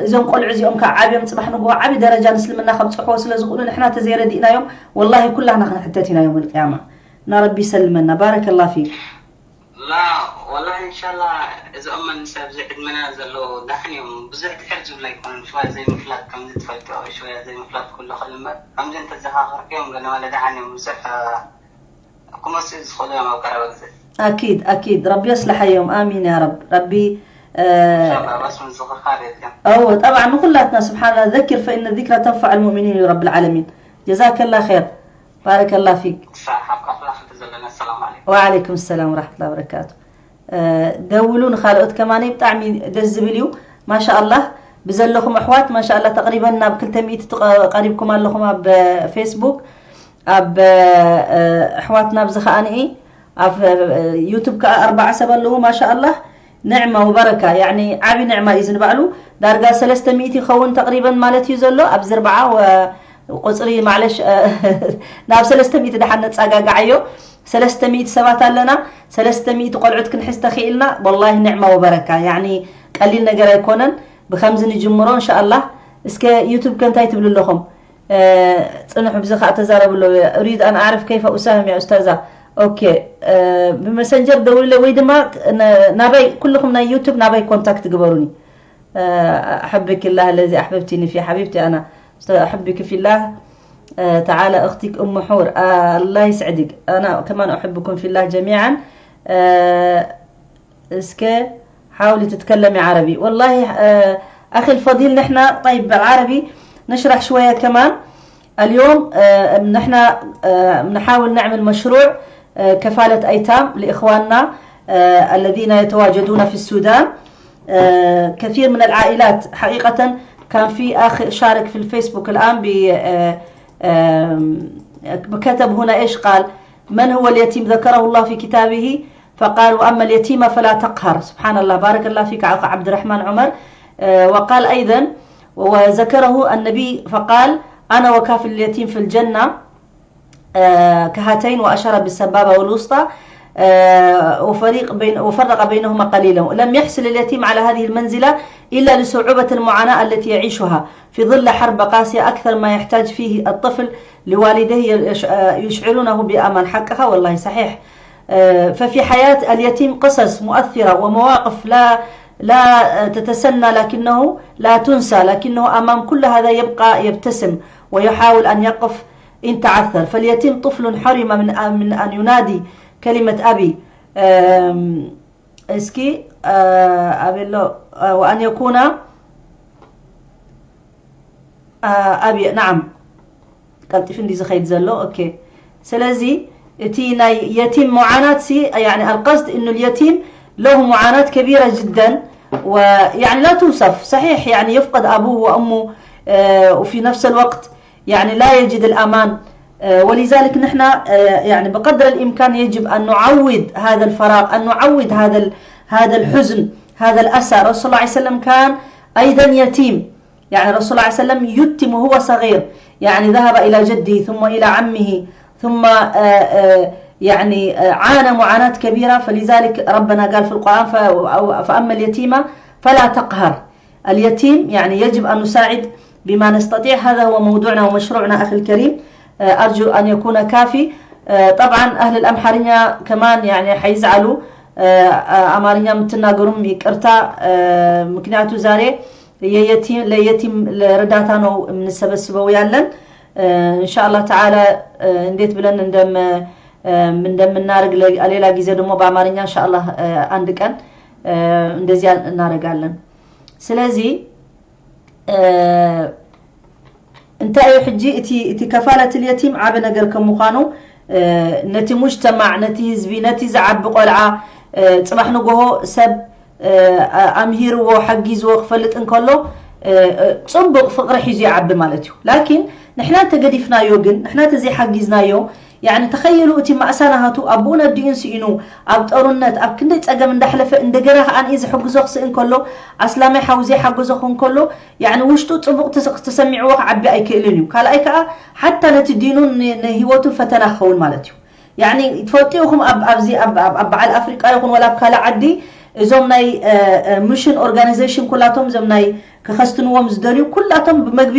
እዞም ቆልዑ እዚኦም ከዓ ዓብዮም ጽባሕ ንግሆ ዓቢ ደረጃ ንእስልምና ከብጽሕዎ ስለ ዝኽእሉ ንሕና ተዘይረዲእናዮም ወላሂ ኩላህና ክንሕተት ኢና ዮም ልቅያማ። እና ረቢ ይሰልመና። ባረከላ ፊክ። ላ ወላሂ እንሻላ እዚኦም መንሰ ኣብዚ ዕድመና ዘለዉ ዳሕን እዮም ብዙሕ ድሕር ዝብሉ ኣይኮኑን። ሽወያ ዘይምፍላጥ ከምዚ ትፈልጦ ሽወያ ዘይምፍላጥ ኩሉ ክልመድ ከምዚ እንተዘኻኸርክዮም ገለ መለ ዳሓን እዮም ብዙሕ ክመፅኡ ዝኽእሉ እዮም ኣብ ቀረባ ግዜ። ኣኪድ ኣኪድ ረቢ የስልሓዮም ኣሚን ያ ረብ ረቢ እንሻላ ባስ ምዝኽኻር የድልዮም። أو طبعا نقول لاتنا سبحان الله ذكر فإن الذكرى تنفع المؤمنين يا رب العالمين. جزاك الله خير. بارك الله فيك. ሳሓብ ኣኽላኽ እቲ ዘለና ሰላም ዓለይኩም። وعليكم السلام ورحمة الله وبركاته. ደውሉ ንኻልኦት ከማነይ ብጣዕሚ ደስ ዝብል እዩ። ማሻ ኣላህ ብዘለኹም ኣሕዋት ማሻ ኣላህ ተቕሪበን ናብ ክልተ ሚእቲ ትቐ- ቀሪብኩም ኣለኹም ኣብ ፌስቡክ ኣብ ኣሕዋትና ኣብዚ ከኣ ንኢ ኣብ ዩቱብ ከኣ ኣርባዓ ሰብ ኣለዉ ማሻ ኣላህ። ንዕማ ወበረካ ያኒ ዓቢ ንዕማ እዩ ዝንባዕሉ። ዳርጋ ሰለስተ ሚእቲ ይኸውን ተቕሪበን ማለት እዩ ዘሎ ኣብዚ ኣርባዓ ወ- ቁፅሪ ማዕለሽ ናብ ሰለስተ ሚእቲ ደሓን ነፃጋግዓዮ። ሰለስተ ሚእቲ ሰባት ኣለና። ሰለስተ ሚእቲ ቆልዑት ክንሕዝ ተኽኢልና ወላሂ ንዕማ ወበረካ ያኒ ቀሊል ነገር ኣይኮነን። ብከምዚ ንጅምሮ እንሻኣላህ። እስከ ዩቱብ ከ እንታይ ትብሉ ኣለኹም? ፅንሑ ብዚ ከዓ ተዛረቡ ኣለዉ። أريد أن أعرف كيف أساهم يا أستاذة. ኦኬ ብመሰንጀር ደውልለ ወይ ድማ ናባይ ኩልኹም ናይ ዩቱብ ናባይ ኮንታክት ግበሩኒ። أحبك الله الذي أحببتني فيه حبيبتي أنا أحبك في الله. تعالى أختك أم حور. الله يسعدك أنا كمان أحبكم في الله جميعا. እስከ حاولي تتكلمي عربي والله. أخي الفضيل نحن طيب بالعربي نشرح شوية كمان. اليوم نحن نحاول نعمل مشروع كفالة أيتام لإخواننا الذين يتواجدون في السودان. كثير من العائلات حقيقة كان في أخ شارك في الفيسبوك الآن كتب هنا إيش قال: من هو اليتيم ذكره الله في كتابه فقال: وأما اليتيمة فلا تقهر. سبحان الله، بارك الله فيك أخ عبد الرحمن عمر. وقال أيضا وذكره النبي فقال: أنا وكافل اليتيم في الجنة كهاتين وأشار بالسبابة والوسطى. وفريق بين وفرق بينهما قليلا. لم يحصل اليتيم على هذه المنزلة إلا لصعوبة المعاناة التي يعيشها في ظل حرب قاسية أكثر ما يحتاج فيه الطفل لوالديه يشعرونه بأمان. حقها والله صحيح. ففي حياة اليتيم قصص مؤثرة ومواقف لا لا تتسنى لكنه لا تنسى لكنه أمام كل هذا يبقى يبتسم ويحاول أن يقف إن تعثر. فاليتيم طفل حرم من من أن ينادي كلمة أبي. እስኪ ኣበሎ وأن يكون أبي نعم ቀልጢፉ እንዲ ዝኸይድ ዘሎ ኦኬ። ስለዚ እቲ ናይ የቲም ሙዓናት ሲ يعني القصد إنه اليتيم له معاناة كبيرة جدا ويعني لا توصف صحيح يعني يفقد أبوه وأمه وفي نفس الوقت يعني لا يجد الأمان. ولذلك نحن يعني بقدر الإمكان يجب أن نعوض هذا الفراغ أن نعوض هذا هذا الحزن هذا الأسى. الرسول صلى الله عليه وسلم كان أيضا يتيم يعني الرسول صلى الله عليه وسلم يتم وهو صغير يعني ذهب إلى جده ثم إلى عمه ثم يعني عانى معاناة كبيرة. فلذلك ربنا قال في القرآن فأما اليتيمة فلا تقهر. اليتيم يعني يجب أن نساعد بما نستطيع. هذا هو موضوعنا ومشروعنا أخي الكريم. أرجو أن يكون كافي. طبعا أهل الأمحرية كمان يعني حيزعلوا ኣማርኛ የምትናገሩም ይቅርታ። ምክንያቱ ዛሬ ለየቲም ለእርዳታ ነው የምንሰበስበው ያለን። እንሻአላህ ተዓላ እንዴት ብለን እንደምናደርግ ሌላ ጊዜ ደግሞ በአማርኛ እንሻአላህ አንድ ቀን እንደዚያ እናደርጋለን። ስለዚህ እንታይ እዩ ሕጂ እቲ እቲ ከፋለት ልየቲም ዓቢ ነገር ከም ምዃኑ ነቲ ሙጅተማዕ ነቲ ህዝቢ ነቲ ዝዓቢ ቆልዓ ፅባሕ ንጎሆ ሰብ ኣምሂርዎ ሓጊዝዎ ክፈልጥ እንከሎ ፅቡቕ ፍቕሪ ሒዙ ይዓቢ ማለት እዩ። ላኪን ንሕና እንተገዲፍናዮ ግን ንሕና እንተዘይሓጊዝናዮ ያኒ ተኸየሉ እቲ ማእሳ ናሃቱ ኣቦኡን ኣዲኡን ስኢኑ ኣብ ጦርነት ኣብ ክንደይ ጸገም እንዳሕለፈ እንደገና ከኣ ንኢ ዝሕግዞ ክስእን ከሎ ኣስላማይ ሓው ዘይሓገዞ ክን ከሎ ያኒ ውሽጡ ጽቡቕ ተሰሚዕዎ ክዓቢ ኣይክእልን እዩ። ካልኣይ ከኣ ሓታ ነቲ ዲኑን ንህይወቱን ፈተና ክኸውን ማለት እዩ። ያኒ ትፈልጡ ኢኹም ኣብ ኣብዚ ኣብ በዓል ኣፍሪቃ ይኹን ወላ ኣብ ካልእ ዓዲ እዞም ናይ ሚሽን ኦርጋናይዜሽን ኩላቶም እዞም ናይ ክኸስትንዎም ዝደልዩ ኩላቶም ብመግቢ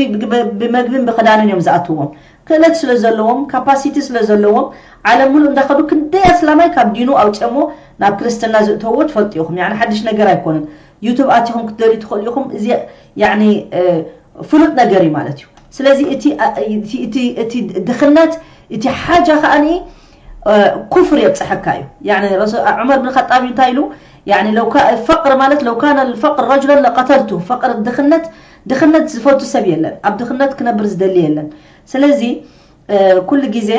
ብመግብን ብክዳንን እዮም ዝኣትዎም። ክእለት ስለ ዘለዎም ካፓሲቲ ስለ ዘለዎም ዓለም ሙሉእ እንዳኸዱ ክንደይ ኣስላማይ ካብ ዲኑ ኣውፅኦሞ ናብ ክርስትና ዝእተዎ ትፈልጡ ኢኹም። ያኒ ሓድሽ ነገር ኣይኮነን። ዩቱብ ኣቲኹም ክትደልዩ ትኽእሉ ኢኹም። እዚ ያኒ ፍሉጥ ነገር እዩ ማለት እዩ። ስለዚ እቲ ድኽነት እቲ ሓጃ ከኣኒ ኩፍር የብፅሐካ እዩ። ዑመር ብን ኸጣብ እንታይ ኢሉ ፈቅር ማለት ለው ካነ ፈቅር ረጅለን ለቀተልቱ ፈቅር ድኽነት ድኽነት ዝፈቱ ሰብ የለን። ኣብ ድኽነት ክነብር ዝደሊ የለን። ስለዚ ኩሉ ግዜ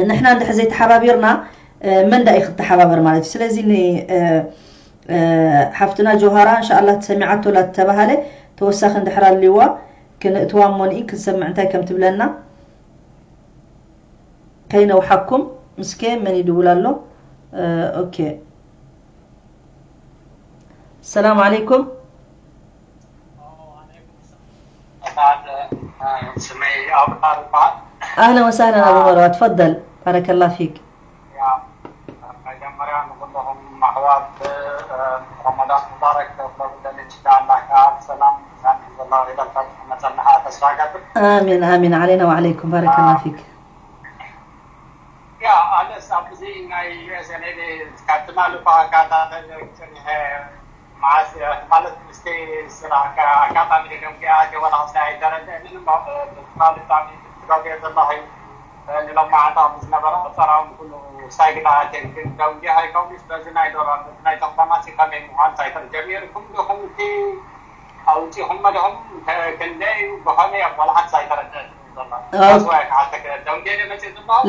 ንሕና እንድሕር ዘይተሓባቢርና መን ዳኣ እዩ ክተሓባበር ማለት እዩ። ስለዚ ሓፍትና ጆሃራ እንሻኣላ ተሰሚዓቶ ላተባሃለ ተወሳኺ እንድሕር ኣልዋ ክንእትዋ እሞ ንኢ ክንሰምዕ እንታይ ከም ትብለና ከይነውሓኩም። ምስከ መን ይድውል ኣሎ? ኦኬ። ሰላም ዓለይኩም። ስመይ ኣቡ መርዋ ይበሃል። ኣህለን ወሳህለን ኣቡ መርዋ፣ ትፈደል። ባረከላ ፊክ። መጀመርያ ንኩልኹም ኣሕዋት ረመዳን ሙባረክ ክብለኩም ደሊ። እንሻኣላህ ከኣ ብሰላም ብሰላም ዘሎ ዒድ ኣልፈጥር ክመፀና ከኣ ተስፋ እገብር። ኣሚን ኣሚን ዓለይና ወዓለይኩም። ባረከላ ፊክ። ያ ኣነስ ኣብዚ ናይ ዩ ኤስ ኤን ኤ ዲ ካብ ትማሊ እኳ ኣከታተል ጽኒሐ። መዓስ ማለት ምስቲ ስራሕ ኣጋጣሚ ደንጊያ ጀበና ክስታይ ኣይተረድአንን እሞ ትማሊ ብጣዕሚ ትጋገየ ዘለኺ ንሎማዓንቲ ኣብ ዝነበረ ቆጸራ እውን ኩሉ ሳይግዳ ኣትየን ግን ደንጊያ ኣይከውንስ በዚ ናይ ዶላር በዚ ናይ ተኽባማሲ ከመይ ምዃኑ ሳይተር ጀሚርኩም ዲኹም እቲ ኣውጺኹም መድኹም ክንደይ እዩ ብኸመይ ኣብ ቆልዓት ሳይተረድአት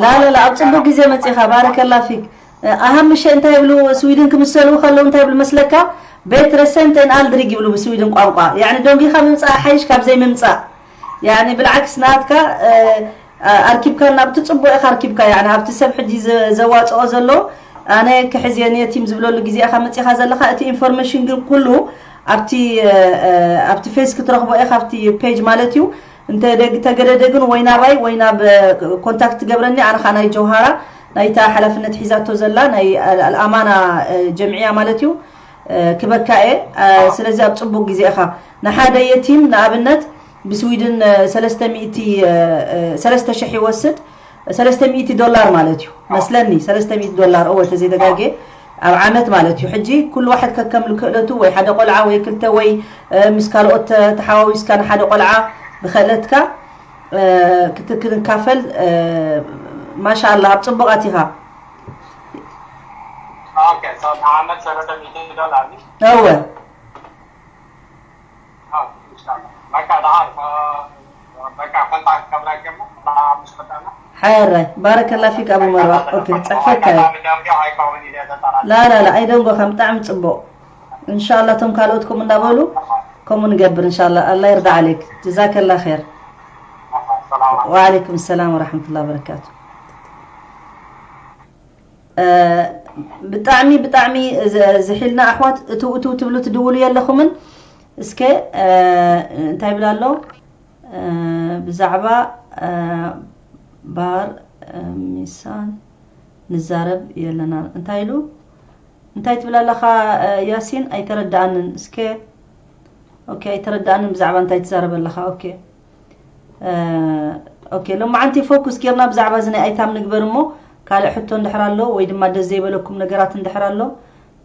ላላላ ኣብ ፅቡቅ ግዜ መፂኻ ባረከላ ፊክ። ኣሃም ምሸ እንታይ ይብሉ ስዊድን ክምሰሉ ከለዉ እንታይ ይብሉ መስለካ? ቤት ረሰንት ን ኣልድሪግ ይብሉ ብስዊድን ቋንቋ። ያኒ ደንጊኻ ምምፃእ ሓይሽ ካብ ዘይምምፃእ። ያኒ ብልዓክስ ናትካ ኣርኪብካ ናብቲ ፅቡቅ ኢኻ ኣርኪብካ። ያኒ ኣብቲ ሰብ ሕጂ ዘዋፅኦ ዘሎ ኣነ ክሕዝየን የቲም ዝብለሉ ግዜ ኢኻ መፂኻ ዘለኻ። እቲ ኢንፎርሜሽን ግን ኩሉ ኣብቲ ኣብቲ ፌስ ክትረኽቦ ኢኻ ኣብቲ ፔጅ ማለት እዩ። እንተ ተገደደ ግን ወይ ናባይ ወይ ናብ ኮንታክት ትገብረኒ። ኣነ ኸዓ ናይ ጀውሃራ ናይታ ሓላፍነት ሒዛቶ ዘላ ናይ ኣልኣማና ጀምዕያ ማለት እዩ ክበካ እየ። ስለዚ ኣብ ፅቡቅ ግዜ ኢኻ ንሓደ የቲም ንኣብነት ብስዊድን ሰለስተ ሚእቲ ሰለስተ ሽሕ ይወስድ ሰለስተ ሚእቲ ዶላር ማለት እዩ መስለኒ ሰለስተ ሚእቲ ዶላር እወ ተዘይተጋጌ ኣብ ዓመት ማለት እዩ። ሕጂ ኩሉ ዋሕድ ከከም ክእለቱ ወይ ሓደ ቆልዓ ወይ ክልተ ወይ ምስ ካልኦት ተሓዋዊስካ ንሓደ ቆልዓ ብክእለትካ ክትክንካፈል ማሻኣላ ኣብ ፅቡቃት ኢኻ። እወ ሓራይ ባረከላ ፊክ ኣቡ መርዋ ኦኬ ክፅሕፈካ እየ። ላላላ ኣይደንጎኻን ብጣዕሚ ፅቡቅ። እንሻላ እቶም ካልኦት ከምኡ እንዳበሉ ከምኡ ንገብር እንሻላ። ኣላ ይርዳ ዓሌክ ጀዛከላ ር። ወዓለይኩም ሰላም ወራሕመቱላ በረካቱ። ብጣዕሚ ብጣዕሚ ዝሒልና ኣሕዋት እትው እትው ትብሉ ትድውሉ የለኹምን። እስከ እንታይ ይብል ኣሎ ብዛዕባ ባር ሚሳን ንዛረብ የለና እንታይ ኢሉ እንታይ ትብል ኣለኻ ያሲን ኣይተረዳኣንን እስከ ኦኬ ኣይተረዳኣንን ብዛዕባ እንታይ ትዛረብ ኣለኻ ኦኬ ኦኬ ሎማዓንቲ ፎኩስ ጌርና ብዛዕባ እዚ ናይ ኣይታም ንግበር እሞ ካልእ ሕቶ እንድሕር ኣሎ ወይ ድማ ደስ ዘይበለኩም ነገራት እንድሕር ኣሎ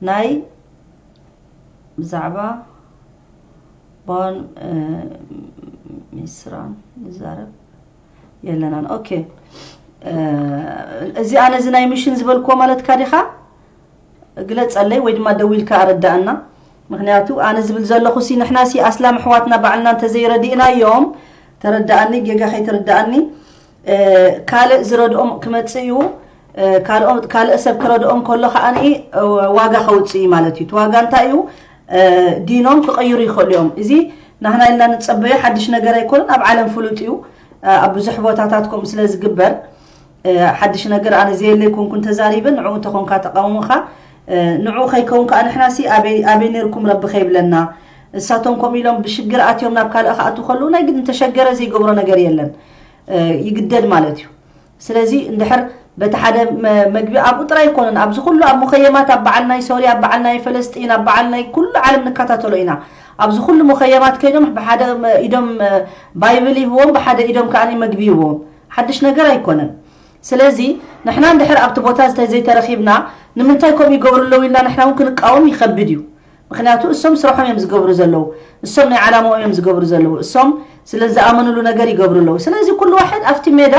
ናይ ብዛዕባ ባን ሚስራን ንዛረብ የለናን ኦኬ እዚ ኣነ እዚ ናይ ሚሽን ዝበልክዎ ማለትካ ዲኻ ግለፀለይ ወይ ድማ ደዊልካ ኣረዳእና ምክንያቱ ኣነ ዝብል ዘለኹ ሲ ንሕና ሲ ኣስላም ኣሕዋትና ባዕልና እንተዘይረዲእናዮም ተረዳኣኒ ጌጋ ከይተረዳኣኒ ካልእ ዝረድኦም ክመፅእ እዩ ካልእ ሰብ ክረድኦም ከሎ ከዓ ዋጋ ከውፅእ እዩ ማለት እዩ እቲ ዋጋ እንታይ እዩ ዲኖም ክቐይሩ ይኽእሉ እዮም እዚ ናህና ኢልና ንፀበዮ ሓድሽ ነገር ኣይኮነን ኣብ ዓለም ፍሉጥ እዩ ኣብ ብዙሕ ቦታታት ከምኡ ስለ ዝግበር ሓድሽ ነገር ኣነ ዘየለይ ኮንኩ እንተዛሪበ ንዕኡ እንተኾንካ ተቃውሞኻ ንዕኡ ከይከውን ከዓ ንሕናሲ ኣበይ ነርኩም ረቢ ከይብለና። እሳቶም ከምኡ ኢሎም ብሽግር ኣትዮም ናብ ካልእ ክኣትዉ ከለዉ ናይ ግድ እንተሸገረ ዘይገብሮ ነገር የለን። ይግደድ ማለት እዩ። ስለዚ እንድሕር በቲ ሓደ መግቢ ኣብኡ ጥራይ ኣይኮነን፣ ኣብዚ ኩሉ ኣብ ሙኸየማት ኣብ በዓል ናይ ሶርያ ኣብ በዓል ናይ ፈለስጢን ኣብ በዓል ናይ ኩሉ ዓለም ንከታተሎ ኢና። ኣብዚ ኩሉ ሙኸየማት ከይዶም ብሓደ ኢዶም ባይብል ይህብዎም ብሓደ ኢዶም ከዓ መግቢ ይህብዎም። ሓድሽ ነገር ኣይኮነን። ስለዚ ንሕና እንድሕር ኣብቲ ቦታ ዝተዘይተረኺብና ንምንታይ ከምኡ ይገብሩ ኣለዉ ኢልና ንሕና እውን ክንቃወም ይኸብድ እዩ። ምክንያቱ እሶም ስርሖም እዮም ዝገብሩ ዘለዉ፣ እሶም ናይ ዓላማኦም እዮም ዝገብሩ ዘለዉ፣ እሶም ስለ ዝኣመኑሉ ነገር ይገብሩ ኣለዉ። ስለዚ ኩሉ ዋሕድ ኣብቲ ሜዳ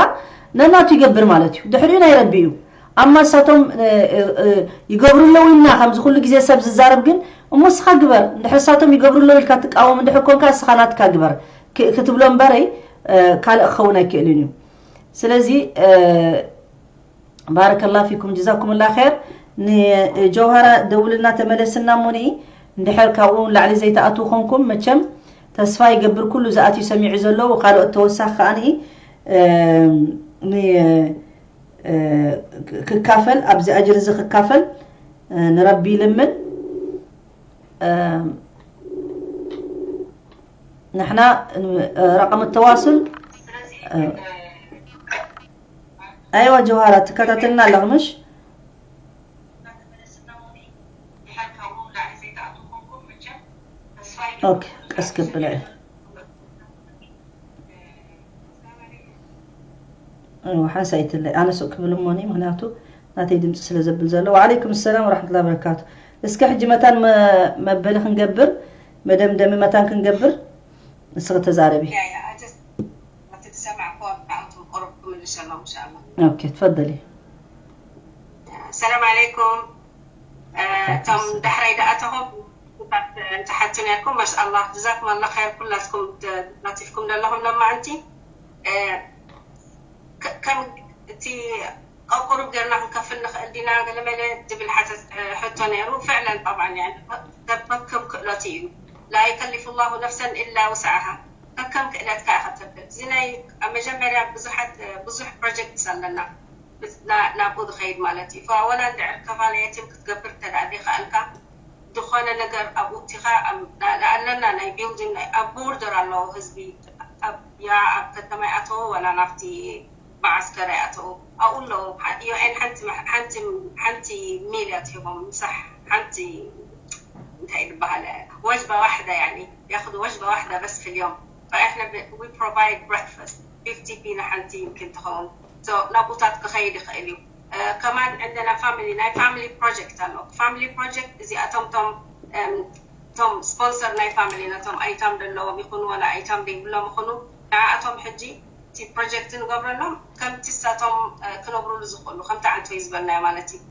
ነናቱ ይገብር ማለት እዩ። ድሕሪኡ ናይ ረቢ እዩ። ኣማ እሳቶም ይገብሩ ኣለዉ ኢልና ከምዚ ኩሉ ግዜ ሰብ ዝዛረብ ግን እሞ እስኻ ግበር እንድሕር እሳቶም ይገብሩ ኣለዉ ኢልካ ትቃወም እንድሕር ኮንካ እስኻ ናትካ ግበር ክትብሎ እምበረይ ካልእ ክኸውን ኣይክእልን እዩ። ስለዚ ባረከላ ፊኩም ጀዛኩምላ ኸይር። ንጀውሃራ ደውልና ተመለስና እሞ ንኢ እንድሕር ካብኡ ንላዕሊ ዘይተኣትዉ ኮንኩም መቸም ተስፋ ይገብር ኩሉ ዝኣትዩ ሰሚዑ ዘለዉ ካልኦት ተወሳኺ ከዓ ንኢ ክካፈል ኣብዚ ኣጅር እዚ ክካፈል ንረቢ ይልምን። ንሕና ረቀም ተዋስል ኣይዋ ጀውሃራ ትከታተልና ኣለኽ ምሽ? ኦኬ ቀስ ክብል ሓንሳይትለይ ኣነ ሱቅ ክብል እሞኒ ምክንያቱ ናተይ ድምፂ ስለ ዘብል ዘሎ። ወዓለይኩም ሰላም ወራሕመቱላ በረካቱ። እስከ ሕጂ መታን መበሊ ክንገብር መደምደሚ መታን ክንገብር ንስኺ ተዛረቢ። ኦኬ ትፈደሊ። ሰላም ዓለይኩም። እቶም ዳሕራይ ደኣተኹም ትሓቱ ነርኩም ማሻኣላ ጀዛኩም ኣላ ኸይር ኩላትኩም ተሳቲፍኩም ዘለኹም ለማዓንቲ። ከም እቲ ኣብ ቁሩብ ጌርና ክንከፍል ንኽእል ዲና ገለመለ ዝብል ሓተት ሕቶ ነይሩ። ፍዕለን ጠብዓን ያ ከከም ክእለቱ እዩ። ላ ዩከሊፉ ላሁ ነፍሰን ኢላ ውስዓሃ። ከከም ክእለትካ ኢኻ ተብል። እዚ ናይ ኣብ መጀመርያ ብዙሓት ብዙሕ ፕሮጀክትስ ኣለና ናብኡ ዝኸይድ ማለት እዩ። ወላ እንድዕር ከፋለ የቲም ክትገብር እንተ ደኣ ዘይከኣልካ ዝኾነ ነገር ኣብኡ እቲኻ ኣለና ናይ ቢልዲንግ ኣብ ቦርደር ኣለዉ ህዝቢ ያ ኣብ ከተማ ይኣተዉ ወላ ናብቲ መዓስከር ይኣተዉ ኣብኡ ኣለዉ። ዩኤን ሓንቲ ሓንቲ ሓንቲ ሚል እያ ትሂቦም ምሳሕ ሓንቲ እንታይ ዝበሃል ወጅባ ዋሕዳ ያኒ ያኹዱ ወጅባ ዋሕዳ በስ في اليوم فإحنا ب- we provide breakfast fifty ፒ ንሓንቲ يمكن ትኸውን ናብኡታት ክኸይድ ይኽእል እዩ። ከማን عندنا family ናይ family project ኣሎ family project እዚኣቶም ቶም ቶም ስፖንሰር ናይ ፋሚሊ ነቶም ኣይታም ዘለዎም ይኹኑ ወላ ኣይታም ዘይብሎም ይኹኑ ንዓኣቶም ሕጂ እቲ ፕሮጀክት ንገብረሎም ከምቲ ሳቶም ክነብሩሉ ዝኽእሉ ከምቲ ዓንቶ እዩ ዝበልናዮ ማለት እዩ።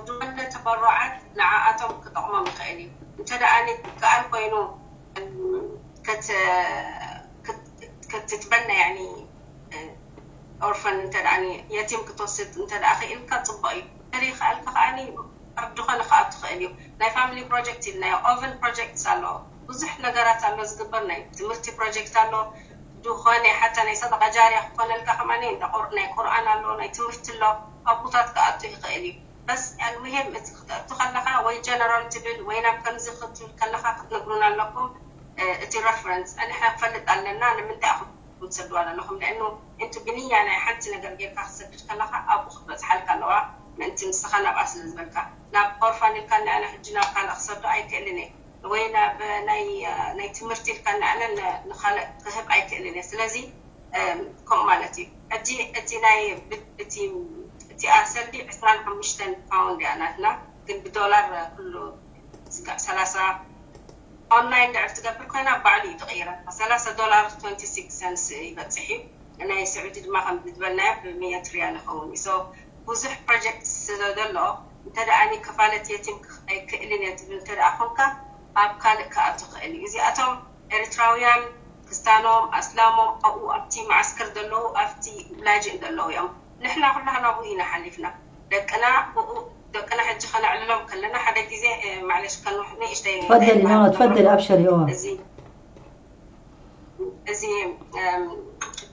ድወነ ተበሮዓት ንዓኣቶም ክጠቕሞም ይኽእል እዩ። እንተ ደኣ ከኣል ኮይኑ ክትትበና ያኒ ኦርፈን እንተ ደኣ የቲም ክትወስድ እንተ ደኣ ክኢልካ ፅቡቕ እዩ። እንተ ከኣልካ ከኣ ኣብ ድኾነ ክኣቱ ክእል እዩ። ናይ ፋሚሊ ፕሮጀክት ኢልናዮ ኦቨን ፕሮጀክትስ ኣሎ ብዙሕ ነገራት ኣሎ ዝግበር ናይ ትምህርቲ ፕሮጀክት ኣሎ ዝኾነ ሓታ ናይ ሰደቃ ጃርያ ክኾነልካ ከማኒ ናይ ቁርኣን ኣሎ ናይ ትምህርቲ ኣሎ ኣብቡታት ክኣቱ ይኽእል እዩ። በስ ኣልሙሂም እቲ ክትኣቱ ከለኻ ወይ ጀነራል ትብል ወይ ናብ ከምዚ ክትብል ከለኻ ክትነግሩና ኣለኩም። እቲ ረፈረንስ ኣንሕና ክፈልጥ ኣለና ንምንታይ ኢኹም ትሰድዋ ዘለኹም ለእኑ እንቱ ብንያ ናይ ሓንቲ ነገር ጌርካ ክትሰድድ ከለኻ ኣብኡ ክትበፅሓልካ ኣለዋ። ምእንቲ ንስኻ ናብኣ ስለ ዝበልካ ናብ ኦርፋን ኢልካ ንኣነ ሕጂ ናብ ካልእ ክሰዶ ኣይክእልን እየ ወይ ናብ ናይ ናይ ትምህርቲ ኢልካ ንኣነ ንኻልእ ክህብ ኣይክእልን እየ። ስለዚ ከምኡ ማለት እዩ። ሕጂ እቲ ናይ እቲ እቲ ኣሰልዲ ዕስራን ሓሙሽተን ፓውንድ እያ ናትና ግን ብዶላር ኩሉ ስጋዕ ሰላሳ ኦንላይን ድዕር ትገብር ኮይና ባዕሉ እዩ ዝቕይረልካ ሰላሳ ዶላር ትወንቲ ሲክስ ሰንስ ይበፅሕ እዩ። ናይ ስዑዲ ድማ ከም ዝበልናዮ ብሚእቲ ሪያል ይኸውን እዩ። ብዙሕ ፕሮጀክት ስለ ዘሎ እንተ ደኣ ከፋለት የቲም ኣይክእልን እየ ትብል እንተ ደኣ ኮንካ ኣብ ካልእ ክኣቱ ክእል እዩ። እዚኣቶም ኤርትራውያን ክስታኖም ኣስላሞም ኣብኡ ኣብቲ መዓስከር ዘለዉ ኣብቲ ላጅእ ዘለዉ እዮም። ንሕና ኩላህና ብኡ ኢና ሓሊፍና። ደቅና ብኡ ደቅና ሕጂ ከነዕልሎም ከለና ሓደ ግዜ ማዕለሽ ከንሕ ንእሽተይ تفضلي لا تفضلي ابشري اه እዚ እዚ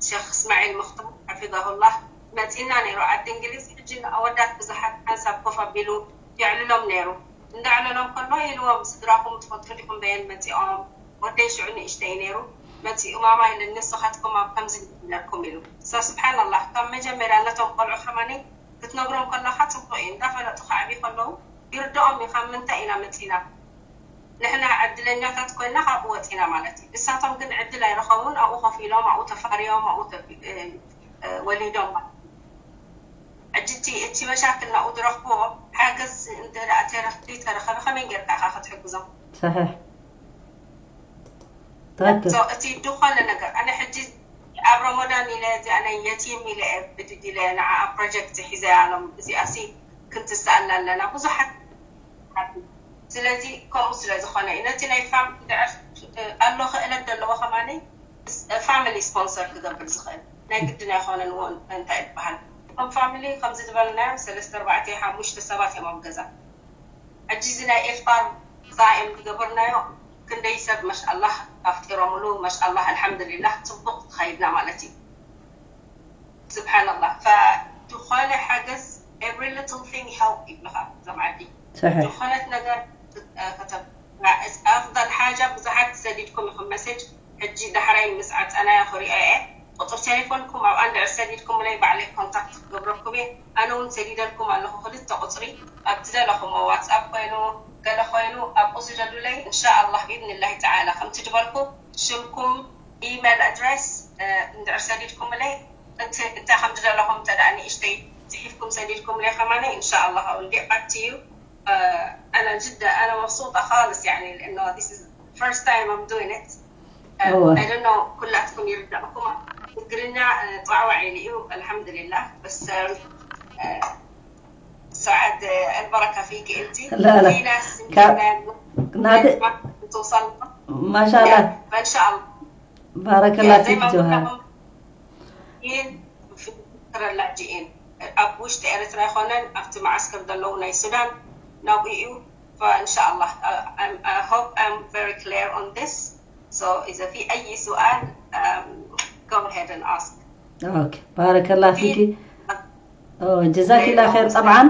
ሸክ እስማዒል ሙክታር ሓፊዛሁላህ መፂና ነይሩ ዓዲ እንግሊዝ። ሕጂ ንኣወዳት ብዙሓት ሓንሳብ ኮፍ ኣቢሉ የዕልሎም ነይሩ። እንዳዕለሎም ከሎ ኢልዎም፣ ስድራኹም ትፈልጡ ዲኹም በየን መፂኦም? ወደይ ሽዑ ንእሽተይ ነይሩ። መፂኡ፣ ማማ ኢለ፣ ንስኻትኩም ኣብ ከምዚ ነርኩም ኢሉ። ሶ ስብሓንላህ፣ ካብ መጀመርያ ነቶም ቆልዑ ከማኒ ክትነግሮም ከለኻ ፅቡቅ እዩ። እንዳፈለጡ ክዓብዩ ከለዉ ይርድኦም እዩ ካብ ምንታይ ኢና መፂና። ንሕና ዕድለኛታት ኮይና ካብኡ ወፂና ማለት እዩ። እሳቶም ግን ዕድል ኣይረኸቡን። ኣብኡ ኮፍ ኢሎም፣ ኣብኡ ተፋርዮም፣ ኣብኡ ተ- እ፣ እ፣ ወሊዶም ማለት እዩ። ሕጂ እቲ እቲ መሻክል ናብኡ ዝረኽብዎ ሓገዝ እንተ ደኣ ተረኽ- ተረኸበ ከመይ ጌርካ ኢኻ ክትሕግዞም? صحيح تأكد So፣ እቲ ዝኾነ ነገር ኣነ ሕጂ ኣብ ረመዳን ኢለ እዚኣ ናይ የቲም ኢለ እየ ብድድ ኢለ ንዓ ፕሮጀክት ሒዘ ኣሎም እዚኣ ሲ ክንትስኣላ ኣለና ብዙሓት። ስለዚ ከምኡ ስለ ዝኾነ እዩ ነቲ ናይ ፋም ድዕፍ ኣሎ ክእለት ዘለዎ ከማኒ ፋሚሊ ስፖንሰር ክገብር ዝኽእል ናይ ግድን ኣይኮነን። ውን እንታይ ይበሃል፣ ከም ፋሚሊ ከምዚ ዝበልናዮ ሰለስተ ኣርባዕተ ሓሙሽተ ሰባት እዮም ኣብ ገዛ። ሕጂ እዚ ናይ ኢፍጣር ሳኢም ዝገበርናዮ ክንደይ ሰብ ማሻኣላህ ኣፍጢሮምሉ። ማሻኣላህ ኣልሓምዱሊላህ፣ ፅቡቅ ተኻይድና ማለት እዩ። ስብሓንላህ። ዝኾነ ሓገዝ፣ every little thing help ይብልኻ እዞም ዓዲ። صحيح ዝኾነት ነገር ከተብራ ኣፍضل ሓጃ። ብዙሓት ሰዲድኩም ኢኹም መሴጅ። ሕጂ ዳሕራይ ምስ ዓፀናዮ ክሪኦ እየ። ቁፅሪ ቴሌፎንኩም ኣብኣ እንድዕር ሰዲድኩምለይ ባዕለይ ኮንታክት ክገብረኩም እየ። ኣነ እውን ሰዲደልኩም ኣለኹ ክልተ ቁፅሪ፣ ኣብ ዝደለኹሞ ዋትስኣፕ ኮይኑ ገለ ኮይኑ ኣብኡ ስደዱለይ። እንሻኣላህ ብኢዝኒላሂ ተዓላ ከምቲ ዝበልኩ ሽምኩም፣ ኢሜል ኣድረስ እንድዕር ሰዲድኩምለይ፣ እቲ እንታይ ከም ዝደለኹም እንተ ደኣ ንእሽተይ ፅሒፍኩም ሰዲድኩምለይ ከማነ እንሻኣላህ I will get back to you። ኣነ ጅዳ ኣነ መብሱጣ ካልስ ያኒ لأنه this is first time I'm doing it. እወ። I don't know ኩላትኩም ይርዳእኩም። ትግርኛ ጣዕዋዕ ኢሉ እዩ ኣልሓምዱሊላህ። በስ ሰዓድ ኣልበረካ ፊክ እንቲ لا، لا. في ناس ك- نادي- توصل ማሻላ فإن شاء الله ባረከላ زي ፊክ ما ጀውሃር قلنا في فكرة لاجئين ኣብ ውሽጢ ኤርትራ ይኮነን ኣብቲ መዓስከር ዘለዉ ናይ ሱዳን ናብኡ እዩ። فإن شاء الله I, I hope I'm very clear on this. So إذا في أي سؤال, um, go ahead and ask. ኦኬ ባረከላ ፊኪ ጀዛኪላ ኸይር ጠብዓን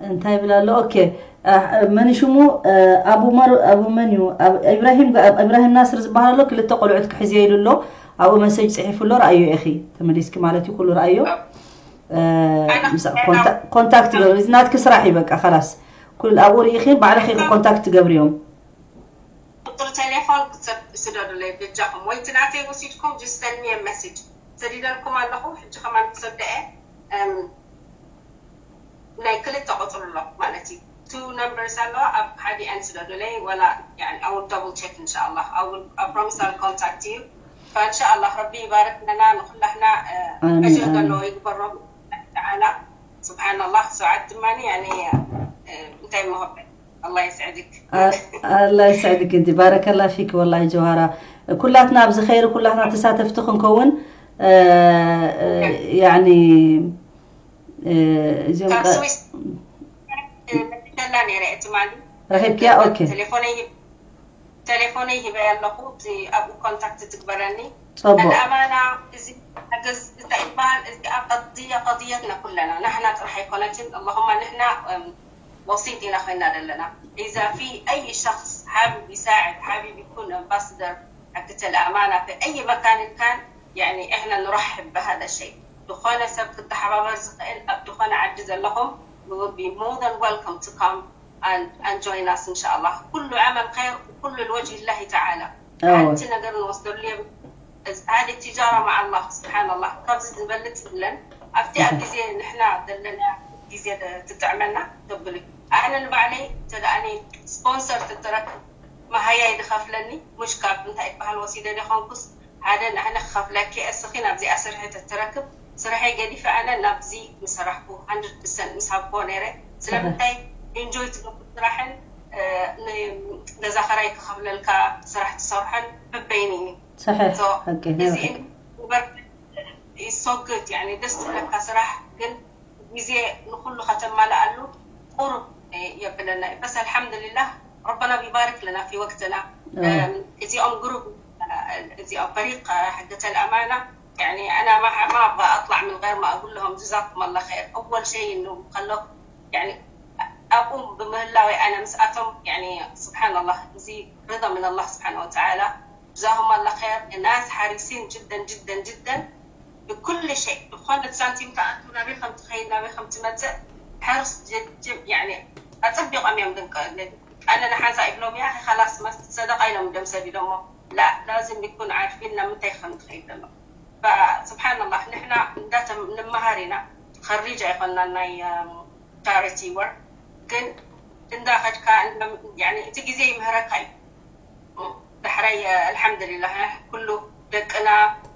እንታይ ይብል ኣሎ ኦኬ መን ሽሙ ኣቡ መር ኣቡ መን እዩ ኢብራሂም ኢብራሂም ናስር ዝበሃል ኣሎ ክልተ ቆልዑት ክሕዝዮ ኢሉ ኣሎ ኣብኡ መሰጅ ፅሒፉ ኣሎ ረኣዮ ኢኺ ተመሊስኪ ማለት እዩ ኩሉ ረኣዮ ኮንታክት ገብሪ እዚ ናትኪ ስራሕ እዩ በቃ ከላስ ኩሉ ኣብኡ ርኢኺ ባዕልኺ ኮንታክት ትገብርዮም ቁፅሪ ቴሌፎን ስደዱለይ በጃኹም ወይ እቲ ናተይ ወሲድኩም just send me a message ሰዲደልኩም ኣለኹ ሕጂ ከማን ክሰደ እየ ናይ ክልተ ቁፅሪ ኣሎ ማለት እዩ two numbers ኣለዋ ኣብ ሓዲኣን ስደዱለይ ወላ I will double check إن شاء الله I will I promise I'll contact you فإن شاء الله ረቢ ይባርክ ለና ንኩላህና ኣሜን፣ ኣጅር ኣሜን። ዘለዎ ይግበሮ ተዓላ ስብሓንላህ ሰዓት ድማ እንታይ መሆበ الله يسعدك الله يسعدك انت بارك الله فيك والله جوهرة ኩላትና ኣብዚ ኸይር ኩላትና ተሳተፍቲ ክንከውን يعني እዚኦም ካብ ስዊስ መላ ነረ ትማሊ ረኺብክያ ኦኬ ቴሌፎነይ ቴሌፎነይ ሂበ ኣለኹ እቲ ኣብኡ ኮንታክት ትግበረኒ ፅቡቅ الأمانة እዚ ሓገዝ እንታይ ይበሃል እዚኣ قضية قضيتنا كلنا ንሕና ጥራሕ ኣይኮነትን اللهم ንሕና ወሲጥ ኢና ኮይና ዘለና إذا في أي شخص حابب يساعد حابب يكون أمباسدر حقة الأمانة في أي مكان كان يعني إحنا نرحب بهذا الشيء ዝኾነ ሰብ ክተሓባበር ዝኽእል ኣብ ዝኾነ ዓዲ ዘለኹም we will be more than welcome to come and, and join us إن شاء الله كل عمل خير وكل لوجه الله تعالى أوه. ሓንቲ ነገር ንወስደሉ የብ- هذه التجارة مع الله سبحان الله ካብዚ ዝበልፅ የለን ኣብቲ ኣብ ግዜ ንሕና ዘለና ግዜ ትጥዕመና ተብሉ ኣነ ንባዕለይ ተደኣኒ ስፖንሰር ትትረክብ መሃያ ይድኸፍለኒ ሙሽ ካብ እንታይ ይበሃል ወሲደ ደኾንኩስ ሓደ ንሕነ ክኸፍለኪ እስኺ ናብዚኣ ስርሒ ተትረክብ ስርሐይ ገዲፈ ኣነ ናብዚ ምሰራሕኩ hundred percent ምስ ሃብኮ ነይረ ስለምንታይ ኢንጆይ ትገብር ስራሕን ገዛ ኸራይ ክኸፍለልካ ስራሕ ትሰርሖን በበይኒ እዩ صحيح So حقي እዚ نعم. ዩኒቨርሲቲ so good يعني ደስ ትብለካ ስራሕ ግን ግዜ ንኩሉ ከተማልኣሉ ቁሩብ የብለና እዩ በስ ኣልሓምዱሊላህ ረበና ቢባርክ ለና ፊ ወቅትና آه. እዚኦም ግሩፕ እዚኦም ፈሪቅ ሕገተ ልኣማና يعني أنا ما ح- ما أبغى أطلع من غير ما أقول لهم جزاكم الله خير. أول شيء إنه خلوك يعني أقوم بمهلاوي أنا مسأتهم، يعني سبحان الله، زي رضا من الله سبحانه وتعالى. جزاهم الله خير. الناس حريصين جدا جدا جدا بكل شيء. ዝኾነት ሳንቲም ትኣቱ ናበይ ከም ትኸይድ ናበይ ከም ትመፅእ ሕርስ ጀጅም يعني ኣፀቢቖም እዮም ድንቀ ኣነ ንሓንሳ ይብሎም ያ ኸላስ መስት ሰደቃ ኢሎም ደም ሰዲዶሞ ላ ላዝም ይኩን ዓርፊን ናብ ምንታይ ከም ትኸይድ ዘሎ فسبحان الله ንሕና እንዳተ ንመሃር ኢና ኸሪጅ ኣይኮንና ናይ charity work ግን እንዳኸድካ እንዳ- يعني እቲ ግዜ ይምህረካ እዩ ዳሕራይ ኣልሓምዱሊላህ ኩሉ ደቅና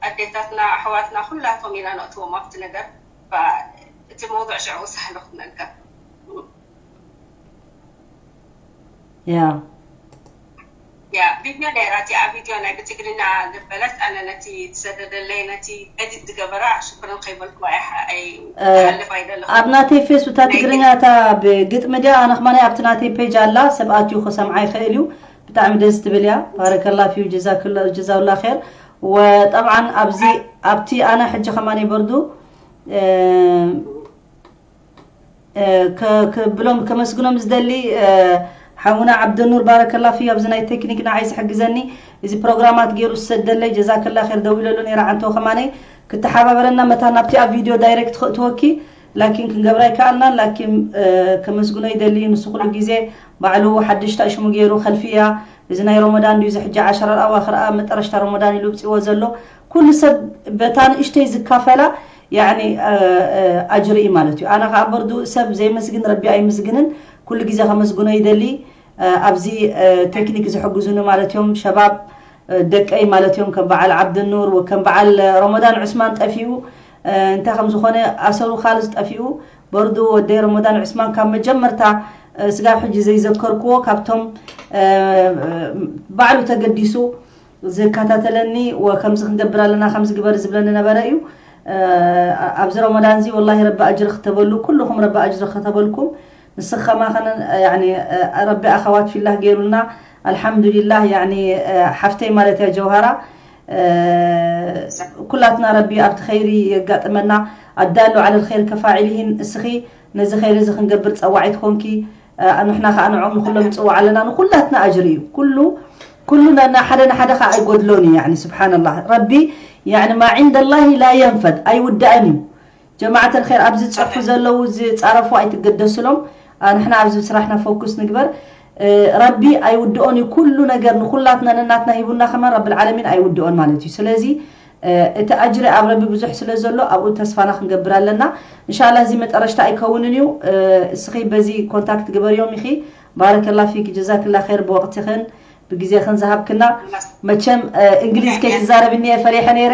ኣዴታትና ኣሕዋትና ኩላቶም ኢና ነእትዎም ኣብቲ ነገር እቲ መውضዕ ሽዑ ሳህል ክትነገር ያ ያ ቪድዮ ነይራ እቲኣ ቪድዮ ናይ ብትግርኛ ዝበለት ኣነ ነቲ ትሰደደለይ ነቲ ኤዲት ዝገበራ ሽክርን ከይበልኩ ኣይሓልፍ ኣይደለኹ ኣብ ናተይ ፌስ እታ ትግርኛ እታ ብግጥሚ ድያ ኣነ ከማናይ ኣብቲ ናተይ ፔጅ ኣላ ሰብ ኣትዩ ክሰምዓ ይኽእል እዩ ብጣዕሚ ደስ ትብል እያ ባረከላ ፊዩ ጀዛውላ ር ወጠብዓን ኣብዚ ኣብቲ ኣነ ሕጂ ከማናይ በርዱ ክብሎም ከመስግኖም ዝደሊ ሓውና ዓብደኑር ባረከላ ፊ ኣብዚ ናይ ቴክኒክ ንዓይ ዝሕግዘኒ እዚ ፕሮግራማት ገይሩ ዝሰደለይ ጀዛከላ ር ደዊለሉ ነይራ ዓንተው ከማነይ ክተሓባበረና መታ ናብቲ ኣብ ቪድዮ ዳይሬክት ክእትወኪ ላኪን ክንገብራ ይከኣልናን ላኪን ከመስግኖ ይደሊ ንሱ ኩሉ ግዜ ባዕሉ ሓድሽ ታሽሙ ገይሩ ከልፍያ እዚ ናይ ረመዳን ድዩ እዚ ሕጂ ዓሸራ ኣዋኽር መጠረሽታ ረመዳን ኢሉ ብፅዎ ዘሎ ኩሉ ሰብ በታ ንእሽተይ ዝካፈላ ያኒ ኣጅሪ እዩ ማለት እዩ ኣነ ከዓ በርዱ ሰብ ዘይመስግን ረቢ ኣይምስግንን ኩሉ ግዜ ከመስግኖ ይደሊ ኣብዚ ቴክኒክ ዝሕግዙኒ ማለት እዮም ሸባብ ደቀይ ማለት እዮም ከም በዓል ዓብደኑር ወከም በዓል ረመዳን ዑስማን ጠፊኡ እንታይ ከም ዝኾነ ኣሰሩ ካልስ ጠፊኡ በርዱ ወደይ ረመዳን ዑስማን ካብ መጀመርታ ስጋብ ሕጂ ዘይዘከርክዎ ካብቶም ባዕሉ ተገዲሱ ዝከታተለኒ ወከምዚ ክንገብር ኣለና ከምዚ ግበር ዝብለኒ ነበረ እዩ ኣብዚ ረመዳን እዚ ወላሂ ረቢ ኣጅሪ ክተበሉ ኩልኹም ረቢ ኣጅሪ ከተበልኩም ንስኻ ማኸነ ረቢ ኣኸዋት ፊላህ ገይሩልና ኣልሓምዱሊላህ ያኒ ሓፍተይ ማለት እያ ጀውሃራ ኩላትና ረቢ ኣብቲ ኸይሪ የጋጥመና ኣዳሉ ዓለ ኸይር ከፋዒልሂን እስኺ ነዚ ኸይሪ እዚ ክንገብር ፀዋዒት ኮንኪ ንሕና ከዓ ንዖም ንኩሎም ንፅዋዕ ኣለና ንኩላትና ኣጅሪ እዩ ኩሉ ኩሉ ናና ሓደ ንሓደ ከዓ ኣይጎድሎን እዩ ያኒ ስብሓንላህ ረቢ ያኒ ማ ዕንደላሂ ላ የንፈድ ኣይውዳእን እዩ ጀማዓተል ኸይር ኣብዚ ዝፅሕፉ ዘለዉ ዝፃረፉ ኣይትገደስሎም ንሕና ኣብዚ ስራሕና ፎኩስ ንግበር ረቢ ኣይውድኦን እዩ ኩሉ ነገር ንኩላትና ነናትና ሂቡና ከማን ረቢ ዓለሚን ኣይውድኦን ማለት እዩ ስለዚ እቲ ኣጅሪ ኣብ ረቢ ብዙሕ ስለ ዘሎ ኣብኡ ተስፋና ክንገብር ኣለና እንሻላ እዚ መጠረሽታ ኣይከውንን እዩ እስኺ በዚ ኮንታክት ግበርዮም ኢኺ ባረከላ ፊክ ጀዛክላ ር ብወቅትኽን ብግዜኽን ዝሃብክና መቸም እንግሊዝ ከይትዛረብኒ እየ ፈሪሐ ነይረ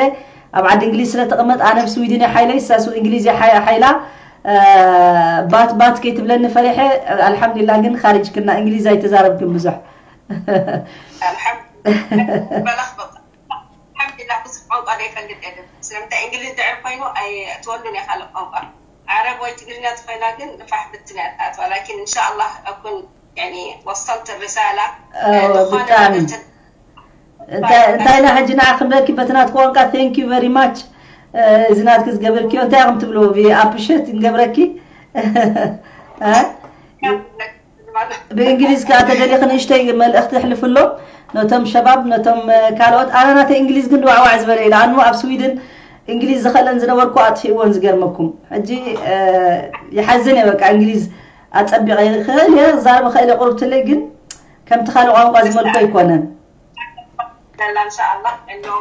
ኣብ ዓዲ እንግሊዝ ስለ ተቐመጥ ኣነ ብስዊድን እየ ሓይለይ ሳሱ እንግሊዝ እየ ሓይላ ባት ባት ከይትብለኒ ፈሪሐ ኣልሓምዱሊላ ግን ካርጅክና እንግሊዝ ኣይተዛረብክን ብዙሕ ኣልሓምዱሊላ ብዙሕ ቋንቋ ዘይፈልጥ የለን ስለምንታይ እንግሊዝ ድዕር ኮይኑ ኣይእትወሉን እየ ካልእ ቋንቋ ዓረብ ወይ ትግርኛ ተኾይና ግን ንፋሕ ብትን እያ ትኣትዋ ላኪን እንሻኣላህ ኣኩን يعني وصلت الرسالة ብጣዕሚ እንታይ ኢና ሕጂ ንዓ ክንበኪ በቲ ናትኪ ቋንቋ thank you very much እዚ ናትኪ ዝገበርክዮ እንታይ ኢኹም ትብልዎ ብኣፕሪሼት ንገብረኪ ብእንግሊዝ ከዓ ተደሊኺ ንእሽተይ መልእኽቲ ኣሕልፍሎም ነቶም ሸባብ ነቶም ካልኦት ኣነ ናተይ እንግሊዝ ግን ዋዕዋዕ ዝበለ ኢለ ኣንሞ ኣብ ስዊድን እንግሊዝ ዝኸለን ዝነበርኩ ኣጥፊእዎን ዝገርመኩም ሕጂ ይሓዝን እየ በቃ እንግሊዝ ኣፀቢቐ ክኽእል እየ ዛረብ ኽእል እየ ቁርብትለይ ግን ከምቲ ካልእ ቋንቋ ዝመልኮ ኣይኮነን لا إن شاء الله إنه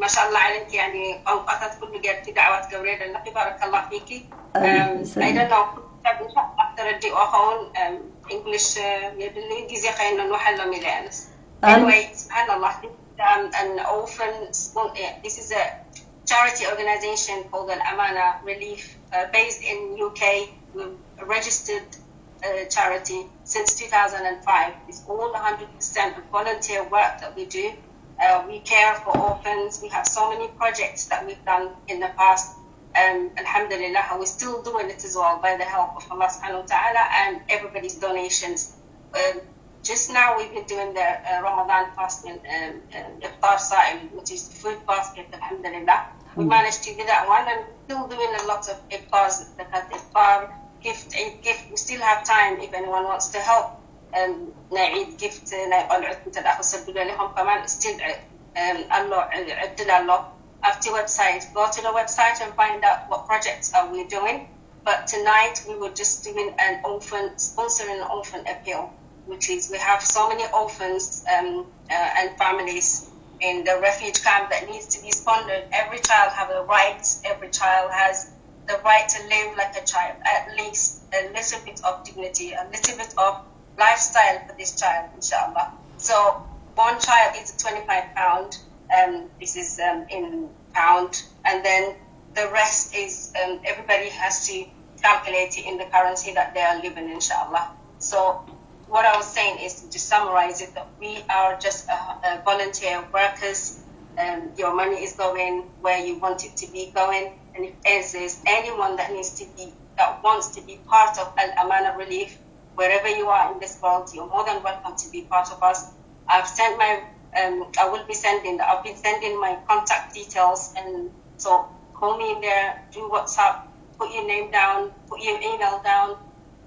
ما شاء الله عليك يعني ቋንቋታት ኩሉ ጌርኪ ዳዕዋ ትገብሪ ዘለኺ ባረከላ ፊኪ ኣይደናው ተረዲኦ ኸውን እንግሊሽ የድሊ ግዜ ከይነንውሓሎም ኢለ ኣነስ anyway سبحان الله an orphan school this is a charity organization called Al Amana Relief uh, based in U K. We've registered uh, charity since two thousand five. It's all one hundred percent volunteer work that we do. Uh, we care for orphans. We have so many projects that we've done in the past. Um, Alhamdulillah, and we're still doing it as well by the help of Allah subhanahu wa ta'ala and everybody's donations. Um, just now we've been doing the uh, Ramadan fasting, um, um, iftar sa'im, which is the food basket, Alhamdulillah. We managed to do that one, and we're still doing a lot of iftars, the iftar, gift, Eid gift. We still have time if anyone wants to help. Um, ናይ Eid gift, ናይ ቆልዑት እንተ ደኣ ክሰዱ ደሊኹም ከማን still um, ኣሎ ዕድል ኣሎ። ኣብቲ website, go to the website and find out what projects are we doing. But tonight we were just doing an orphan, sponsoring an orphan appeal, which is we have so many orphans um, uh, and families in the refuge camp that needs to be sponsored. Every child has a right, every child has the right to live like a child, at least a little bit of dignity, a little bit of lifestyle for this child, inshallah. So one child is twenty-five pound, um, this is um, in pound, and then the rest is um, everybody has to calculate it in the currency that they are living, inshallah. So what I was saying is to just summarize it that we are just a, a volunteer workers. Um, your money is going where you want it to be going, and if there's anyone that needs to be that wants to be part of Al Amana Relief, wherever you are in this world, you're more than welcome to be part of us. I've sent my, um, I will be sending, I've been sending my contact details, and so call me in there, do WhatsApp, put your name down, put your email down,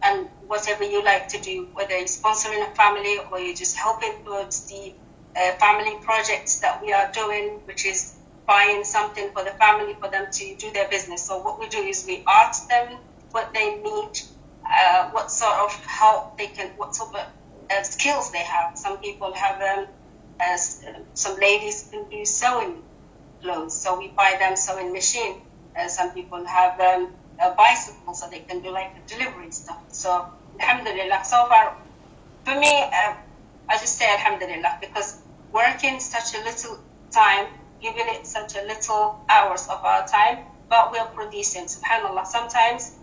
and whatever you like to do, whether you're sponsoring a family or you're just helping towards the uh, family projects that we are doing, which is buying something for the family for them to do their business. So what we do is we ask them what they need, uh, what sort of help they can, what sort of uh, skills they have. Some people have, um, uh, some ladies can do sewing clothes, so we buy them sewing machine. Uh, some people have um, a bicycle, so they can do like a delivery stuff. So, alhamdulillah, so far, for me, uh, I just say alhamdulillah because working such a little time, giving it such a little hours of our time, but we're producing. Subhanallah, sometimes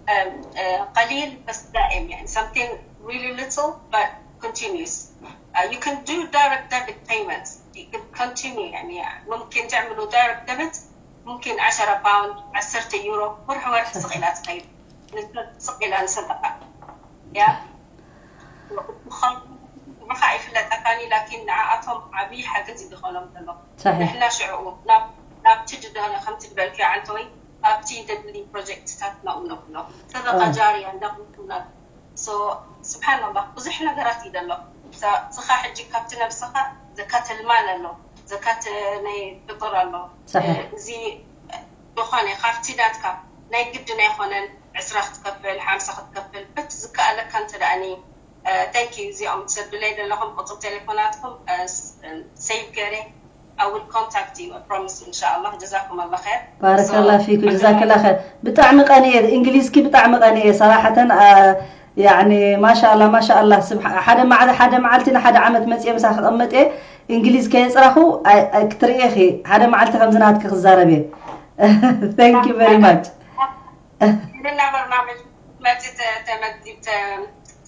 um, uh, قليل بس دائم, يعني, something really little but continuous. Uh, you can do direct debit payments. You can continue, يعني, ممكن تعملوا direct debit, ممكن عشرة pound, عشرة euro, ورح ورح صغيرة تخيل. صغيرة صدقة. Yeah. ብኻ ይፍለጠካኒ ላኪን ንዓኣቶም ዓብዪ ሓገዝ እዩ ዝኾኖም ዘሎ። ንሕና ሽዕኡ ናብ ትድደነ ከምቲ ዝበልክዮ ዓንተወይ ኣብቲ ዘድሊ ፕሮጀክትታት ናብኡ ነብሎ ሰደቃ ጃርያ እንዳብልኩና። So ስብሓንላህ ብዙሕ ነገራት እዩ ዘሎ። ዝኻ ሕጂ ካብቲ ነብስኻ ዘካተል ማል ኣሎ፣ ዘካተ ናይ ፍጡር ኣሎ። እዚ ዝኾነ ካብቲ ናትካ ናይ ግድን ኣይኮነን ዕስራ ክትከፍል፣ ሓምሳ ክትከፍል፣ በቲ ዝከኣለካ እንተ ደኣኒ። Thank you። እዚኦም ትሰዱለይ ዘለኹም ቁፅሪ ቴሌፎናትኩም save ገይረ I will contact you, I promise, ኢንሻኣላህ። ጀዛኩም ኣላህ ኸይር። ባረከላ ፊክ፣ ጀዛከላ ኸይር። ብጣዕሚ ቀንየ፣ እንግሊዝኪ ብጣዕሚ ቀንየ ሰራሐተን። ያዕኒ ማሻኣላ ማሻኣላ። ሓደ መዓልቲ ንሓደ ዓመት መፅየ ምሳኺ ክቕመጥ እየ። እንግሊዝ ከየፅራኹ ክትርኢ ኢኺ። ሓደ መዓልቲ ከምዚ ናትኪ ክዛረብ እየ። Thank you very much።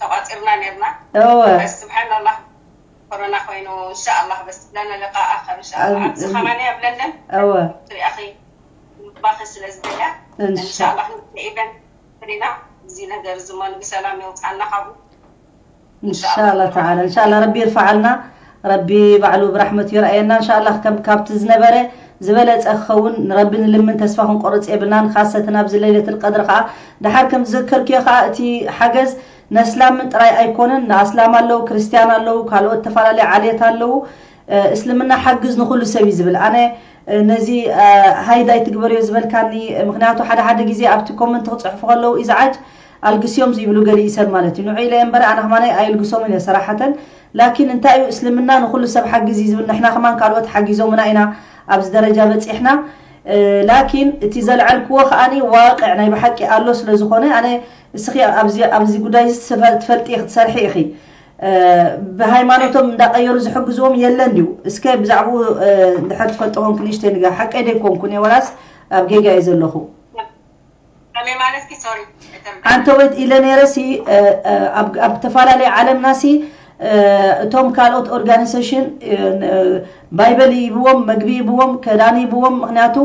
ተቋፂርና ነርና። እወ። ስብሓንላህ ኮሮና ኮይኑ እንሻኣላህ በስ ለነለቃ ኣኸር እንሻኣላህ ኣብዚ ከማን ኣብ ለንደን እወ ትሪኣኺ ምጥባኺ ስለ ዝደልያ እንሻኣላህ ኢቨን ፍሪና እዚ ነገር ዝመን ብሰላም የውፅኣና ካብኡ። እንሻላ ተዓላ እንሻላ ረቢ ይርፍዓልና። ረቢ ባዕሉ ብራሕመቱ ይርኣየና እንሻላ። ከም ካብቲ ዝነበረ ዝበለፀ ክኸውን ንረቢ ንልምን፣ ተስፋ ክንቆርፅ የብልናን። ካሰትን ኣብዚ ለይለትል ቀድሪ ከዓ ደሓር ከም ዝዘከርክዮ ከዓ እቲ ሓገዝ ነስላምን ጥራይ ኣይኮነን። ንኣስላም ኣለዉ፣ ክርስትያን ኣለዉ፣ ካልኦት ተፈላለዩ ዓልየት ኣለዉ። እስልምና ሓግዝ ንኹሉ ሰብ እዩ ዝብል። ኣነ ነዚ ሃይድ ኣይትግበርዮ ዝበልካኒ፣ ምክንያቱ ሓደ ሓደ ግዜ ኣብቲ ኮመንት ክፅሕፉ ከለዉ ኢዝዓጅ ኣልግስዮም ዝይብሉ ገሊኡ ሰብ ማለት እዩ። ንዑ ኢለ እምበር ኣነ ከማናይ ኣይልግሶምን እየ ሰራሓተን። ላኪን እንታይ እዩ እስልምና ንኹሉ ሰብ ሓግዝ እዩ ዝብል፣ ንሕና ከማን ካልኦት ሓጊዞምና ኢና ኣብዚ ደረጃ በፂሕና። ላኪን እቲ ዘልዐልክዎ ከኣኒ ዋቅዕ ናይ ብሓቂ ኣሎ ስለ ዝኾነ ኣነ እስኺ ኣብዚ ጉዳይ እዚ ትፈልጢ ክትሰርሒ ኢኺ። ብሃይማኖቶም እንዳቀየሩ ዝሕግዝዎም የለን ድዩ? እስከ ብዛዕባኡ እንድሕር ትፈልጦ ኮንክ ንእሽተይ ንገር። ሓቀይ ዶ ኣይኮንኩን እየ ወላስ ኣብ ጌጋ እየ ዘለኹ? ከመይ ማለትኪ? ሶሪ። ዓንተወት ኢለ ነይረ ሲ ኣብ ተፈላለየ ዓለምና ሲ እቶም ካልኦት ኦርጋኒዜሽን ባይበል ይብዎም፣ መግቢ ይብዎም፣ ከዳን ይብዎም። ምክንያቱ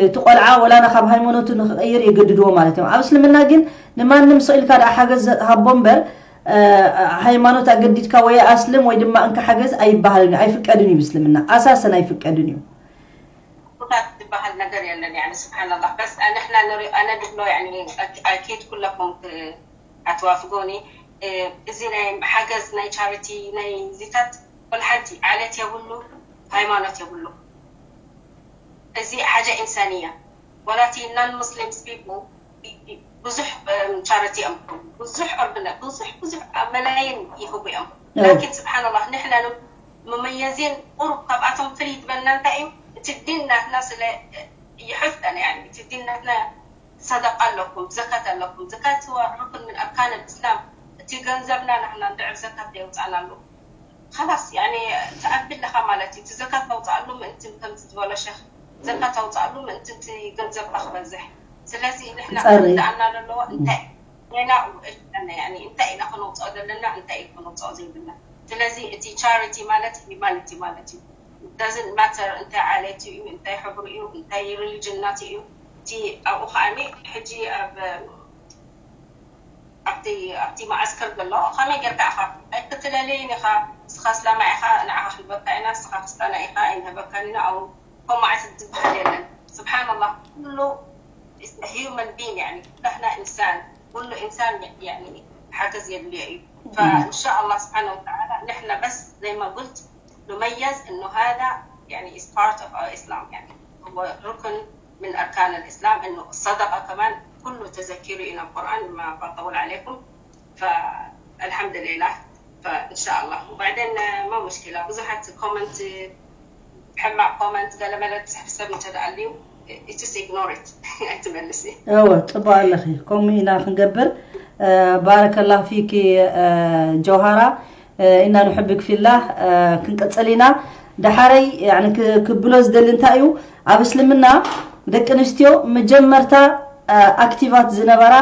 እቲ ቆልዓ ወላና ካብ ሃይማኖቱ ንክቀይር የገድድዎ ማለት እዮም። ኣብ እስልምና ግን ንማንም ስቕ ኢልካ ደኣ ሓገዝ ሃቦ እምበር ሃይማኖት ኣገዲድካ ወይ ኣስልም ወይ ድማ እንካ ሓገዝ ኣይበሃልን እዩ፣ ኣይፍቀድን እዩ። ብእስልምና ኣሳሰን ኣይፍቀድን እዩ። ነገር የለን። يعني سبحان الله، بس ንሕና ንሪኦ፣ ኣነ ድብሎ يعني أكيد كلكم هتوافقوني. እዚ ናይ ሓገዝ ናይ ቻሪቲ ናይ ዚታት ወላ ሓንቲ ዓሌት የብሉ፣ ሃይማኖት የብሉ። እዚ ሓጃ ኢንሳንያ። ወላ እቲ non Muslims people ብዙሕ ቻሪቲ እዮም፣ ብዙሕ ኦርግና ብዙሕ ብዙሕ መላይን ይህቡ እዮም። ላኪን ስብሓንላህ ንሕና መመየዜን ቁሩብ ካብኣቶም ፍልይ ዝበልና እንታይ እዩ? እቲ ዲን ናትና ስለ ይሕፍጠና። يعني እቲ ዲን ናትና ሰደቃ ኣለኩም፣ ዘካት ኣለኩም። ዘካት هو ركن من أركان الإسلام። እቲ ገንዘብና ናህና እንድዕር ዘካት የውፃናሉ خلاص يعني ተኣቢ ኣለኻ ማለት እዩ። እቲ ዘካት ተውፅኣሉ ምእንቲ ከምዚ ዝበሎ ሸኽ ዘካት ተውፅኣሉ ምእንቲ እቲ ገንዘብካ ክበዝሕ። ስለዚ ንሕና ክርድኣና ዘለዎ እንታይ ና يعني እንታይ ኢና ክነውፅኦ ዘለና እንታይ እዩ ክነውፅኦ ዘይብልና። ስለዚ እቲ ቻሪቲ ማለት ሂማኒቲ ማለት እዩ። Doesn't matter እንታይ ዓሌት እዩ፣ እንታይ ሕብሩ እዩ፣ እንታይ ሪሊጅን ናቱ እዩ። እቲ ኣብኡ ከዓኒ ሕጂ ኣብ ኣብቲ ኣብቲ መዓስከር ዘሎ ከመይ ጌርካ ኢኻ ኣይክትለለይን ኢኻ። ንስኻ እስላማ ኢኻ ንዓኻ ክንበካ ኢና፣ ንስኻ ክስታና ኢኻ ኣይንህበካን ኢና። ኣው ኮማዓት ዝበሃል የለን። ስብሓንላህ ኩሉ human being يعني ኩላህና ኢንሳን ኩሉ ኢንሳን يعني ሓገዝ የድልዮ እዩ። فإن شاء الله سبحانه وتعالى نحن بس زي ما قلت نميز إنه هذا يعني is part of our Islam يعني هو ركن من أركان الإسلام إنه الصدقة كمان كله تذكروا إلى القرآن ما بطول عليكم. فالحمد لله. فإن شاء الله وبعدين ما مشكلة ብዙሓት ኮመንት ሕማቕ ኮመንት ገለመለ ትሕብ ሰብ እንተ ደኣ ኣልዩ it's just ignore it ኣይትመልሲ። እወ ጽቡቕ ኣለኺ። ከምኡ ኢና ክንገብር። ባረከላሁ ፊኪ ጀውሃራ። ኢና ንሕብክ ፊላህ። ክንቅጽል ኢና። ደሓረይ ክብሎ ዝደሊ እንታይ እዩ፣ ኣብ እስልምና ደቂ ኣንስትዮ መጀመርታ ኣክቲቫት ዝነበራ፣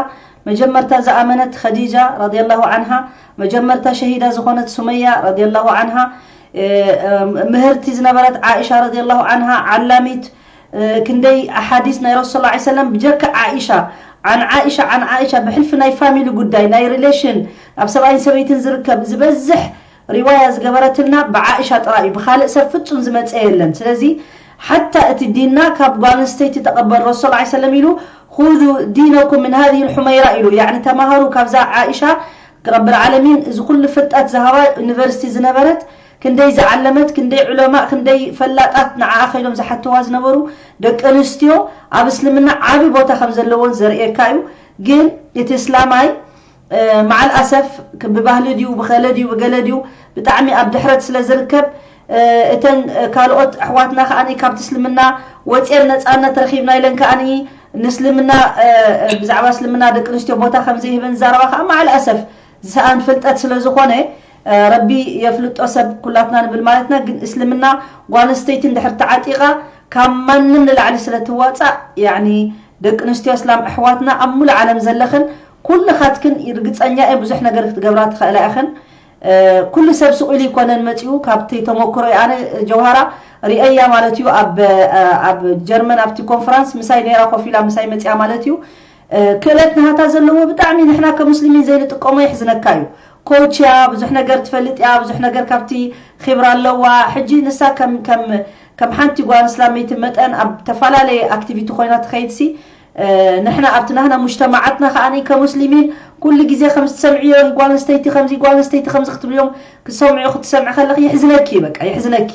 መጀመርታ ዝኣመነት ኸዲጃ ረዲየላሁ ዓንሃ፣ መጀመርታ ሸሂዳ ዝኾነት ሱመያ ረዲየላሁ ዓንሃ፣ ምህርቲ ዝነበረት ዓኢሻ ረዲየላሁ ዓንሃ፣ ዓላሚት ክንደይ ኣሓዲስ ናይ ረሱል ሰለላሁ ዐለይሂ ወሰለም ብጀካ ዓኢሻ፣ ዓን ዓኢሻ፣ ዓን ዓኢሻ ብሕልፊ ናይ ፋሚሊ ጉዳይ፣ ናይ ሪሌሽን፣ ኣብ ሰብኣይን ሰበይትን ዝርከብ ዝበዝሕ ሪዋያ ዝገበረትልና ብዓኢሻ ጥራይ እዩ፣ ብኻልእ ሰብ ፍጹም ዝመጸ የለን። ስለዚ ሓታ እቲ ዲንና ካብ ጓል ኣንስተይቲ ተቐበል፣ ረሱል ሰለላሁ ዐለይሂ ወሰለም ኢሉ ኹዙ ዲነኩም ምን ሃዚሂል ሑመይራ ኢሉ፣ ያዕኒ ተማሃሩ ካብዛ ዓኢሻ ረብል ዓለሚን እዚ ኩሉ ፍልጠት ዝሃባ ዩኒቨርሲቲ ዝነበረት ክንደይ ዝዓለመት ክንደይ ዑለማእ ክንደይ ፈላጣት ንዓኣ ከይዶም ዝሓትዋ ዝነበሩ ደቂ ኣንስትዮ ኣብ እስልምና ዓቢ ቦታ ከም ዘለወን ዘርእየካ እዩ። ግን እቲ እስላማይ መዓል ኣሰፍ ብባህሊ ድዩ ብኸለ ድዩ ብገለ ድዩ ብጣዕሚ ኣብ ድሕረት ስለ ዝርከብ እተን ካልኦት ኣሕዋትና ከኣ ካብቲ እስልምና ወፅየን ነፃነት ረኺብና ኢለን ከኣ ንእስልምና ብዛዕባ እስልምና ደቂ ኣንስትዮ ቦታ ከም ዘይህበን ዝዛረባ ከኣ መዓል ኣሰፍ ዝሰኣን ፍልጠት ስለ ዝኾነ ረቢ የፍልጦ ሰብ ኩላትና ንብል ማለትና ግን እስልምና ጓል ኣንስተይቲ እንድሕር ተዓጢቓ ካብ ማንም ንላዕሊ ስለ ትዋፃእ ያኒ ደቂ ኣንስትዮ እስላም ኣሕዋትና ኣብ ሙሉእ ዓለም ዘለኽን ኩልኻትክን ርግፀኛ እየ ብዙሕ ነገር ክትገብራ ትኽእላ ኢኽን ኩሉ ሰብ ስቕ ኢሉ ይኮነን መፂኡ ካብቲ ተመክሮ ኣነ ጀውሃራ ሪአያ ማለት እዩ ኣብ ኣብ ጀርመን ኣብቲ ኮንፈራንስ ምሳይ ነይራ ኮፍ ኢላ ምሳይ መፂኣ ማለት እዩ ክእለት ናሃታ ዘለዎ ብጣዕሚ ንሕና ከሙስሊሚን ዘይንጥቀሞ የሕዝነካ እዩ ኮች እያ ብዙሕ ነገር ትፈልጥ እያ ብዙሕ ነገር ካብቲ ኺብራ ኣለዋ ሕጂ ንሳ ከም ከም ከም ሓንቲ ጓል እስላመይቲ መጠን ኣብ ተፈላለየ ኣክቲቪቲ ኮይና ትኸይድሲ ንሕና ኣብቲ ናህና ሙጅተማዓትና ከኣ ከሙስሊሚን ኩሉ ግዜ ከምዚ ትሰምዕዮ ጓል ኣንስተይቲ ከምዚ ጓል ኣንስተይቲ ከምዚ ክትብልዮም ክሰምዑ ክትሰምዒ ከለኺ ይሕዝነኪ በቃ ይሕዝነኪ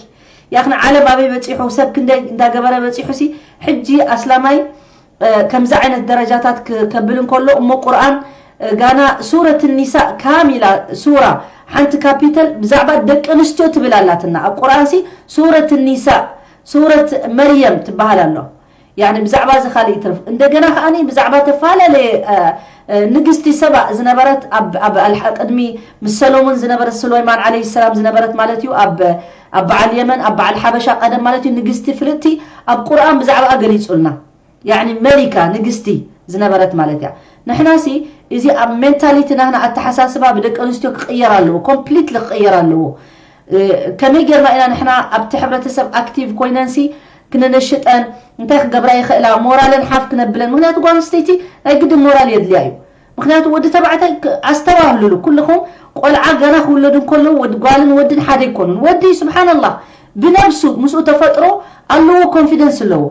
ያኽኒ ዓለም ኣበይ በፂሑ ሰብ ክንደይ እንዳገበረ በፂሑ ሲ ሕጂ ኣስላማይ ከምዚ ዓይነት ደረጃታት ከብል እንከሎ እሞ ቁርኣን ጋና ሱረት ኒሳ ካሚላ ሱራ ሓንቲ ካፒተል ብዛዕባ ደቂ ኣንስትዮ ትብል ኣላትና ኣብ ቁርኣን ሲ ሱረት ኒሳ ሱረት መርየም ትበሃል ኣሎ ያኒ ብዛዕባ እዚ ካልእ ይትረፍ እንደገና ከኣኒ ብዛዕባ ተፈላለየ ንግስቲ ሰባ ዝነበረት ኣብ ኣብ ኣልሓ ቅድሚ ምስ ሰሎሞን ዝነበረት ስሎይማን ዓለይሂ ሰላም ዝነበረት ማለት እዩ ኣብ ኣብ በዓል የመን ኣብ በዓል ሓበሻ ቀደም ማለት እዩ ንግስቲ ፍልጥቲ ኣብ ቁርኣን ብዛዕባኣ ገሊጹልና ያኒ መሊካ ንግስቲ ዝነበረት ማለት እያ ንሕናሲ እዚ ኣብ ሜንታሊቲ ናህና ኣተሓሳስባ ብደቂ ኣንስትዮ ክቕየር ኣለዎ ኮምፕሊትሊ ክቕየር ኣለዎ ከመይ ጌርና ኢና ንሕና ኣብቲ ሕብረተሰብ ኣክቲቭ ኮይነንሲ ክንነሽጠን እንታይ ክገብራ ይኽእላ ሞራለን ሓፍ ክነብለን ምክንያቱ ጓል ኣንስተይቲ ናይ ግድን ሞራል የድልያ እዩ ምክንያቱ ወዲ ተባዕታይ ኣስተባህልሉ ኩልኹም ቆልዓ ገና ክውለዱ እንከለዉ ወዲ ጓልን ወድን ሓደ ኣይኮኑን ወዲ ስብሓንላህ ብነብሱ ምስኡ ተፈጥሮ ኣለዎ ኮንፊደንስ ኣለዎ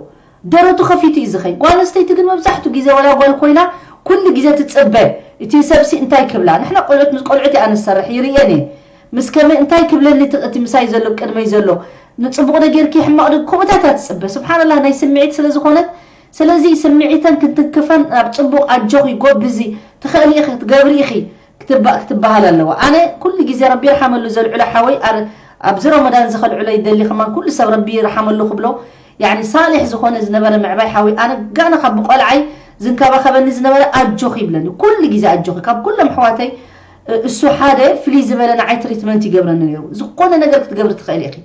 ደረቱ ከፊቱ እዩ ዝኸይ። ጓል ኣንስተይቲ ግን መብዛሕትኡ ግዜ፣ ዋላ ጓል ኮይና፣ ኩሉ ግዜ ትጽበ፣ እቲ ሰብሲ እንታይ ክብላ። ንሕና ቆልዑት ምስ ቆልዑት እየ ኣነ ዝሰርሕ፣ ይርእየን እየ። ምስ ከመይ እንታይ ክብለኒ እቲ እቲ ምሳይ ዘሎ፣ ቅድመይ ዘሎ፣ ንጽቡቕ ዶ ጌርኪ ሕማቕ ዶ፣ ከምኡታት እያ ትጽበ። ስብሓንላህ፣ ናይ ስምዒት ስለ ዝኾነት፣ ስለዚ ስምዒተን ክትንክፈን ናብ ጽቡቕ፣ ኣጆኺ፣ ጎብዚ፣ ትኽእሊ ኢኺ፣ ክትገብሪ ኢኺ ክትባ- ክትበሃል ኣለዋ። ኣነ ኩሉ ግዜ ረቢ ይርሓመሉ ዘልዕሎ ሓወይ፣ ኣር- ኣብዚ ረመዳን እዚ ከልዕሎ ይደሊ። ከማን ኩሉ ሰብ ረቢ ይርሓመሉ ክብሎ፣ ያኒ ሳሊሕ ዝኾነ ዝነበረ ምዕባይ ሓወይ፣ ኣነ ጋና ካብ ብቆልዓይ ዝንከባኸበኒ ዝነበረ ኣጆኺ ይብለኒ። ኩሉ ግዜ ኣጆኺ፣ ካብ ኩሎም ኣሕዋተይ፣ እ፣ እሱ ሓደ ፍልይ ዝበለ ንዓይ ትሪትመንት ይገብረኒ ነይሩ። ዝኾነ ነገር ክትገብሪ ትኽእሊ ኢኺ።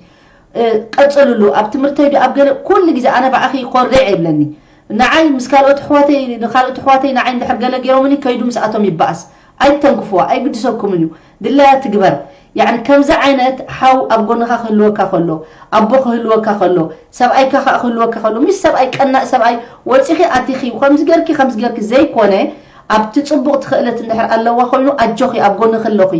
እ፣ ቀጽልሉ፣ ኣብ ትምህርተይ ዶ ኣብ ገለ፣ ኩሉ ግዜ ኣነ ብኣኺ ኮርዕ ይብለኒ። ንዓይ ምስ ካልኦት ኣሕዋተይ፣ ንኻልኦት ኣሕዋተይ ንዓይ እንድሕር ገለ ገይሮምኒ፣ ከይዱ ምስኣቶም ይበኣስ። ኣይተንክፍዋ፣ ኣይግድሰኩምን እዩ። ድላያ ትግበር። ያዕኒ ከምዚ ዓይነት ሓው ኣብ ጎንኻ ክህልወካ ከሎ፣ ኣቦ ክህልወካ ከሎ፣ ሰብኣይካ ከኣ ክህልወካ ከሎ፣ ምስ ሰብኣይ፣ ቀናእ ሰብኣይ፣ ወጺኺ ኣቲኺ፣ ከምዚ ገርኪ፣ ከምዚ ገርኪ ዘይኮነ፣ ኣብቲ ጽቡቕ ትኽእለት እንድሕር ኣለዋ ኮይኑ፣ ኣጆኺ፣ ኣብ ጎንኺ ኣለኹ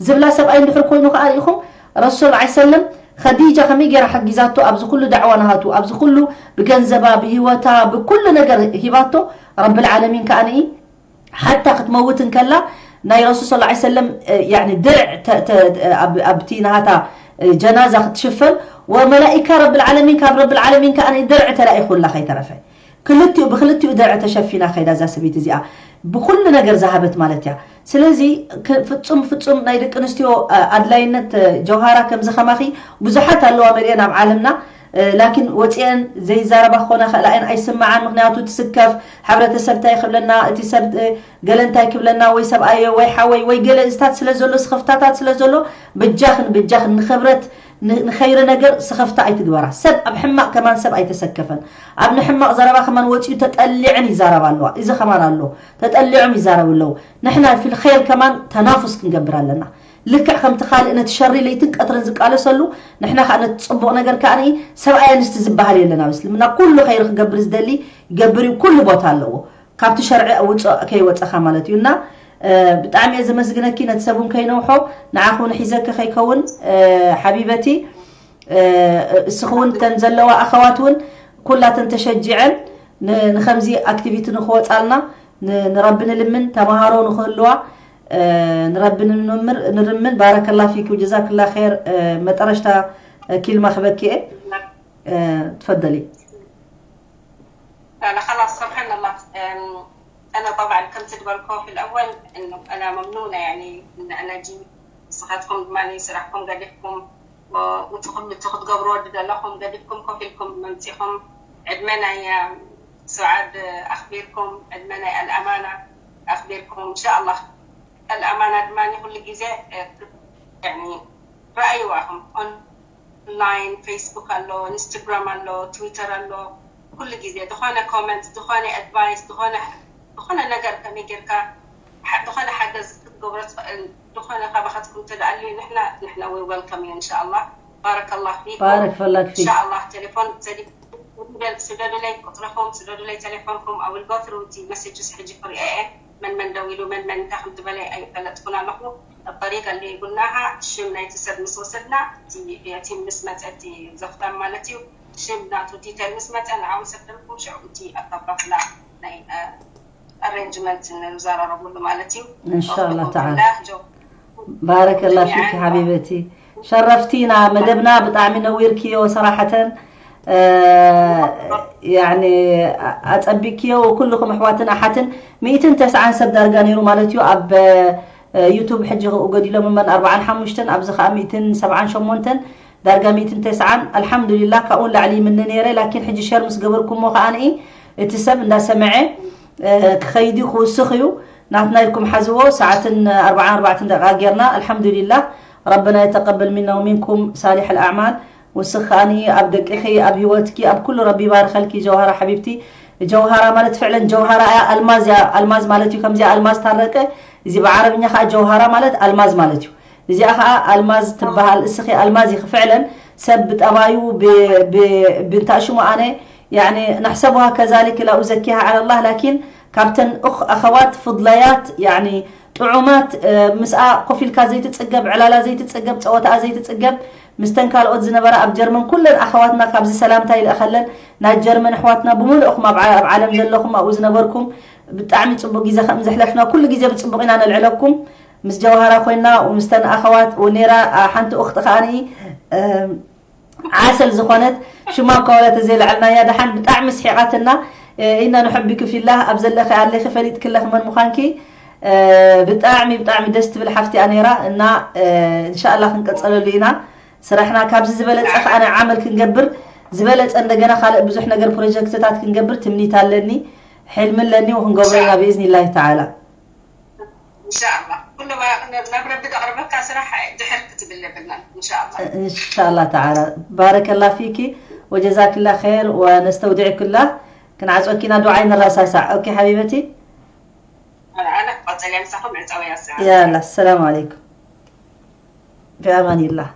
ዝብላ ሰብኣይ እንድሕር ኮይኑ ከኣ ርኢኹም፣ ረሱል ዐለይሂ ሰለም ኸዲጃ ከመይ ገይራ ሓጊዛቶ ኣብዚ ኩሉ ዳዕዋ ናሃቱ፣ ኣብዚ ኩሉ ብገንዘባ፣ ብህይወታ፣ ብኩሉ ነገር ሂባቶ፣ ረብል ዓለሚን ከኣ ንኢ ሓታ ክትመውት እንከላ ናይ ረሱል ሰለላሁ ዐለይሂ ወሰለም፣ እ፣ ያኒ ድርዕ ተ- ተ- ኣብ- ኣብቲ ናሃታ፣ እ፣ ጀናዛ ክትሽፈን፣ ወመላኢካ ረብል ዓለሚን ካብ ረብል ዓለሚን ከኣ ድርዕ ተላኢኹላ ከይተረፈ ክልቲኡ ብክልቲኡ ድርዕ ተሸፊና ከይዳ እዛ ሰበይቲ እዚኣ ብኩሉ ነገር ዝሃበት ማለት እያ። ስለዚ ክ- ፍጹም ፍጹም ናይ ደቂ ኣንስትዮ፣ እ፣ ኣድላይነት፣ እ፣ ጀውሃራ ከምዚ ከማኺ ብዙሓት ኣለዋ መሊአን ኣብ ዓለምና። እ፣ ላኪን ወፂአን ዘይዛረባ ክኾና ክእላ እየን፣ ኣይስምዓን። ምክንያቱ እቲ ስከፍ ሕብረተሰብ እንታይ ክብለና፣ እቲ ሰብ፣ እ፣ ገለ እንታይ ክብለና፣ ወይ ሰብኣየ ወይ ሓወይ ወይ ገለ እዚታት ስለ ዘሎ፣ ስኽፍታታት ስለ ዘሎ፣ ብጃኽን ብጃኽን ንኽብረት ን- ንኸይሪ ነገር ስኽፍታ ኣይትግበራ። ሰብ ኣብ ሕማቕ ከማን ሰብ ኣይተሰከፈን። ኣብ ንሕማቕ ዘረባ ከማን ወፂኡ ተጠሊዐን ይዛረባ ኣለዋ። እዚ ከማን ኣሎ፣ ተጠሊዖም ይዛረቡ ኣለዉ። ንሕና ፊል ኸይር ከማን ተናፉስ ክንገብር ኣለና። ልክዕ ከምቲ ካልእ ነቲ ሸሪ ለይትን ቀትርን ዝቃለሰሉ፣ ንሕና ከኣ ነቲ ጽቡቕ ነገር ከኣ ንኢ ሰብኣይ ኣንስቲ ዝበሃል የለን። ኣብ እስልምና ኩሉ ኸይሪ ክገብር ዝደሊ ይገብር እዩ፣ ኩሉ ቦታ ኣለዎ። ካብቲ ሸርዒ ውጽእ ከይወጸኻ ማለት እዩ። እና፣ እ፣ ብጣዕሚ እየ ዘመስግነኪ። ነቲ ሰብ እውን ከይነውሖ፣ ንዓኺ እውን ሒዘኪ ከይከውን፣ እ፣ ሓቢበቲ፣ እ፣ እስኺ እውን እተን ዘለዋ ኣኸዋት እውን ኩላተን ተሸጂዐን ን- ንኸምዚ ኣክቲቪቲ ንኽወጻልና ን- ንረቢ ንልምን፣ ተማሃሮ ንኽህልዋ፣ እ፣ ንረቢ ንምምር ንርምን። ባረከላ ፊኪ ወጀዛክላ ኸይር። እ፣ መጠረሽታ፣ እ፣ ኪልማ ክበኪ እየ። እ፣ ትፈደሊ። لا لا خلاص سبحان الله. أم، أنا طبعا كنت تقول في الأول إنه أنا ممنونة يعني إن أنا أجي صحتكم بمالي سرحكم قدحكم وتخم تخد قبرو دلكم قدحكم كفلكم ممسيكم عدمنا يا سعاد أخبركم عدمنا الأمانة أخبركم إن شاء الله الأمانة دماني كل جزء يعني رأي واهم ኦንላይን ፌስቡክ ኣሎ፣ ኢንስታግራም ኣሎ፣ ትዊተር ኣሎ። ኩሉ ግዜ ዝኾነ ኮመንት፣ ዝኾነ ኣድቫይስ፣ ዝኾነ ዝኾነ ነገር ከመይ ጌርካ ሐ- ዝኾነ ሓገዝ ክትገብሮ ትኽእል ዝኾነ ካባኻትኩም ተደኣልዩ ንሕና ንሕና we welcome you إن شاء الله. بارك الله فيكم. ባረክ ፈላክ ፊክ። إن شاء الله ቴሌፎን ዘዲ ስደዱለይ ቁፅርኹም ስደዱለይ ቴሌፎንኩም I will go through እቲ messages ሕጂ ክሪኦ እየ መን መን ደው ኢሉ መን መን እንታይ ከም ዝበለ ኣይፈለጥኩን ኣለኹ ኣብ طريق اللي قلناها ሽም ናይቲ ሰብ ምስ ወሰድና እቲ እቲ ምስ መፀ እቲ ዘኽታም ማለት እዩ ሽም ናቱ ዲቴል ምስ መፀ ንዓው ሰደልኩም ሽዑ እቲ ኣካፋፍላ ናይ ኣሬንጅመንት ንዘራረብሉ ማለት እዩ إن شاء الله تعالى. ባረከላ ፊክ ሓቢበቲ ሸረፍቲና መደብና ብጣዕሚ ነዊርክዮ ሰራሐተን ያኒ ኣፀቢቅክዮ ኩልኹም ኣሕዋትን ኣሓትን ሚእትን ተስዓን ሰብ ዳርጋ ነይሩ ማለት እዩ ኣብ ዩቱብ ሕጂ ክኡ ገዲሎም እመን ኣርባዓን ሓሙሽተን ኣብዚ ከዓ ሚእትን ሰብዓን ሸሞንተን ዳርጋ ሚእትን ተስዓን ኣልሓምዱሊላ ካብኡ ንላዕሊ ይምነ ነይረ ላኪን ሕጂ ሸር ምስ ገበርኩሞ ከዓ ንኢ እቲ ሰብ እንዳሰመዐ ክኸይድ እዩ ክውስኽ እዩ ናትና ኢልኩም ሓዝዎ ሰዓትን ኣርባዓን ኣርባዕተን ደቂቃ ጌርና ኣልሓምዱሊላ ረበና የተቀበል ሚና ወሚንኩም ሳሊሕ ኣልኣዕማል ውስኽ ከኣኒ ኣብ ደቅኺ ኣብ ህይወትኪ ኣብ ኩሉ ረቢ ይባርኸልኪ ጀውሃራ ሓቢብቲ ጀውሃራ ማለት ፍዕለን ጀውሃራ እያ ኣልማዝ እያ ኣልማዝ ማለት እዩ ከምዚኣ ኣልማዝ ታረቀ እዚ ብዓረብኛ ከዓ ጀውሃራ ማለት ኣልማዝ ማለት እዩ እዚኣ ከዓ ኣልማዝ ትበሃል እስኺ ኣልማዝ ኢኺ ፍዕለን ሰብ ብጠባዩ ብንታሽሙ ኣነ يعني نحسبها كذلك لا أزكيها على الله لكن ካብተን እኽ ኣኸዋት ፍድለያት يعني ጥዑማት ምስኣ ኮፍ ኢልካ ዘይትፅገብ ዕላላ ዘይትፅገብ ፀወታኣ ዘይትፅገብ ምስተን ካልኦት ዝነበራ ኣብ ጀርመን ኩለን ኣኸዋትና ካብዚ ሰላምታ ይልእኸለን። ናይ ጀርመን ኣሕዋትና ብምሉእኹም ኣብ ዓ-፣ ኣብ ዓለም ዘለኹም ኣብኡ ዝነበርኩም ብጣዕሚ ጽቡቕ ግዜ ከም ዘሕለፍና ኩሉ ግዜ ብጽቡቕ ኢና ነልዕለኩም። ምስ ጀውሃራ ኮይና ምስተን ኣኸዋት ወኔራ ሓንቲ ኡኽቲ ከኣኒ ዓሰል ዝኾነት ሽማ እኳ ዋላ ተዘይለዓልናያ ደሓን ብጣዕሚ ስሒቓትና። ኢና ንሕቢኪ ፊላህ ኣብ ዘለኺ ኣለኺ ፈሊጥክለኺ መን ምዃንኪ። ብጣዕሚ ብጣዕሚ ደስ ትብል ሓፍቲ እያ ነይራ እና እንሻላ ክንቀጸለሉ ኢና። ስራሕና ካብዚ ዝበለጸ ከኣ ናይ ዓመል ክንገብር ዝበለጸ እንደገና ካልእ ብዙሕ ነገር ፕሮጀክትታት ክንገብር ትምኒት ኣለኒ፣ ሕልሚ ኣለኒ ወክንገብሮ ኢና ብኢዝኒላሂ ተዓላ። እንሻላ ኩሉ ናብ ረቢ ዘቕርበካ ስራሕ ድሕር ክትብል የብልናን። እንሻላ እንሻላ ተዓላ። ባረከላ ፊኪ ወጀዛክላ ኸይር ወነስተውዲዕክላ። ክንዓፀኪና ዱዓ ይንረሳሳዕ። ኦኬ ሓቢበቲ። ኣነ ክቐፀል እያ ምሳኹም ዕፀወያ። ያላ ሰላም ዓለይኩም። ብኣማኒላህ።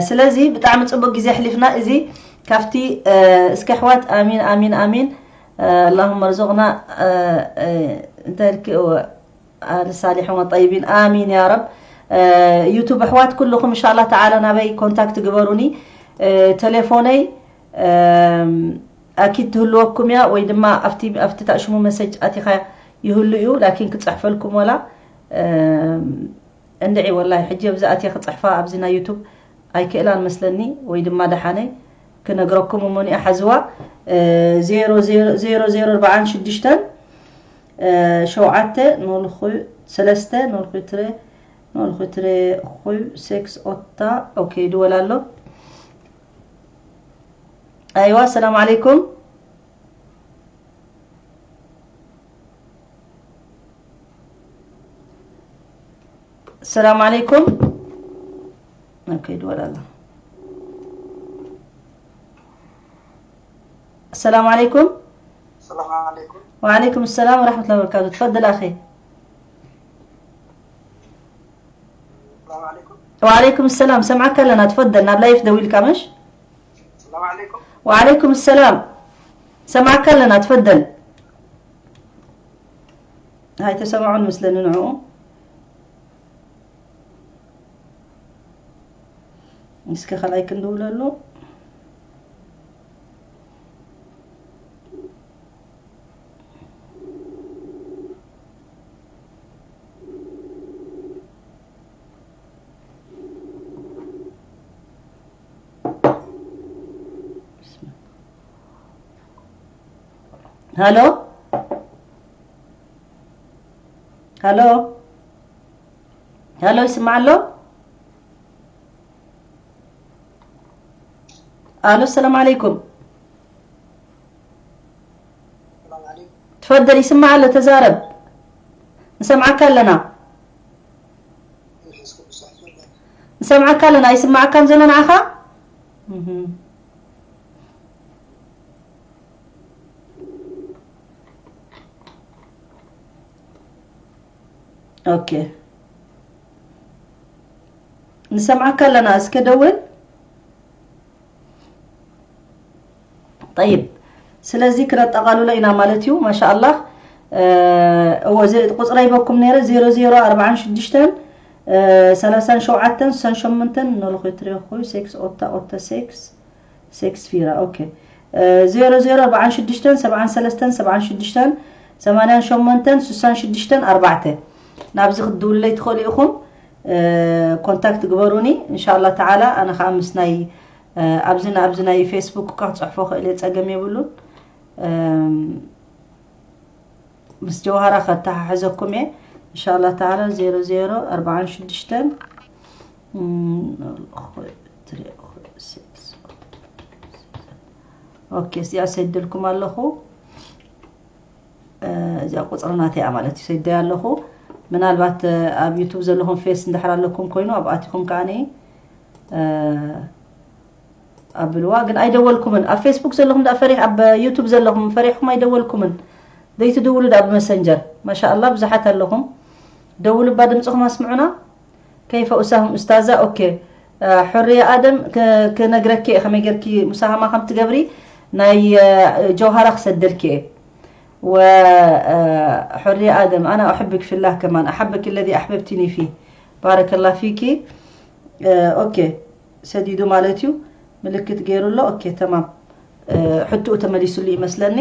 ስለዚ ብጣዕሚ ፅቡቅ ግዜ ኣሕሊፍና። እዚ ካብቲ እስከ ኣሕዋት ኣሚን ኣሚን ኣሚን ኣላሁመ ርዙቅና እንታይ ኢልኪ ኣል ሳሊሒን ወጠይቢን ኣሚን ያ ረብ። ዩቱብ ኣሕዋት ኩልኹም እንሻላ ተዓላ ናበይ ኮንታክት ግበሩኒ። ቴሌፎነይ ኣኪድ ትህልወኩም እያ ወይ ድማ ኣብቲ ኣብቲ ታእሽሙ መሰጅ ኣቲኻ ይህሉ እዩ ላኪን ክፅሕፈልኩም ወላ እንድዒ ወላሂ ሕጂ ኣብዚ ኣትየ ክፅሕፋ ኣብዚ ናይ ዩቱብ ኣይክእላን መስለኒ ወይ ድማ ደሓነይ ክነግረኩም እሞ ኒኣ ሓዝዋ ዜሮ ዜሮ ኣርባዓን ሽዱሽተን ሸውዓተ ኖልኹ ሰለስተ ኖልኹ ትረ ኖልኹ ትረ ኹ ሴክስ ኦታ ኦኬ ይድወል ኣሎ ኣይዋ ሰላም ዓለይኩም السلام عليكم. اوكي دول الله. السلام عليكم. السلام عليكم. وعليكم السلام ورحمة الله وبركاته. تفضل أخي. السلام عليكم. وعليكم السلام. سمعك لنا. تفضل. ناب لايف دويل كامش. السلام عليكم. وعليكم السلام. سمعك لنا. تفضل. هاي تسمعون مثل ننعو. مسكي خلايك ندولة له. هلو هلو هلو يسمع له الو السلام عليكم تفضل يسمع له تزارب نسمعك لنا نسمعك لنا يسمعك كان زلنا عخا ኦኬ ንሰምዓካ ኣለና እስከ ደውል ጠይብ ስለዚ ክነጠቓልሎ ኢና ማለት እዩ ማሻ ኣላህ እዎ ቁፅራ ይበኩም ነይረ ዜሮ ዜሮ ኣርባዓን ሽዱሽተን ሰላሳን ሸውዓተን ስሳን ሸሞንተን ኖልኹ ትሬኹ ሴክስ ኦታ ኦተ ሴክስ ሴክስ ፊራ ኦኬ ዜሮ ዜሮ ኣርባዓን ሽዱሽተን ሰብዓን ሰለስተን ሰብዓን ሽዱሽተን ሰማንያን ሸሞንተን ስሳን ሽዱሽተን ኣርባዕተ ናብዚ ክትድውሉለይ ትኽእሉ ኢኹም ኮንታክት ግበሩኒ እንሻላ ተዓላ ኣነ ከዓ ምስ ናይ ኣብዚ ኣብዚ ናይ ፌስቡክ እኳ ክፅሕፎ ክእል እየ ፀገም የብሉን ምስ ጀውሃራ ከተሓሕዘኩም እየ እንሻላ ተዓላ ዜሮ ዜሮ ኣርባዓን ሽዱሽተን ኦኬ እዚኣ ሰይደልኩም ኣለኹ እዚኣ ቁፅሪ ናተይ እያ ማለት እዩ ሰይደይ ኣለኹ ምናልባት ኣብ ዩቱብ ዘለኹም ፌስ እንድሕር ኣለኩም ኮይኑ ኣብኣቲኹም ከዓ ኣብልዋ ግን ኣይደወልኩምን ኣብ ፌስቡክ ዘለኹም ዳ ፈሪሕ ኣብ ዩቱብ ዘለኹም ፈሪሕኩም ኣይደወልኩምን ዘይትድውሉ ዳ ብመሰንጀር ማሻኣላ ብዙሓት ኣለኹም ደውሉ ባ ድምፅኹም ኣስምዑና ከይፈ ኡሳሁም ኡስታዛ ኦኬ ሕርያ ኣደም ክነግረኪ እየ ከመይ ገርኪ ሙሳሃማ ከም ትገብሪ ናይ ጀውሃራ ክሰደልኪ እየ وحرية آدم أنا أحبك في الله كمان أحبك الذي أحببتني فيه بارك الله فيك أوكي ሰዲዱ ማለት እዩ። ምልክት ገይሩ ኣሎ። ኦኬ፣ ተማም። ሕትኡ ተመሊሱሉ ይመስለኒ።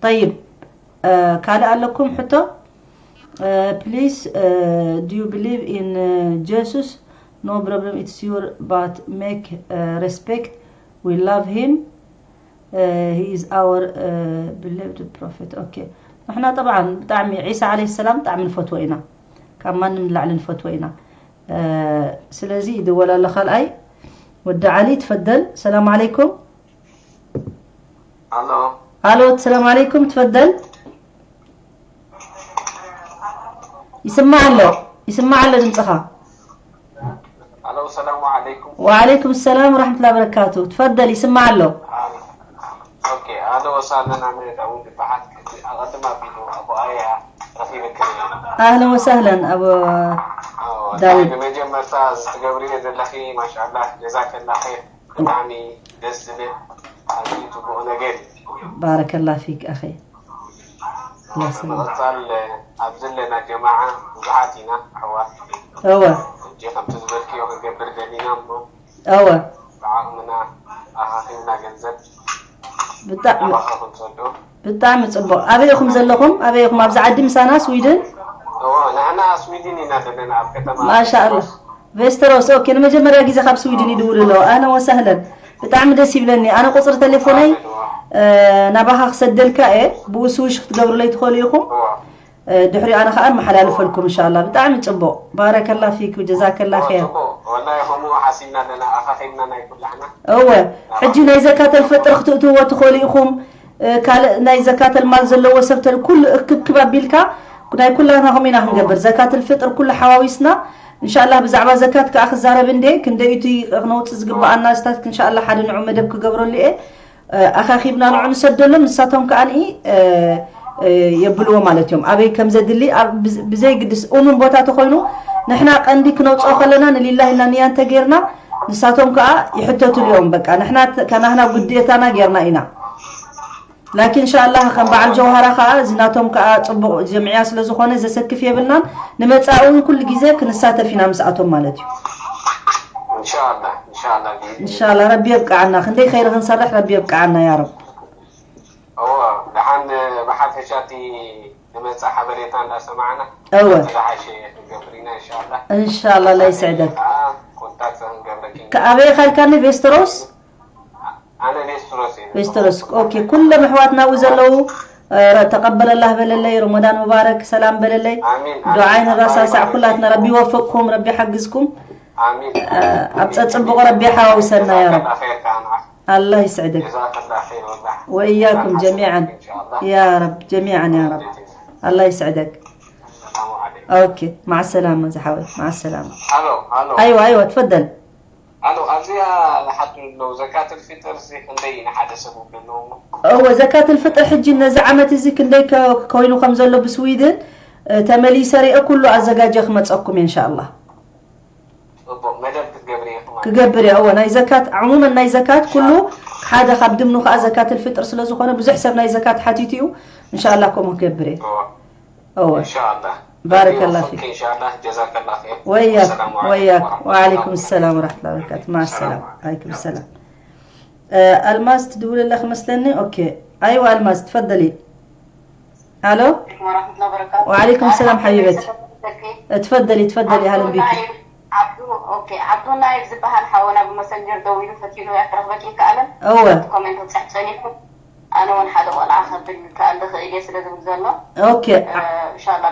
ጠይብ፣ ካልእ ኣለኩም ሕቶ? Please, do you believe in Jesus? No problem, it's your, but make respect. We love him. He is our beloved prophet. ኦኬ፣ ንሕና ጠብዓን ብጣዕሚ ዒሳ ዓለይሂ ሰላም ብጣዕሚ ንፈትዎ ኢና። ካብ ማንም ንላዕሊ ንፈትዎ ኢና። ስለዚ ይድወል ኣሎ ካልኣይ። ወዲ ዓሊ፣ ትፈደል። ሰላም ዓለይኩም። ኣሎ። ኣሎ፣ ሰላም ዓለይኩም፣ ትፈደል። ይስማዕ ኣሎ፣ ይስማዕ ኣሎ ድምፅኻ። ኣሎ፣ ሰላም ዓለይኩም። ወዓለይኩም ሰላም ወራሕመቱላሂ ወበረካቱ። ትፈደል፣ ይስማዕ ኣሎ። ኦኬ፣ ኣሎ፣ ወሳለን ኣነ ዳውድ ይበሃል። ኣቐድም ኣቢሉ ኣቦ ኣያ ረኺበክን እየ። ኣህለን ወሳህለን ኣቦ ኣዎ፣ ዳውድ። ንመጀመርታ እዚ ትገብርዮ ዘለኺ ማሻኣላህ ጀዛከላ ኸይር፣ ብጣዕሚ ደስ ዝብል ኣዝዩ ጽቡቕ ነገር እዩ። ባረከላ ፊክ ኣኸይ። ኣላህ ሰላም። ብምቕጻል ኣብዚ ዘለና ጀማዓ ብዙሓት ኢና ኣሕዋት። እወ ሕጂ ከምቲ ዝበልክዮ ክንገብር ደሊና እሞ እወ ብዓቕምና ኣኻኺብና ገንዘብ ብጣዕሚ ኣባኻ ክንሰዶ። ብጣዕሚ ጽቡቕ። ኣበይ ኢኹም ዘለኹም? ኣበይ ኢኹም? ኣብዚ ዓዲ ምሳና ስዊድን? እዎ ንሕና ስዊድን ኢና ዘለና ኣብ ከተማ ማሻኣላህ። ቬስተሮስ። ኦኬ፣ ንመጀመርያ ግዜ ካብ ስዊድን ይድውል ኣለዎ። ኣነ ወሳህለን። ብጣዕሚ ደስ ይብለኒ። ኣነ ቁጽሪ ቴሌፎነይ ናባኻ ክሰደልካ እየ። ብኡ ስዊሽ ክትገብሩለይ ትኽእሉ ኢኹም። ድሕሪ ኣነ ከዓ መሓላልፈልኩም እንሻላ። ብጣዕሚ ጽቡቕ። ባረከላ ፊክ ወጀዛከላ ኸይር። ወላሂ ከምኡ ሓሲብና ኣለና ኣኻኺብና ናይ ኩላሕና። እወ፣ ሕጂ ናይ ዘካተል ፍጥር ክትእትዎ ትኽእሉ ኢኹም። ካልእ ናይ ዘካተል ማል ዘለዎ ሰብ ተል ኩሉ እክብክብ ኣቢልካ ናይ ኩላና ከምኡ ኢና ክንገብር። ዘካተል ፍጥር ኩሉ ሓዋዊስና እንሻላ። ብዛዕባ ዘካት ከዓ ክዛረብ እንደ ክንደይ እቲ ክነውፅእ ዝግበኣና ስታት እንሻላ ሓደ ንዑ መደብ ክገብረሉ እየ። ኣኻኺብና ንዑ ንሰደሎም ንሳቶም ከዓ ንኢ የብልዎ ማለት እዮም። ኣበይ ከም ዘድሊ ብዘይግድስ እሙን ቦታ ተኾይኑ ንሕና ቀንዲ ክነውፅኦ ከለና ንሊላሂ እና ንያ እንተጌርና ንሳቶም ከዓ ይሕተቱሉ እዮም። በቃ ንሕና ከናህና ጉድየታና ጌርና ኢና። ላኪን እንሻላ ከም በዓል ጀውሃራ ከዓ እዚ ናቶም ከዓ ፅቡቕ ጀምዕያ ስለ ዝኾነ ዘሰክፍ የብልናን። ንመፃኢ እውን ኩሉ ግዜ ክንሳተፍ ኢና ምስኣቶም ማለት እዩ። እንሻላ እንሻላ እንሻላ ረቢ የብቅዓና። ክንደይ ኸይሪ ክንሰርሕ ረቢ የብቅዓና ያ ረብ። እዎ ደሓን ብሓፈሻ እቲ ንመፃ ሓበሬታ እንዳሰማዕና እወ ዝሓሸ ክንገብር ኢና እንሻላ። እንሻላ ኣላህ ይስዕደክ። ኮንታክት ክንገብረኪ ከኣበይ ኻልካኒ ቬስተሮስ ኣነ ቬስትሮስ እየ። ቬስተሮስ። ኦኬ፣ ኩሎም ኣሕዋትና ኣብኡ ዘለዉ ተቀበለላህ በለለይ። ረመዳን ሙባረክ ሰላም በለለይ። ኣሚን ዱዓይ ንራሳሳዕ ኩላትና ረቢ ይወፍቅኩም፣ ረቢ ይሓግዝኩም። ኣሚን ኣብ ጸጽብቆ ረቢ ሓዋውሰና ያ ረብ። ኸይር ከኣ ንዓኽ ኣላህ ይስዕደክ ጀዛከላ ኸይር ወላሂ ወእያኩም ጀዛከላ ጀሚዓን ኸይር ኢንሻኣላህ። ያ ረብ ጀሚዓን ያ ረብ። ኣላህ ይስዕደክ። ሰላሙ ዓለይኩም። ኦኬ ማዕ ሰላማ ዝሓወይ ማዕ ሰላማ። ሃሎ ሃሎ ኣይዋ ኣይዋ ትፈደል። ሃሎ ኣብዚኣ ሓቱ ኣለዉ ዘካትል ፊጥር ሲ ክንደይ ንሓደ ሰብ ውብለለዎ እወ ዘካትል ፍጥር ሕጂ ነዚ ዓመት እዚ ክንደይ ከ- ኮይኑ ከም ዘሎ ብስዊድን እ፣ ተመሊሰ ሪአ ኩሉ ኣዘጋጀ ክመፀኩም እየ እንሻኣላህ። ጽቡቕ መደብ ክትገብሪ ኢኹም ማለት ክገብር እየ እወ ናይ ዘካት ዕሙመን ናይ ዘካት ኩሉ ሓደ ካብ ድምኑ ከዓ ዘካትል ፍጥር ስለ ዝኾነ ብዙሕ ሰብ ናይ ዘካት ሓቲቱ እዩ። እንሻኣላህ ከምኡ ክገብር እየ። እወ እወ ኢንሻኣላህ ባረከላ ፊክ። ኢንሻኣላህ ጀዛከላ ኸይር ወያክ ሰላሙ ወያክ ዓለይኩም ወዓለይኩም ወረሕመቱላሂ ሰላም ወበረካቱህ። ወረሕመቱላሂ ወበረካቱ ማዓ ሰላም ሰላም። ዓለይኩም ሰላም። እ፣ ኣልማዝ ትድውልላ ክመስለኒ። ኦኬ ኣይዋ ኣልማዝ ትፈደሊ። ኣሎ عليكم ورحمة الله وبركاته. وعليكم السلام حبيبتي. حبيبتي. ትፈደሊ ትፈደሊ ኣህለን ቢኪ። عبدو عبدو عبدو نايف ዝበሃል ሓወና ብመሰንጀር ደዊሉ ፈቲኑ እያ ክረኽበኪ ይከኣለን። እወ ኮሜንት ክፅሕፍ ፀኒሑ ኣነ እውን ሓደ ቆልዓ ከብል ከኣል ዝኽእል እየ ስለ ዝብል ዘሎ ኦኬ እንሻላ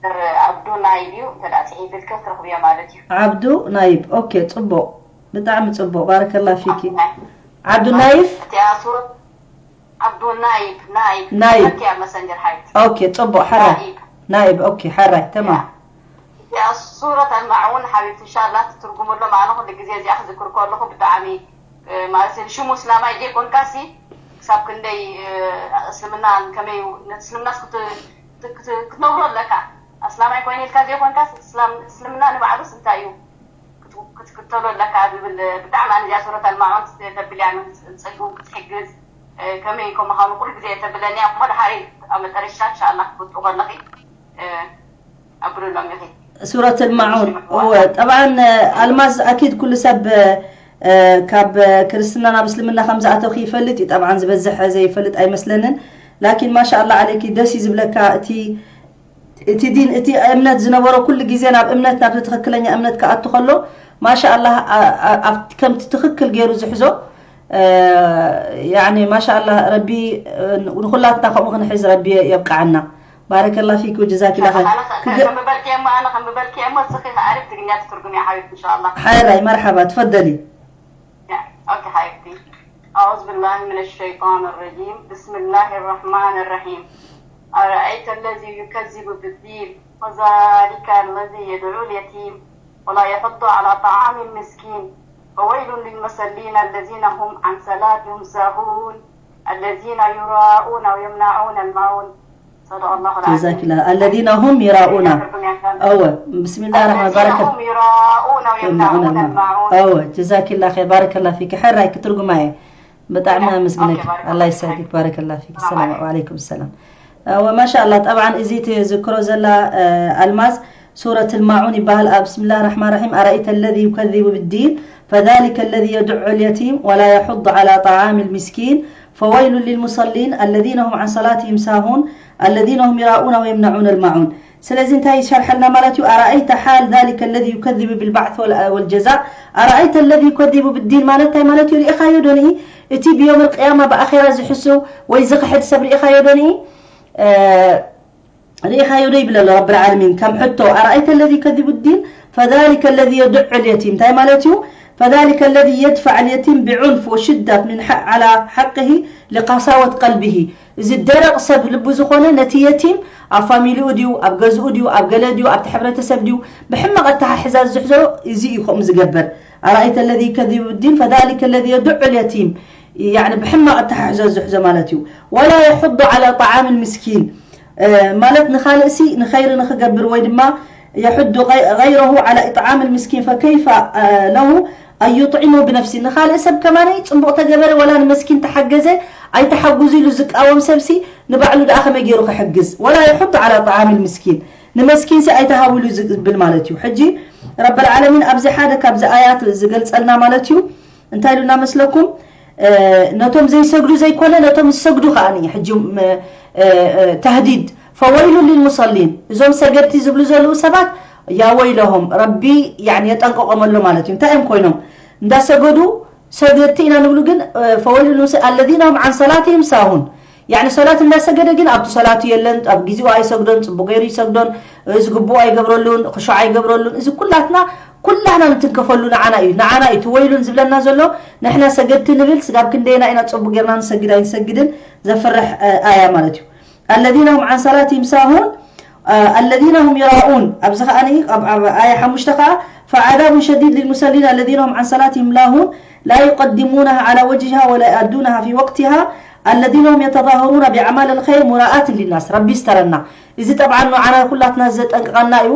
ብር ዓብዱ ናይብ እዩ እንተ ደኣ ፅሒፍልኪ ክትረኽብዮ ማለት እዩ ዓብዱ ናይብ ኦኬ ጽቡቕ ብጣዕሚ ጽቡቕ ባረከላ ፊኪ ዓብዱ ናይፍ እቲኣ ሱረት ዓብዱ ናይብ ናይብ ናይብ። እቲኣ መሰንጀር ሓይት ኦኬ ጽቡቕ ሓራይ ናይብ ናይብ ኦኬ ሓራይ ተማም ያ ሱረት ኣልማዑን ሓቢብቲ እንሻላ ትትርጉምሎም ኣነ ኩሉ ግዜ እዚኣ ክዝክር ከለኹ ብጣዕሚ እ፣ ማለት ሽሙ እስላማይ ዘይኮንካሲ ክሳብ ክንደይ እ፣ እስልምና ከመይ ነቲ እስልምናስ ክት- ክት- ክትነብሮ ኣለካ ኣስላማይ ኮይነ ኢልካ ዘይኮንካስ እስላም- እስልምና ንባዕሉስ እንታይ እዩ ክት- ክትክተሎ ኣለካ ዝብል ብጣዕሚ ኣነ እዚኣ ሱረት ኣልማዑን ተብል እያ ንፀግቡ ክትሕግዝ እ፣ ከመይ ከም ምዃኑ ኩሉ ግዜ ተብለኒ እያ እሞ ድሓሪ ኣብ መጠረሻ እንሻላ ክትወድኡ ከለኺ እ፣ ኣብሉሎም ኢኺ ሱረት ልማዑን እወ ጠብዓን ኣልማዝ ኣኪድ ኩሉ ሰብ እ፣ ካብ ክርስትና ናብ እስልምና ከም ዝኣተኹ ይፈልጥ እዩ። ጠብዓን ዝበዝሕ ዘይፈልጥ ኣይመስለንን። ላኪን ማሻ ኣላ ዓለይኪ፣ ደስ እዩ ዝብለካ። እቲ እቲ ዲን፣ እቲ እምነት ዝነበሮ ኩሉ ግዜ ናብ እምነት፣ ናብቲ ትኽክለኛ እምነት ክኣቱ ከሎ ማሻ ኣላ፣ ኣ- ኣ- ኣብቲ ከምቲ ትኽክል ገይሩ ዝሕዞ። እ፣ ያኒ ማሻ ኣላ፣ ረቢ እ፣ ንኹላትና ከምኡ ክንሕዝ ረቢ የብቅዓና። ባረከላ ፊክ ወጀዛኪላ ኸይር። ክገ- ከም በልኪ እሞ ኣነ ከም በልኪ እሞ እስኺ ኣሪፍ ትግርኛ ትትርጉሚ ሓቢብ ኢንሻኣላ። ሓይራይ መርሓባ፣ ትፈደሊ። اوكي حبيبتي. أعوذ بالله من الشيطان الرجيم. بسم الله الرحمن الرحيم. أرأيت الذي يكذب بالدين فذلك الذي يدعو اليتيم ولا يحض على طعام المسكين فويل للمصلين الذين هم عن صلاتهم ساهون الذين يراءون ويمنعون الماعون صدق الله العظيم. ጀዛኪላ። الذين هم يراءون. أوه. بسم الله الرحمن الرحيم. الذين هم يراءون ويمنعون الماعون. أوه. ጀዛኪላ ኸይር። ባረከላ ፊክ። ሕራይ ክትርጉማ እየ። ብጣዕሚ ኣመስግነኪ። ኣላህ ይሳድክ። ባረከላ ፊክ። ሰላም። ወዓለይኩም ሰላም። እወ ማሻ ኣላህ። ጠብዓን እዚ ትዝክሮ ዘላ፣ እ፣ ኣልማዝ ሱረት ልማዑን ይበሃል። ኣብ ብስምላህ ራሕማን ራሒም፣ أرأيت الذي يكذب بالدين فذلك الذي يدع اليتيم ولا يحض على طعام المسكين فويل للمصلين الذين هم عن صلاتهم ساهون الذين هم يراءون ويمنعون الماعون. ስለዚ እንታይ ይሸርሐልና ማለት እዩ? أرأيت حال ذلك الذي يكذب بالبعث وال- والجزاء أرأيت الذي يكذب بالدين ማለት እንታይ ማለት እዩ? ርኢኻዮ ዶ ንኢ እቲ ብዮም القيامة ብኣኼራ ዝሕስው ወይ ዝኽሕድ ሰብ ርኢኻዮ ዶ ንኢ? እ፣ ርኢኻዮ ዶ ይብል ኣሎ ረብ العالمين ከም ሕቶ أرأيت الذي يكذب بالدين فذلك الذي يدع اليتيم እንታይ ማለት እዩ? فذلك الذي يدفع اليتيم بعنف وشدة من حق على حقه لقساوة قلبه እዚ ደረቕ ሰብ ልቡ ዝኾነ ነቲ የቲም ኣብ ፋሚሊኡ ድዩ ኣብ ገዝኡ ድዩ ኣብ ገለ ድዩ ኣብቲ ሕብረተሰብ ድዩ ብሕማቕ ኣተሓሕዛ ዝሕዞ እዚ እዩ ከምኡ ዝገብር أرأيت الذي يكذب بالدين فذلك الذي يدع اليتيم يعني ብሕማቕ ኣተሓሕዞ ዝሕዞ ማለት እዩ ولا يحض على طعام المسكين ማለት ንኻልእሲ ንኸይሪ ንኽገብር ወይ ድማ يحض غيره على إطعام المسكين فكيف له أن يطعمه بنفسه ንኻልእ ሰብ ከማነይ ፅቡቕ ተገበረ ወላ ንመስኪን ተሓገዘ ኣይተሓጉዙ ኢሉ ዝቃወም ሰብሲ ንባዕሉ ደኣ ከመይ ገይሩ ክሕግዝ ولا يحض على طعام المسكين ንመስኪንሲ ኣይተሃቡ ኢሉ ዝብል ማለት እዩ ሕጂ رب العالمين ኣብዚ ሓደ ካብዚ ኣያት ዝገልፀልና ማለት እዩ እንታይ ኢሉና መስለኩም ነቶም ዘይሰግዱ ዘይኮነ ነቶም ዝሰግዱ ከዓ ሕጂ ተህዲድ فويل للمصلين እዞም ሰገድቲ ዝብሉ ዘለዉ ሰባት يا ويلهم ረቢ የጠንቀቆም ኣሎ ማለት እዩ እንታይ እዮም ኮይኖም እንዳሰገዱ ሰገድቲ ኢና ንብሉ ግን فويل للمصلين الذين هم عن صلاتهم ساهون يعني ሰላት እንዳሰገደ ግን ኣብቲ ሰላቱ የለን ኣብ ግዜኡ ኣይሰግዶን ፅቡቅ ገይሩ ይሰግዶን ዝግብኡ ኣይገብረሉን ክሾዕ ኣይገብረሉን እዚ ኩላትና ኩላህና ንትንከፈሉ ንዓና እዩ ንዓና እዩ ትወይሉን ዝብለና ዘሎ ንሕና ሰገድቲ ንብል ስጋብ ክንደየና ኢና ፅቡቅ ጌርና ንሰግድ ኣይንሰግድን ዘፍርሕ ኣያ ማለት እዩ الذين هم عن صلاتهم ساهون الذين هم يراءون ኣብዚ ከዓ ኣብ ኣያ ሓሙሽተ ከዓ فعذاب شديد للمصلين الذين هم عن صلاتهم لاهون لا يقدمونها على وجهها ولا يؤدونها في وقتها الذين هم يتظاهرون بأعمال الخير مراءة للناس ረቢ ይስተረና እዚ ጠብዓ ንዓና ኩላትና ዘጠንቅቐና እዩ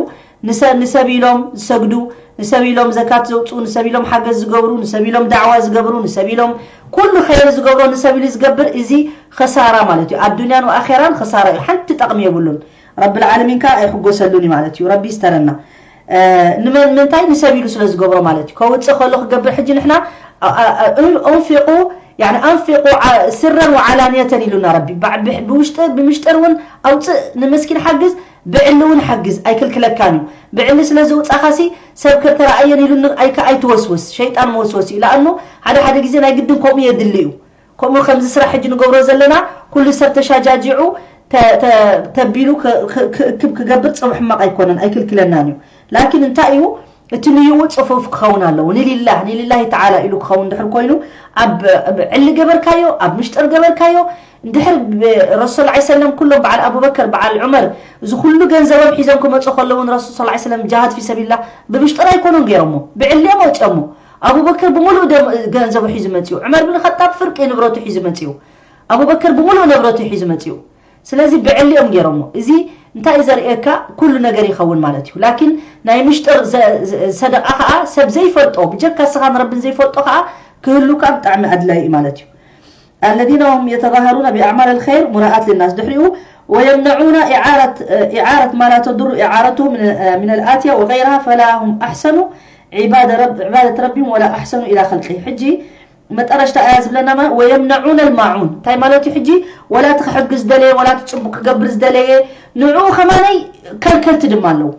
ንሰብ ኢሎም ዝሰግዱ ንሰብ ኢሎም ዘካት ዘውፅኡ ንሰብ ኢሎም ሓገዝ ዝገብሩ ንሰብ ኢሎም ዳዕዋ ዝገብሩ ንሰብ ኢሎም ኩሉ ኸይር ዝገብሮ ንሰብ ኢሉ ዝገብር እዚ ኸሳራ ማለት እዩ ኣብ ዱንያን ወኣኼራን ኸሳራ እዩ ሓንቲ ጠቕሚ የብሉን ረቢ ልዓለሚን ከዓ ኣይሕጎሰሉን እዩ ማለት እዩ ረቢ ይስተረና ንምንታይ ንሰብ ኢሉ ስለ ዝገብሮ ማለት እዩ ከውፅእ ከሎ ክገብር ሕጂ ንሕና أنفقوا يعني أنفقوا سرا وعلانية ኢሉና ረቢ ብውሽጢ ብምሽጥር እውን ኣውፅእ ንመስኪን ሓግዝ ብዕሊ እውን ሓግዝ ኣይክልክለካን እዩ ብዕሊ ስለ ዝውፃኻሲ ሰብ ከተረኣየን ኢሉ ኣይትወስውስ ሸይጣን መወስወስ እዩ ለኣኑ ሓደ ሓደ ግዜ ናይ ግድን ከምኡ የድሊ እዩ ከምኡ ከምዚ ስራሕ ሕጂ ንገብሮ ዘለና ኩሉ ሰብ ተሻጃጂዑ ተቢሉ ክእክብ ክገብር ፅቡሕ ሕማቕ ኣይኮነን ኣይክልክለናን እዩ ላኪን እንታይ እዩ እቲ ንይኡ ፅፉፍ ክኸውን ኣለዎ ንሊላህ ንሊላሂ ተዓላ ኢሉ ክኸውን ድሕር ኮይኑ ኣብ ዕሊ ገበርካዮ ኣብ ምሽጥር ገበርካዮ እንድሕር ረሱል ላ ሰለም ኩሎም በዓል ኣቡበከር በዓል ዑመር እዚ ኩሉ ገንዘቦም ሒዞም ክመፁ ከለውን ረሱል ስ ሰለም ጃሃድ ፊ ሰቢልላ ብምሽጥር ኣይኮኑን ገይሮሞ ብዕሊ እዮም ኣውፅኦሞ ኣቡበከር ብምሉእ ገንዘቡ ሒዙ መፅኡ ዑመር ብን ኸጣብ ፍርቂ ንብረቱ ሒዙ መፅኡ ኣቡበከር ብምሉእ ንብረቱ ሒዙ መፅኡ ስለዚ ብዕሊ እዮም ገይሮሞ እዚ እንታይ እዩ ዘርእየካ ኩሉ ነገር ይኸውን ማለት እዩ ላኪን ናይ ምሽጥር ሰደቃ ከዓ ሰብ ዘይፈልጦ ብጀካ ስኻ ንረብን ዘይፈልጦ ከዓ ክህሉካ ብጣዕሚ ኣድላይ እዩ ማለት እዩ الذين هم يتظاهرون بأعمال الخير مراءة للناس ድሕሪኡ ويمنعون إعارة إعارة ما لا تضر إعارته من من الآتية وغيرها فلا هم أحسنوا عباد رب عبادة ربهم ولا أحسن إلى خلقه. ሕጂ መጠረሽታ ኣያ ዝብለና ማለት ويمنعون الماعون እንታይ ማለት እዩ? ሕጂ ወላ እቲ ክሕግዝ ዝደለየ ወላ እቲ ፅቡቅ ክገብር ዝደለየ ንዕኡ ከማነይ ከልከልቲ ድማ ኣለዉ።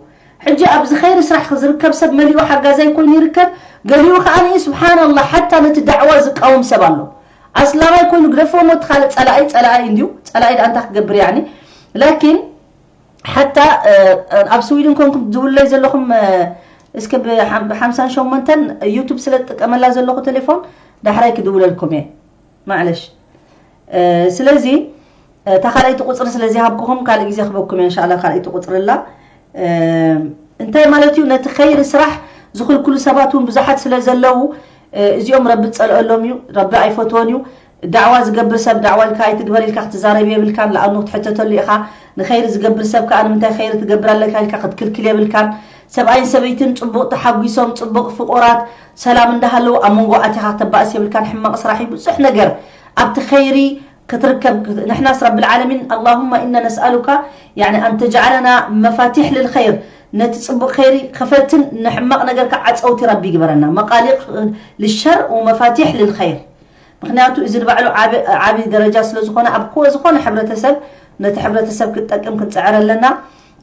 ሕጂ ኣብዚ ኸይሪ ስራሕ ዝርከብ ሰብ መሊኡ ሓጋዛይ ኮይኑ ይርከብ። ገሊኡ ከዓ ስብሓንላ ሓታ ነቲ ዳዕዋ ዝቃወም ሰብ ኣሎ። ኣስላማይ ኮይኑ ግደፍዎ ሞ እቲ ካልእ ፀላኢ ፀላኢ እንድዩ። ፀላኢ ደኣ እንታይ ክገብር ያኒ ላኪን ሓታ ኣብ ስዊድን ኮንኩም ዝብለይ ዘለኹም እስከ ብሓምሳን ሸሞንተን ዩቱብ ስለ ዝጥቀመላ ዘለኹ ቴሌፎን ዳሕራይ ክድውለልኩም እየ ማዕለሽ። ስለዚ እታ ካልኣይቲ ቁፅሪ ስለዚ ሃብኩኹም ካልእ ግዜ ክበኩም እየ እንሻላ። ካልኣይቲ ቁፅሪ ላ እንታይ ማለት እዩ? ነቲ ኸይሪ ስራሕ ዝኽልክሉ ሰባት እውን ብዙሓት ስለ ዘለዉ እዚኦም ረቢ ዝፀልአሎም እዩ፣ ረቢ ኣይፈትዎን እዩ። ዳዕዋ ዝገብር ሰብ ዳዕዋ ኢልካ ኣይትግበር ኢልካ ክትዛረብ የብልካን። ለኣኑ ክትሕተተሉ ኢኻ። ንኸይሪ ዝገብር ሰብ ከዓ ንምንታይ ኸይሪ ትገብር ኣለካ ኢልካ ክትክልክል የብልካን። ሰብኣይን ሰበይትን ፅቡቕ ተሓጒሶም ፅቡቕ ፍቑራት ሰላም እንዳሃለዉ ኣብ መንጎ ኣቲኻ ክተባእስ የብልካን። ሕማቕ ስራሕ እዩ ብዙሕ ነገር ኣብቲ ኸይሪ ክትርከብ። ንሕናስ ረብል ዓለሚን ኣላሁማ ኢና ነስኣሉካ ያኒ ኣን ተጅዓለና መፋቲሕ ልልኸይር ነቲ ፅቡቕ ኸይሪ ኸፈትን ንሕማቕ ነገር ከዓ ዓፀውቲ ረቢ ይግበረና። መቃሊቕ ልሸር ወመፋቲሕ ልልኸይር ምክንያቱ እዚ ንባዕሉ ዓቢ ደረጃ ስለ ዝኾነ ኣብ ኮ ዝኾነ ሕብረተሰብ ነቲ ሕብረተሰብ ክትጠቅም ክትፅዕር ኣለና።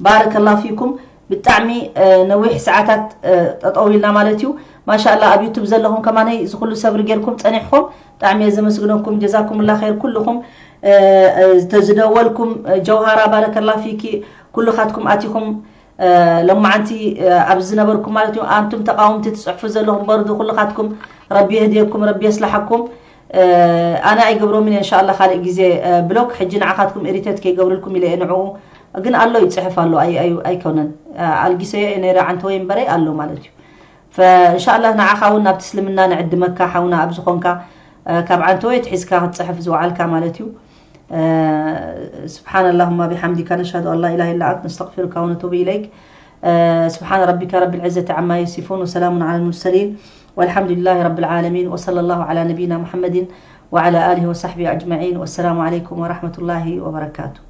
ባረከላ ፊኩም። ብጣዕሚ ነዊሕ ሰዓታት ጠጠው ኢልና ማለት እዩ። ማሻላ ኣብ ዩቱብ ዘለኹም ከማነይ ዝኩሉ ሰብሪ ጌርኩም ፀኒሕኩም ብጣዕሚ እየ ዘመስግነኩም። ጀዛኩምላ ኸይር ኩልኹም ዝደወልኩም። ጀውሃራ ባረከላ ፊኪ ኩልኻትኩም ኣቲኹም ለማዓንቲ ኣብ ዝነበርኩም ማለት እዩ። ኣንቱም ተቃወምቲ ትፅሕፉ ዘለኹም በርዱ ኩልኻትኩም ረቢ የህድየኩም ረቢ የስላሓኩም። ኣነ ኣይገብሮምን እየ እንሻላ ካልእ ግዜ ብሎክ ሕጂ ንዓኻትኩም ኢሪቴት ከይገብርልኩም ኢለ እየ ንዕኡ ግን ኣሎ ይፅሕፍ ኣሎ ኣይኮነን ኣልጊሰዮ እየ ነይረ ዓንተወይ እምበረይ ኣሎ ማለት እዩ። ፈእንሻላ ንዓኻ እውን ናብቲ እስልምና ንዕድመካ ሓውና ኣብ ዝኾንካ ካብ ዓንተወይ ትሒዝካ ክትፅሕፍ ዝወዓልካ ማለት እዩ። سبحان اللهم بحمدك نشهد أن لا إله إلا أنت نستغفرك ونتوب إليك. سبحان ربك رب العزة عما يصفون وسلام على المرسلين والحمد لله رب العالمين وصلى الله على نبينا محمد وعلى آله وصحبه أجمعين والسلام عليكم ورحمة الله وبركاته.